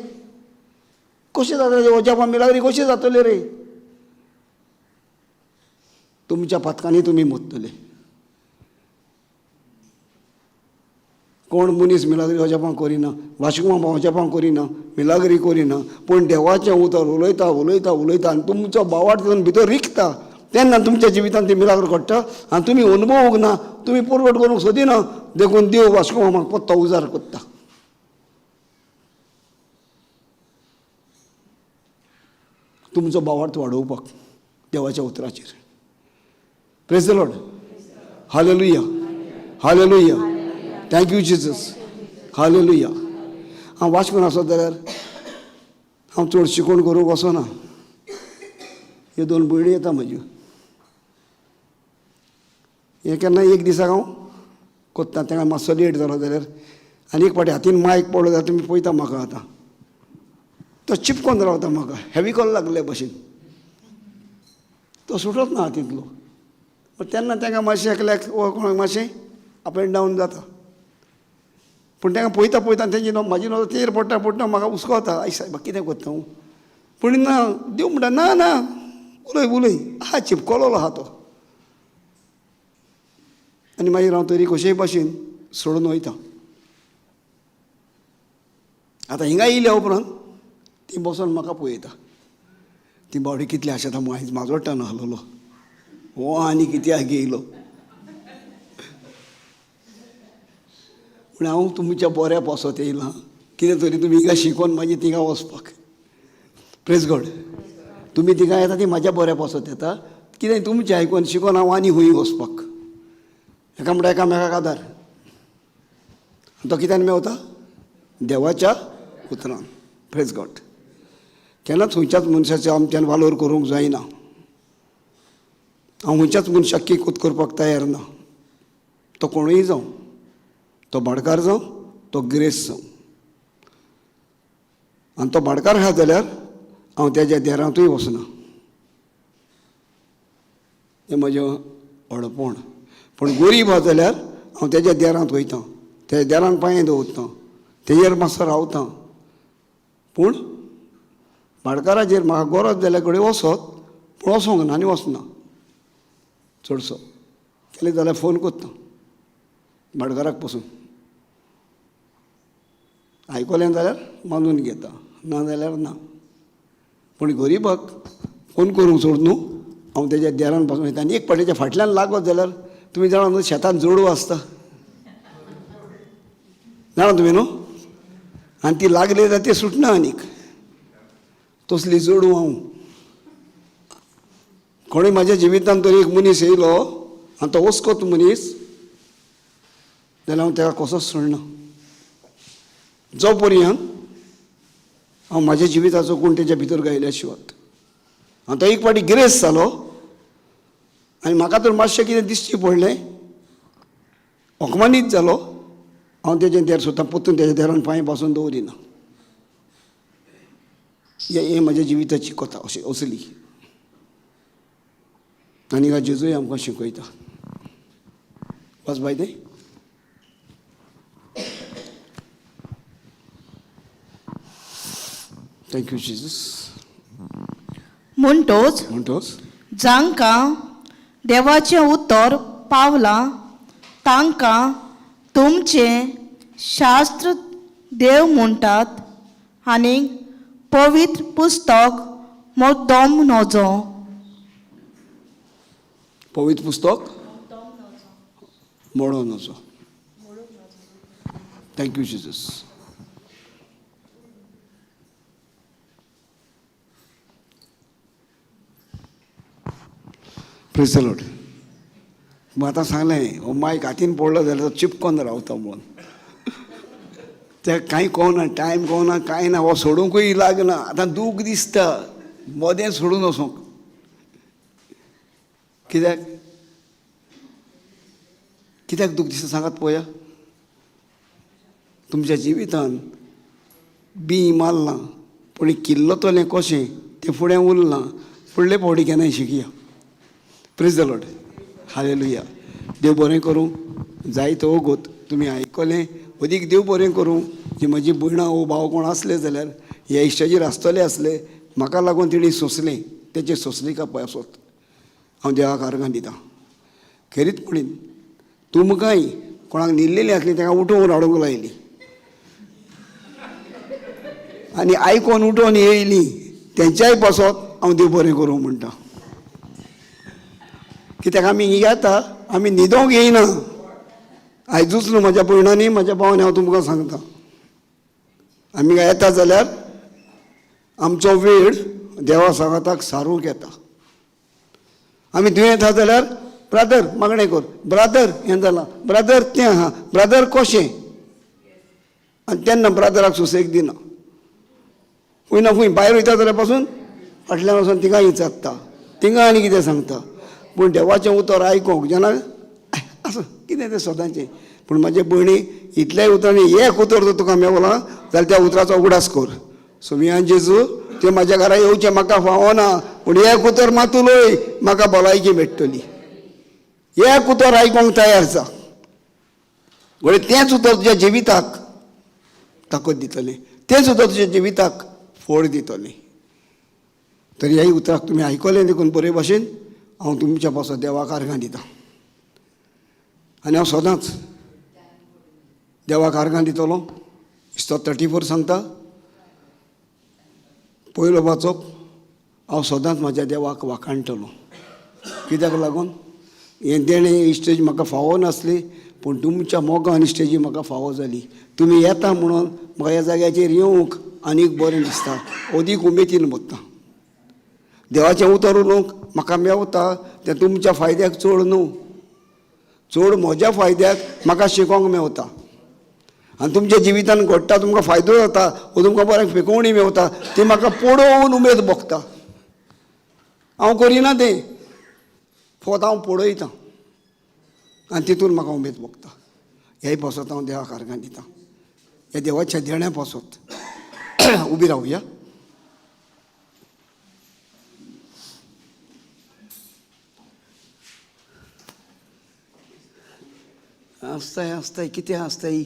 कशें जातलें वजापा मिलाग्री कशें जातलें रे? तुमच्या पातकांनी तुमी मरतले. कोण मनीस मिलाग्री अजापां करिना, वास्को अजापां करिना, मिलाग्री करिना, पूण देवाचें उतर उलयता उलयता उलयता आनी तुमचो बावाट तितून भितर रिगता तेन्ना तुमच्या जिवितांत ती मिलाग्र घडटा आनी तुमी अनुभवूंक ना, तुमी पुरवट करूंक सोदिना. देखून देव वास्को मामाक पत्तो उजार करता. तुमचो बावार्थ वाडोवपाक देवाच्या उतराचेर. Praise the Lord. Hallelujah, hallelujah. Thank you Jesus. Hallelujah. हांव वाचकून आसत जाल्यार हांव चड शिकोवण करूंक वचना. ह्यो दोन भयणी येता म्हज्यो, हें केन्ना एक दिसाक हांव कोत्ता, तेंका मातसो लेट जालो जाल्यार आनी एक फावटी हातीन मायक पडलो जाल्यार तुमी पळयता म्हाका आतां तो चिपकोन रावता म्हाका, हेविकॉल लागले भशेन, तो सुटत ना हातींतलो. पूण तेन्ना तांकां मातशें एकल्याक वा कोणाक मातशें अप एंड डावन जाता. पूण तांकां पळयता पळयता तेंची म्हाजी नदर तेजेर पडटा पडटा म्हाका हुस्को जाता, आई सायबा कितें करता हांव? पूण ना, देव म्हणटा ना ना उलय उलय, आहा चिपकोलोलो आहा तो. आनी मागीर हांव तरी कशेय भाशेन सोडून वयता. आतां हिंगा येयल्या उपरांत ती बसोन म्हाका पळयता, ती बावडी कितली आशेता आयज माजोडटा नासलेलो. हो आनी कित्याक येयलो. पूण हांव तुमच्या बऱ्या पासत येयलां, कितें तरी तुमी हिंगा शिकोवन मागीर थिंगा वचपाक. प्रेज गॉड. तुमी थिंगा येता ती म्हाज्या बऱ्या पासत येता, कितें तुमचें आयकून शिकोवन हांव आनी खंय वचपाक. एका म्हणटा एकामेकाक आदार. तो कित्यान मेवता? देवाच्या उतरान. Praise God. केन्नाच खंयच्याच मनशाचें आमच्यान वालोर करूंक जायना. हांव खंयच्याच मनशाक किकूत करपाक तयार ना, तो कोणूय जावं, तो भाटकार जावं, तो गिरेस्त जावं. आनी तो भाटकार आसा जाल्यार हांव तेज्या देरांतूय वचना. हें म्हजें अडपण. पूण गरीब आसा जाल्यार हांव तेज्या देरांत वयता, तेज्या देरान पांये दवरता, तेजेर मातसो रावता. पूण भाटकाराचेर म्हाका गरज जाल्यार घडये वचत, पूण वचोंक ना आनी वचना चडसो. केलें जाल्यार फोन करता भाटकाराक पसून, आयकलें जाल्यार मानून घेता, ना जाल्यार ना. पूण गरीबाक फोन करूंक सोड न्हू, हांव तेज्या देरान पासून वयता. आनी एक फावटी फाटल्यान लागत जाल्यार तुमी जाणा न्हू, शेतान जोडू आसता, जाणा तुमी न्हू, आनी ती लागली जाल्यार ती सुटना आनीक. तसली जोडू हांव. कोणूय म्हाज्या जिवितान तर एक मनीस येयलो आनी तो वस्कोत मनीस जाल्यार हांव ताका कसोच सोडना. जो पर्यंत हांव म्हाज्या जिविताचो कोण तेज्या भितर गायल्या शिवात. आनी तो एक फावटी गिरेस्त जालो आनी म्हाका तर मातशें कितें दिसचें पडलें, अपमानीत जालो, हांव तेजें देर सुद्दां परतून तेज्या देरान पांय पासून दवरिना. हें म्हज्या जिविताची कथा अशी असली. आनी हिंगा जेजूय आमकां शिकयता. वाच बाय तें. Thank you Jesus. म्हणटोच जांकां देवाचें उतर पावलां तांकां तुमचें शास्त्र देव म्हणटात आनी पवित्र पुस्तक मुद्दम नजो. पवित्र पुस्तक मोडो नजो. Thank you Jesus. Praise the Lord. मग आतां सांगलें, हो मायक हातीन पडलो जाल्यार तो चिपकोन रावता म्हणून. ते कांय कळना, टायम कळना, कांय ना, हो सोडूंकूय लागना. आतां दूख दिसता मदें सोडून वचोंक. कित्याक कित्याक दूख दिसता सांगात पळोवया. तुमच्या जिवितान बी मारलां पूण किल्लतलें कशें तें फुडें उरलां. फुडले फावटी केन्नाय शिकया. Praise the Lord. Hallelujah. देव बरें करूं. जायतो वगत तुमी आयकलें. अदीक देव बरें करूं. जी म्हजी भयणां वो भाव कोण आसले जाल्यार ह्या इश्टाचेर आसतले आसले, म्हाका लागून तेणी सोंसलें, तेचें सोंसली का पळय हांव देवाक आर्गां दितां. खेरीत म्हणीन तुमकांय कोणाक न्हिल्लेली आसली ताका उठोवन हाडूंक लायली आनी आयकोन उठोवन येयली, तेंच्याय पासत हांव देव बरें करूं म्हणटा. कित्याक आमी येता, आमी न्हिदोंक येयना. आयजूच न्हू म्हज्या भयणांनी म्हज्या भावांनी हांव तुमकां सांगता, आमी येता जाल्यार आमचो वेळ देवा सांगाताक सारूंक येता. आमी दुयेंत आसा जाल्यार ब्रादर मागणें कर, ब्रादर हें जालां, ब्रादर तें आहा, ब्रादर कशें, आनी तेन्ना ब्रादराक सुसेग दिना. खंय ना खंय भायर वयता जाल्यार पासून फाटल्यान वचून तिंगा विचारता, तिंगा आनी कितें सांगता. पूण देवाचें उतर आयकोंक जेन्ना आसूं कितें तें सदांचें. पूण म्हाजे भयणी इतल्याय उतरांनी एक उतर जर तुका मेवलां जाल्यार त्या उतराचो उगडास कर. सोमियान जेजू तें म्हाज्या घरा येवचें म्हाका फावना, पूण एक उतर मात उलय म्हाका भलायकी मेळटली. एक उतर आयकोंक तयार जा, घडये तेंच उतर तुज्या जिविताक ताकद दितलें, तेंच उतर तुज्या जिविताक फळ दितलें. तर ह्या उतराक तुमी आयकलें देखून बरे भाशेन हांव तुमच्या पासत देवाक आर्गां दितां. आनी हांव सदांच देवाक आर्गां दितलो. इस्तो 34 सांगता, पयलो वाचप, हांव सदांच म्हाज्या देवाक वाखाणटलो. कित्याक लागून हें देणें ही स्टेज म्हाका फावो नासली, पूण तुमच्या मोगान स्टेजी म्हाका फावो जाली. तुमी येता म्हणून म्हाका ह्या जाग्याचेर येवंक आनीक बरें दिसता, अदीक उमेदीन वता. देवाचें उतर उलोवंक म्हाका मेवता तें तुमच्या फायद्याक चड न्हू, चड म्हज्या फायद्याक म्हाका शिकोवंक मेवता. आनी तुमच्या जिवितान घडटा, तुमकां फायदो जाता वो तुमकां बरें फेकोवणी मेवता, ती म्हाका पळोवन उमेद भोगता. हांव करिना तें, फकत हांव पळयतां आनी तितून म्हाका उमेद भोगता. ह्याय पासत हांव देवाक आर्गां दितां, ह्या देवाच्या देण्या पासत. उबी रावया. आसताय आसताय कितें आसताय,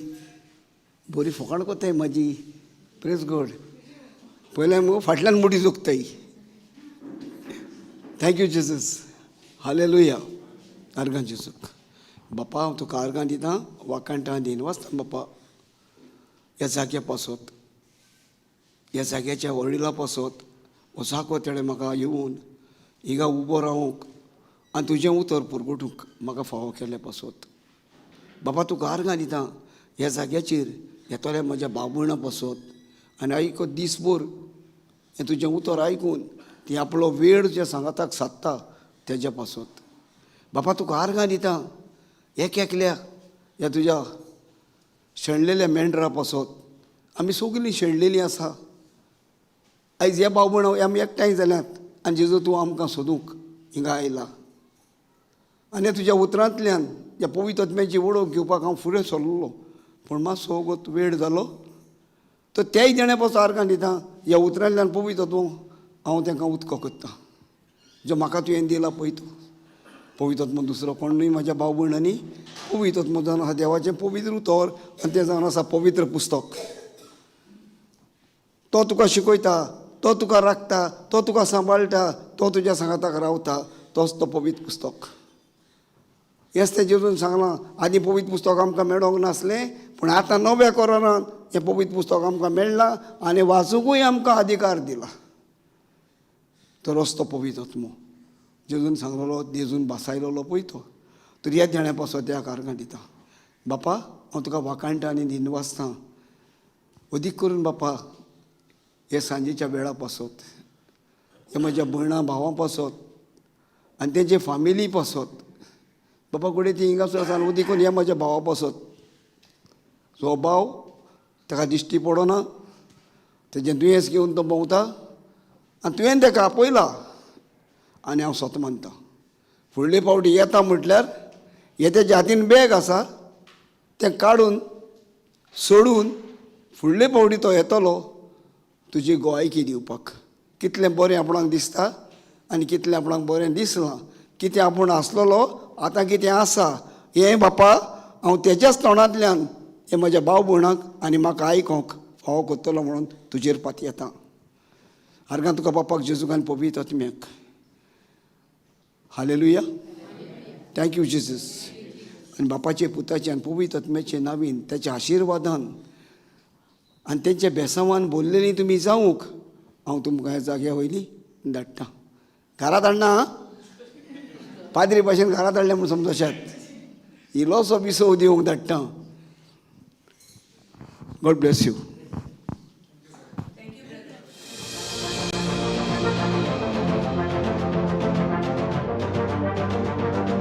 बरी फकाण कोताय म्हाजी. प्रेज गॉड. पयलें मुगो फाटल्यान मुठी जोखताय. Thank you Jesus. Hallelujah. आर्गां जेजूक. बापा हांव तुका आर्गां दितां, वाखाणटां, दिनवासता बापा, ह्या जाग्या पासत, ह्या जाग्याच्या वडिला पासत. हो जागो तेणें म्हाका येवन हिंगा उबो रावंक आनी तुजें उतर पुरगुटूंक म्हाका फावो केल्ले पासत. बाबा तुका आर्गां दितां ह्या जाग्याचेर येतल्या म्हज्या भाव भयणां पासत. आनी आयकत दीसभर हें तुजें उतर आयकून ती आपलो वेळ जे सांगाताक सादता तेज्या पासत. बापा तुका आर्गां दितां एक एकल्याक ह्या तुज्या शेणलेल्या मेंढरा पासत. आमी सगलीं शेणलेलीं आसा. आयज ह्या भाव भयणां आमी एकठांय जाल्यात आनी जेजू तूं आमकां सोदूंक हिंगा आयला. आनी तुज्या उतरांतल्यान ह्या पवित्र आत्म्याची वळख घेवपाक हांव फुडें सरलो, पूण मातसो वगत वेळ जालो. तर त्याय देण्या पासून आर्गां दितां. ह्या उतरांतल्यान पवित्र तूं हांव तांकां उदको करता जो म्हाका तुवें दिला पळय तूं. पवित्र आत्मो दुसरो कोण न्हय म्हाज्या भाव भयणांनी. पवित्र आत्मो जावन आसा देवाचें पवित्र उतर आनी तें जावन आसा पवित्र पुस्तक. तो तुका शिकयता, तो तुका राखता, तो तुका सांबाळटा, तो तुज्या सांगाताक रावता, तोच तो पवित्र पुस्तक. हेंच तें जेजून सांगलां. आदीं पवित्र पुस्तक आमकां मेळोंक नासलें, पूण आतां नव्या कोरारान हें पवित्र पुस्तक आमकां मेळ्ळां आनी वाचुंकूय आमकां अधिकार दिला. तो रस्तो पवित्र आत्मो जेजून सांगलेलो, जेजून भासायलेलो पळय तो. तर ह्या देण्या पासत देवाक आर्गां दिता. बापा हांव तुका वाखाणटा आनी दिनवासता, अदीक करून बापा हे सांजेच्या वेळा पासत, हे म्हज्या भयणां भावां पासत आनी तेंचे फामिली पासत. बापा कडेन ती हिंगासर आसा आनी देखून ह्या म्हज्या भावा पासत. जो भाव ताका दिश्टी पडना, तेजें दुयेंस घेवन तो भोंवता आनी तुवें ताका आपयला आनी हांव सत मानता. फुडले फावटी येता म्हटल्यार हे तेज्या हातीन बॅग आसा तें काडून सोडून फुडले फावटी तो येतलो तुजी गोवायकी दिवपाक. कितलें बरें आपणाक दिसता आनी कितलें आपणाक बरें दिसलां, कितें आपूण आसलेलो आतां कितें आसा हें बापा हांव तेज्याच तोंडांतल्यान हें म्हज्या भाव भयणाक आनी म्हाका आयकोंक फावो करतलो म्हणून तुजेर पातयेता. आर्गां तुका बापाक जेजूक आनी पवित्र आत्म्याक. हालेलुया. Thank you Jesus. आनी बापाचे पुताचे आनी पवित्र आत्म्याचे नावीन तेच्या आशिर्वादान आनी तेंच्या बेसांवान बोल्लेली तुमी जावंक हांव तुमकां ह्या जाग्या वयली धाडटा. घरांत हाडना, पाद्री भाशेन घरांत हाडलें म्हूण समजशात. इल्लोसो विसव दिवंक धाडटा. God bless you.